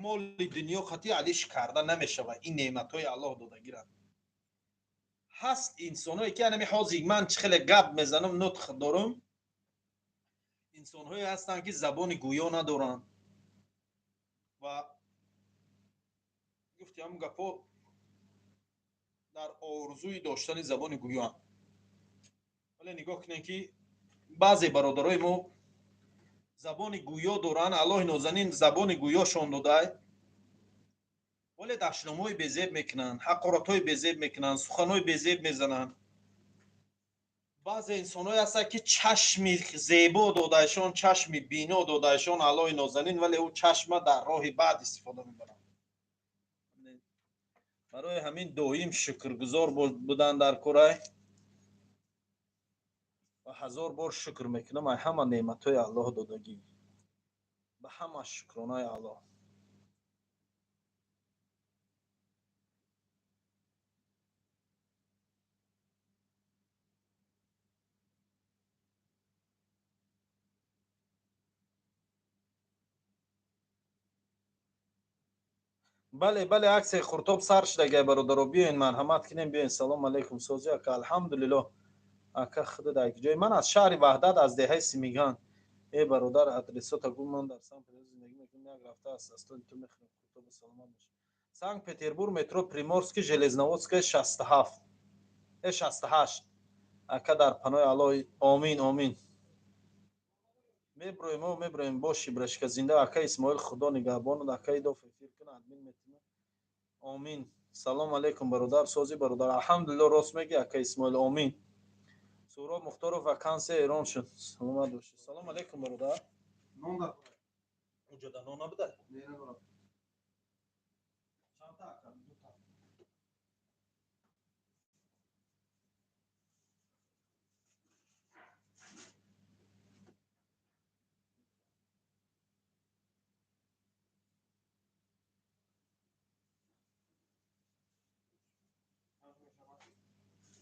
моли дунё қатӣ алиш карда намешавад ин неъматҳои Аллоҳ додагиранд. Ҳаст инсонҳое, ки анами ҳозир ман чӣ хеле гап мезанам, нутқ дорам, инсонҳое ҳастанд, ки забони гӯё надоранд. Ва гуфти ҳамн гапҳо. Дар орзуи доштани забони гӯёанд. Вале нигоҳ кунед, ки баъзе бародарои мо забони гӯё доранд, Аллоҳи нозанин забони гӯёшон додай, вале дашномҳои безеб мекунанд, ҳақоратҳои безеб мекунанд, суханҳои безеб мезананд. Баъзе инсонҳое ҳастанд, ки чашми зебо додаашон, чашми бино додаашон Аллоҳи нозанин, вале ӯ чашма дар роҳи бад истифода мебаранд. Барои ҳамин доим шукргузор будан дар курай ва ҳазор бор шукр мекунам ай ҳама неъматҳои Аллоҳ додагӣ, ба ҳама шукронаи Аллоҳ. Бале, бале, аксияи Қуртоб сар шудагай, бародаро, биёен, марҳамат кунем, биёен. Салому алайкум, сози, ака? Алҳамдулиллоҳ, ака. Худо дар ҷои ман аз шаҳри Ваҳдат, аз деҳаи Симиган. Э, бародар, адресота гу. Ман дар Санкт Петербург зиндагӣ мекунам, як рафта аз астони ту мехӯрем қуртобу. Саломат бош. Санкт Петербург, метро Приморский, Железноводская, 67, 68. Ака, дар паноҳи Аллоҳ. Омин, омин. Меброем, о, меброем. Боши, брашка, зинда. Ака Исмоил, Худо нигаҳбонад. Ака, идоф эфир кун, админ метима. Омин. Салом алейкум, бародар. Сози, бародар? Алҳамдулилло. Рост меги, ака Исмоил. Омин. Суроб Мухторов, вакансия эрон шуд. Саломат бошед. Салом алейкум, бародар. Уҷода нон набуда? Чандта, ака? Дута.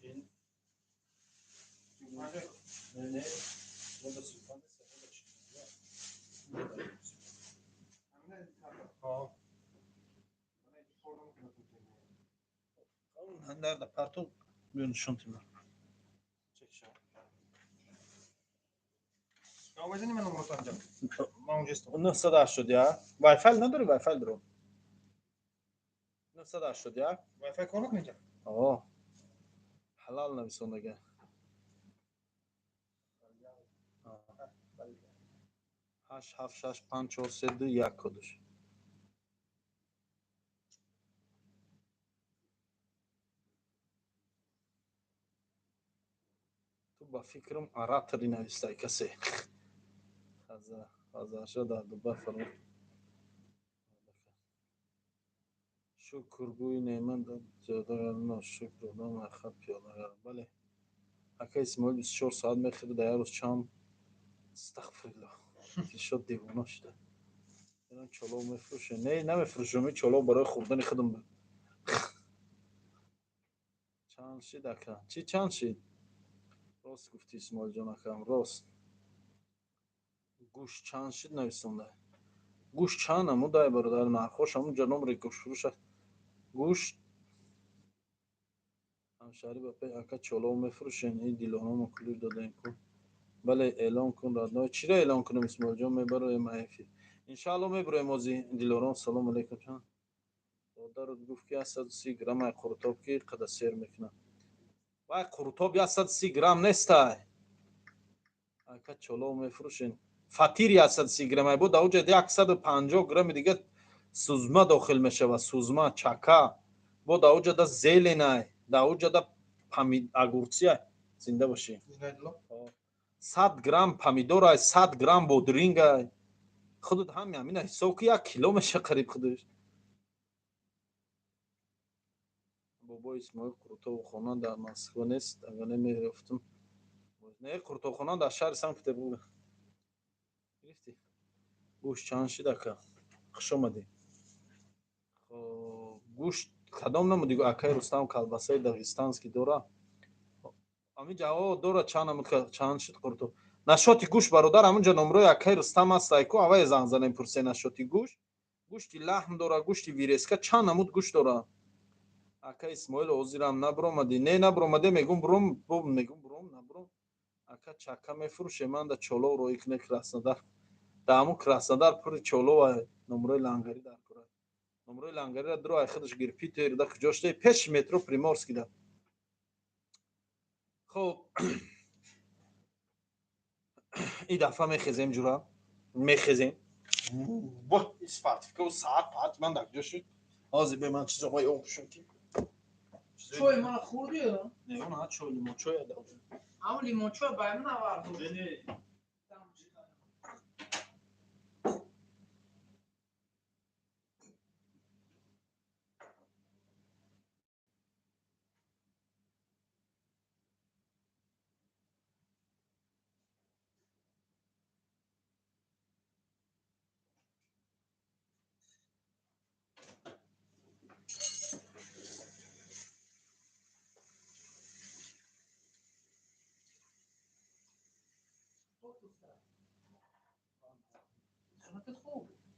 Ин не, не, бода султан нест, бода чӣ? Ҳо. Дарда парту, биё, нишон тимар. Чекша. Овезани ман номро танҷа. Ман унҷа истам. 981. Wi-Fi надори? Wi-Fi дорам. 981. Wi-Fi кор накунед? О. Ҳалал нависондага. 8 7 6 5 4 3 2 1 кодаш. Ту ба фикрам оратори навистай касе. Хазарша дар Дубай фаро. Шукргӯи неъмат зиёда ношукр одам ахат пиёда гард. Бале. Ака Исмоил 24 соат мехӯрд, дар як рӯз чанд? Астағфируллоҳ. Дилшод девона шуда. Инам чолов мефурӯшем? Не, намефурӯшам, ин чолов барои хӯрдани худам буд. Чанд шид, ака? Чӣ чанд шид? Рост гуфтӣ, Исмоилҷон акам, рост. Гӯшт чанд шид нависонда? Гӯшт чанд намудай, бародар, нархош ҳамунҷа номри гӯштфурӯш аст. Гӯшт ҳамшаҳрӣ ба пеш. Ака, чолов мефурӯшен? Ин дилоромо кулиш додаем ку. Бале, эълон кун, родной. Чиро эълон кунем, Исмоилҷон? Мебароем эфир. Иншаалло, мебароем ози. Дилором, салом алейкум. Чанд? Додарут гуфт, ки 130 грамм ай қурутоб, ки қада сер мекунад. Вай, қурутоб 130 грамм нестай. Ака, чолов мефурӯшен? Фатир 130 грамм ай, бо дар уҷа 150 грамми дига сузма дохил мешавад, сузма, чака. Бо дар уҷада зелень ай, дар уҷада огурцы ай. Зинда бошӣ. 100 грамм помидор ай, 100 грамм бодринг ай. Худут ҳами ҳамина ҳисоб ки, 1 кило меша қариб худаш. Бобои Исмоил, қурутовхона дар Москва нест, агар намеёфтум. Не, қурутовхона дар шаҳри Санкт Петербург. Гирифтӣ? Гӯшт чанд шид, ака? Хуш омадӣ. Хоб, гӯшт кадом намуди, акаи Рустам? Колбасаи дагестанский дора? Ҳамин ҷаво дора. Чанд намуд, чанд шид қурутов? Нашоти гӯшт, бародар, ҳамунҷа номрои акаи Рустам аст, айку аввае занг занем, пурсе нашоти гӯшт. Гӯшти лаҳм дора, гӯшти вырезка, чанд намуд гӯшт дора. Ака Исмоил, ҳозирам набуромадӣ? Не, набуромаде, мегум буром, мегум буром, набуром. Ака, чака мефурӯше? Ман да чолов роӣ куне Краснодар. Да ҳамун Краснодар пури чолова, номрои лангари дар кора. Номрои лангарира дро ай худаш гир, Питер да куҷо шуда, пеши метро Приморский да. Хоб, и дафъа мехезем, ҷура, мехезем. Спартикау саат паат ман дар куҷо шуд? Ҳозир бе ман чизо ёбшум ки. Чой мана хӯрдӣ? Не, она чой, лимончой. Ам лимончой ба ман авард. Не.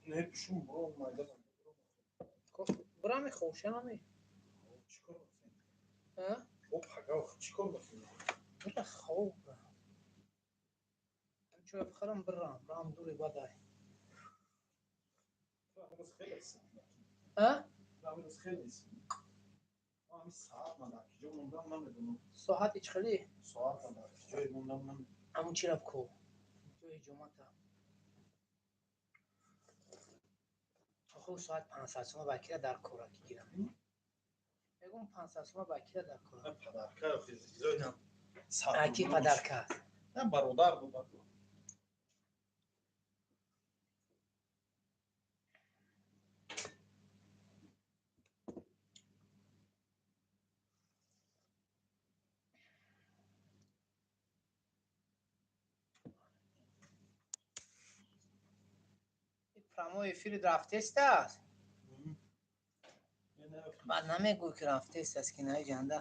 Не, пушум, бро, майда. Брами хошами. Чикор мекунем? А? Хоб, ҳага, чикор мекунем? Бира хоб. Чой бихарам, бирам, рам дури бадай. А? Соати чӣ хеле? Ҳамун чӣ рафт ку? Ҷои ҳиҷомата. Охир соат 500 сома ба кира дар кора ки гирам? Мегум 500 сома ба кира дар кора? Аки падарка аст. Бародар буд. Прямой эфири рафтест аст. Баъд намегӯй ки рафтест аст, ки наи ҷанда.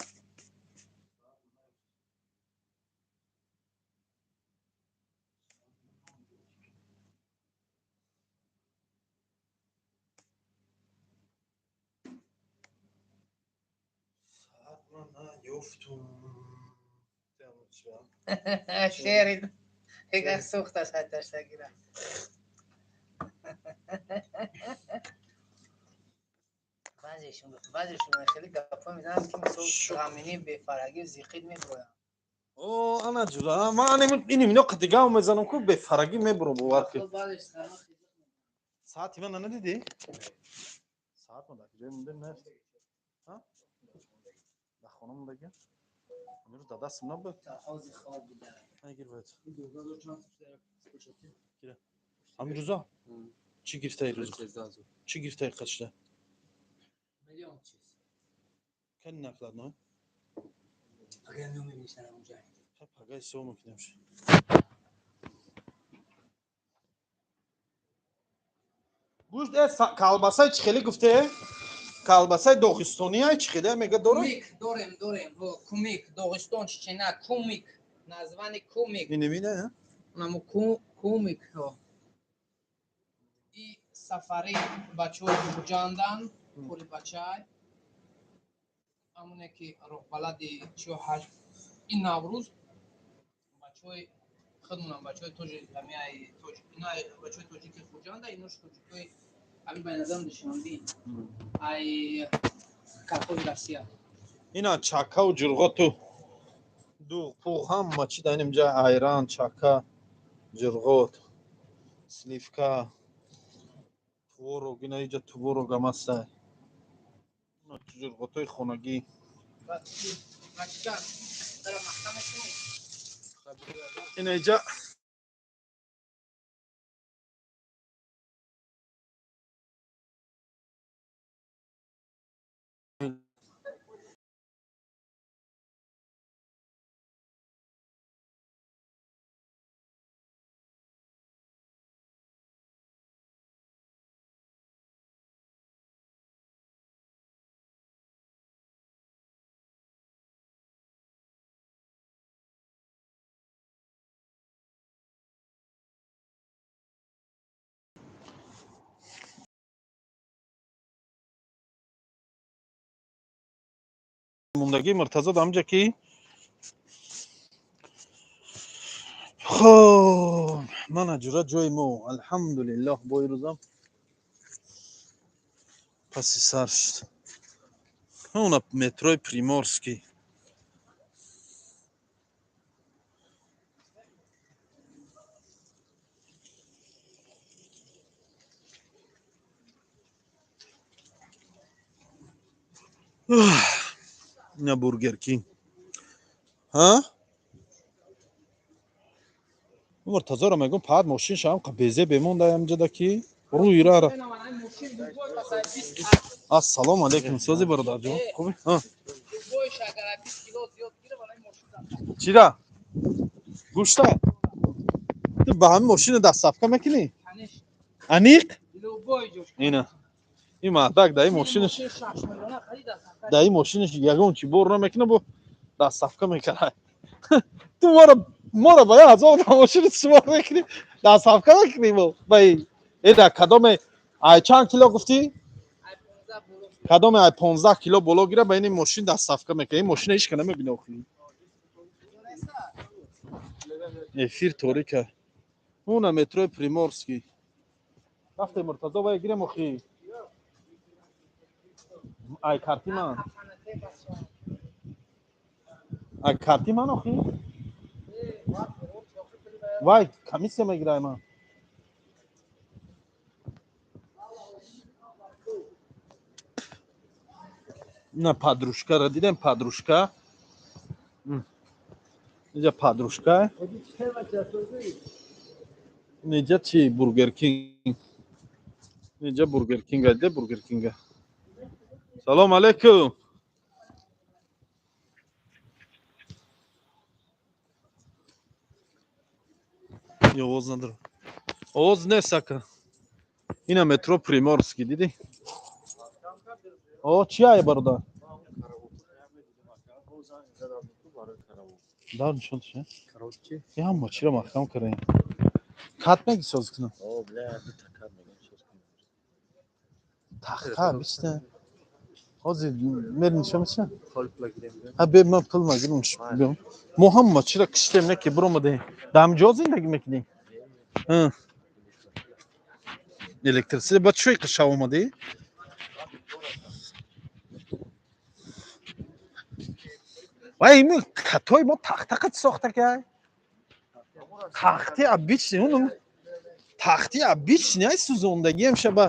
Шери егар сӯхта сайташта гира. Баъзешон хеле гапҳо мезананд, ки мисол ғаминӣ, бефарҳагӣ, зиқид мебироянд. О, ана ҷура, ман ин ино қадигам мезанам ку, бефарагӣ мебурам, бовар ки. Саати мана надидӣ? Саат ма дар куҷое монда? Не. Ҳа? Дар хона мондагӣ? Имрӯз дар дастам набуд. Ҳозир хоб буда. Гир бояд. Ҳамин рӯза? Чӣ гирифтаи рӯз? Чӣ гирифтаи қачда? Миллион чиз. Кани накладной? Агар намебинишам онҷа. Пага ҳисоб мекунем. Гӯшт, колбасаи чӣ хеле гуфте? Колбасаи доғистония чӣ хеле мега дорад? Кумик дорем, дорем. Кумик, Доғистон, Чечена, кумик. Названи кумик. Инемина, а? Наму кумик. И сафари бачаҳои Хуҷандан, пули бачай. Ҳамоне ки роҳбалади чиё ҳаҷ ин Наврӯз бачаҳои худмонам, бачаҳои тоҷик, ҳамиаи тоҷик, ино бачаҳои тоҷики Хуҷанда, инош тоҷикои ҳамин байназарам Душанбе, ай колхози Россия. Ина чакау ҷурғоту дуғ пуғ ҳама чи дар инҷа, айран, чака, ҷурғот, сливка, творог, ина иҷа творог ам ҳастай. Ҷурғотҳои хонагӣ. Ина иҷа мондагӣ Муртазо дар ҳамҷа ки. Хоб, мана ҷура, ҷои мо, алҳамдулиллоҳ, бо ирӯзам. Паси сар шуд. Уна метрои Приморский. Ина Бургер Кинг. Ҳа? Муртазоро мегӯм, паҳат мошин шавам, қа безе бемонда ҳамҷода ки рӯи рара. Ассалому алайкум, сози бародарҷон. Хубӣ? Ҳа. Чира? Гӯшта? Ту ба ҳамин мошина дастсафка мекунӣ? Аниқ? Ина. Ин мардак дар ин мошинаш дар ин мошинаш ягон чи бор намекунад, бо дастсафка мекунад. Ту моро ба 1000 мошини сувор мекунӣ, дастсафка мекунӣ мо. Ба эда кадоме ай чанд кило гуфтӣ? Кадоме ай 15 кило боло гира, ба ин мошин дастсафка мекунад. Ин мошина ҳеч ка намебина охи. Эфир торика. Уна метрои Приморский. Рафте Муртазо вай гирем охи. Ай карти ман. Ай карти ман охи. Вай комиссия мегирай ман. На подружкаро дидем, подружка. Инҷа подружка. Инҷа чи Бургер Кинг. Инҷа Бургер Кинг, де Бургер Кинг. Салом алейкум. Овоз надорам. Овоз нест ака. Ина метро Приморский, дидӣ? О, чи ай бародар? Дар нишон тиша? Я ҳама чиро маҳкам кардаем. Кат меги соз кунам? Тахта бишна. Ҳозир мери нишон мешна? Ҳа бе ман пул магирам биём. Мо ҳама чиро киштем не ки биромадем. Дар ҳамин ҷо зиндагӣ мекунӣ? Электриситет ба чӯй шав омадӣ? Вай ин катои мо тахта қад сохта ки? Тахти обычный, унум тахти обычный ай сӯзондагиам шаба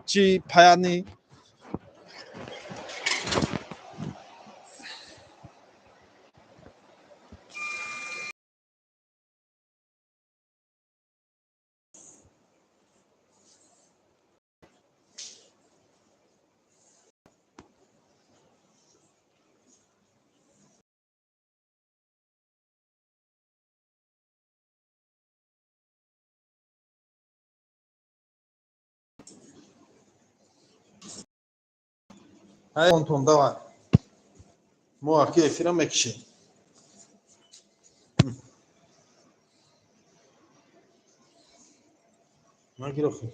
чи паяни. Антон, давай. Мо аки эфира мекишем. Нагир охи.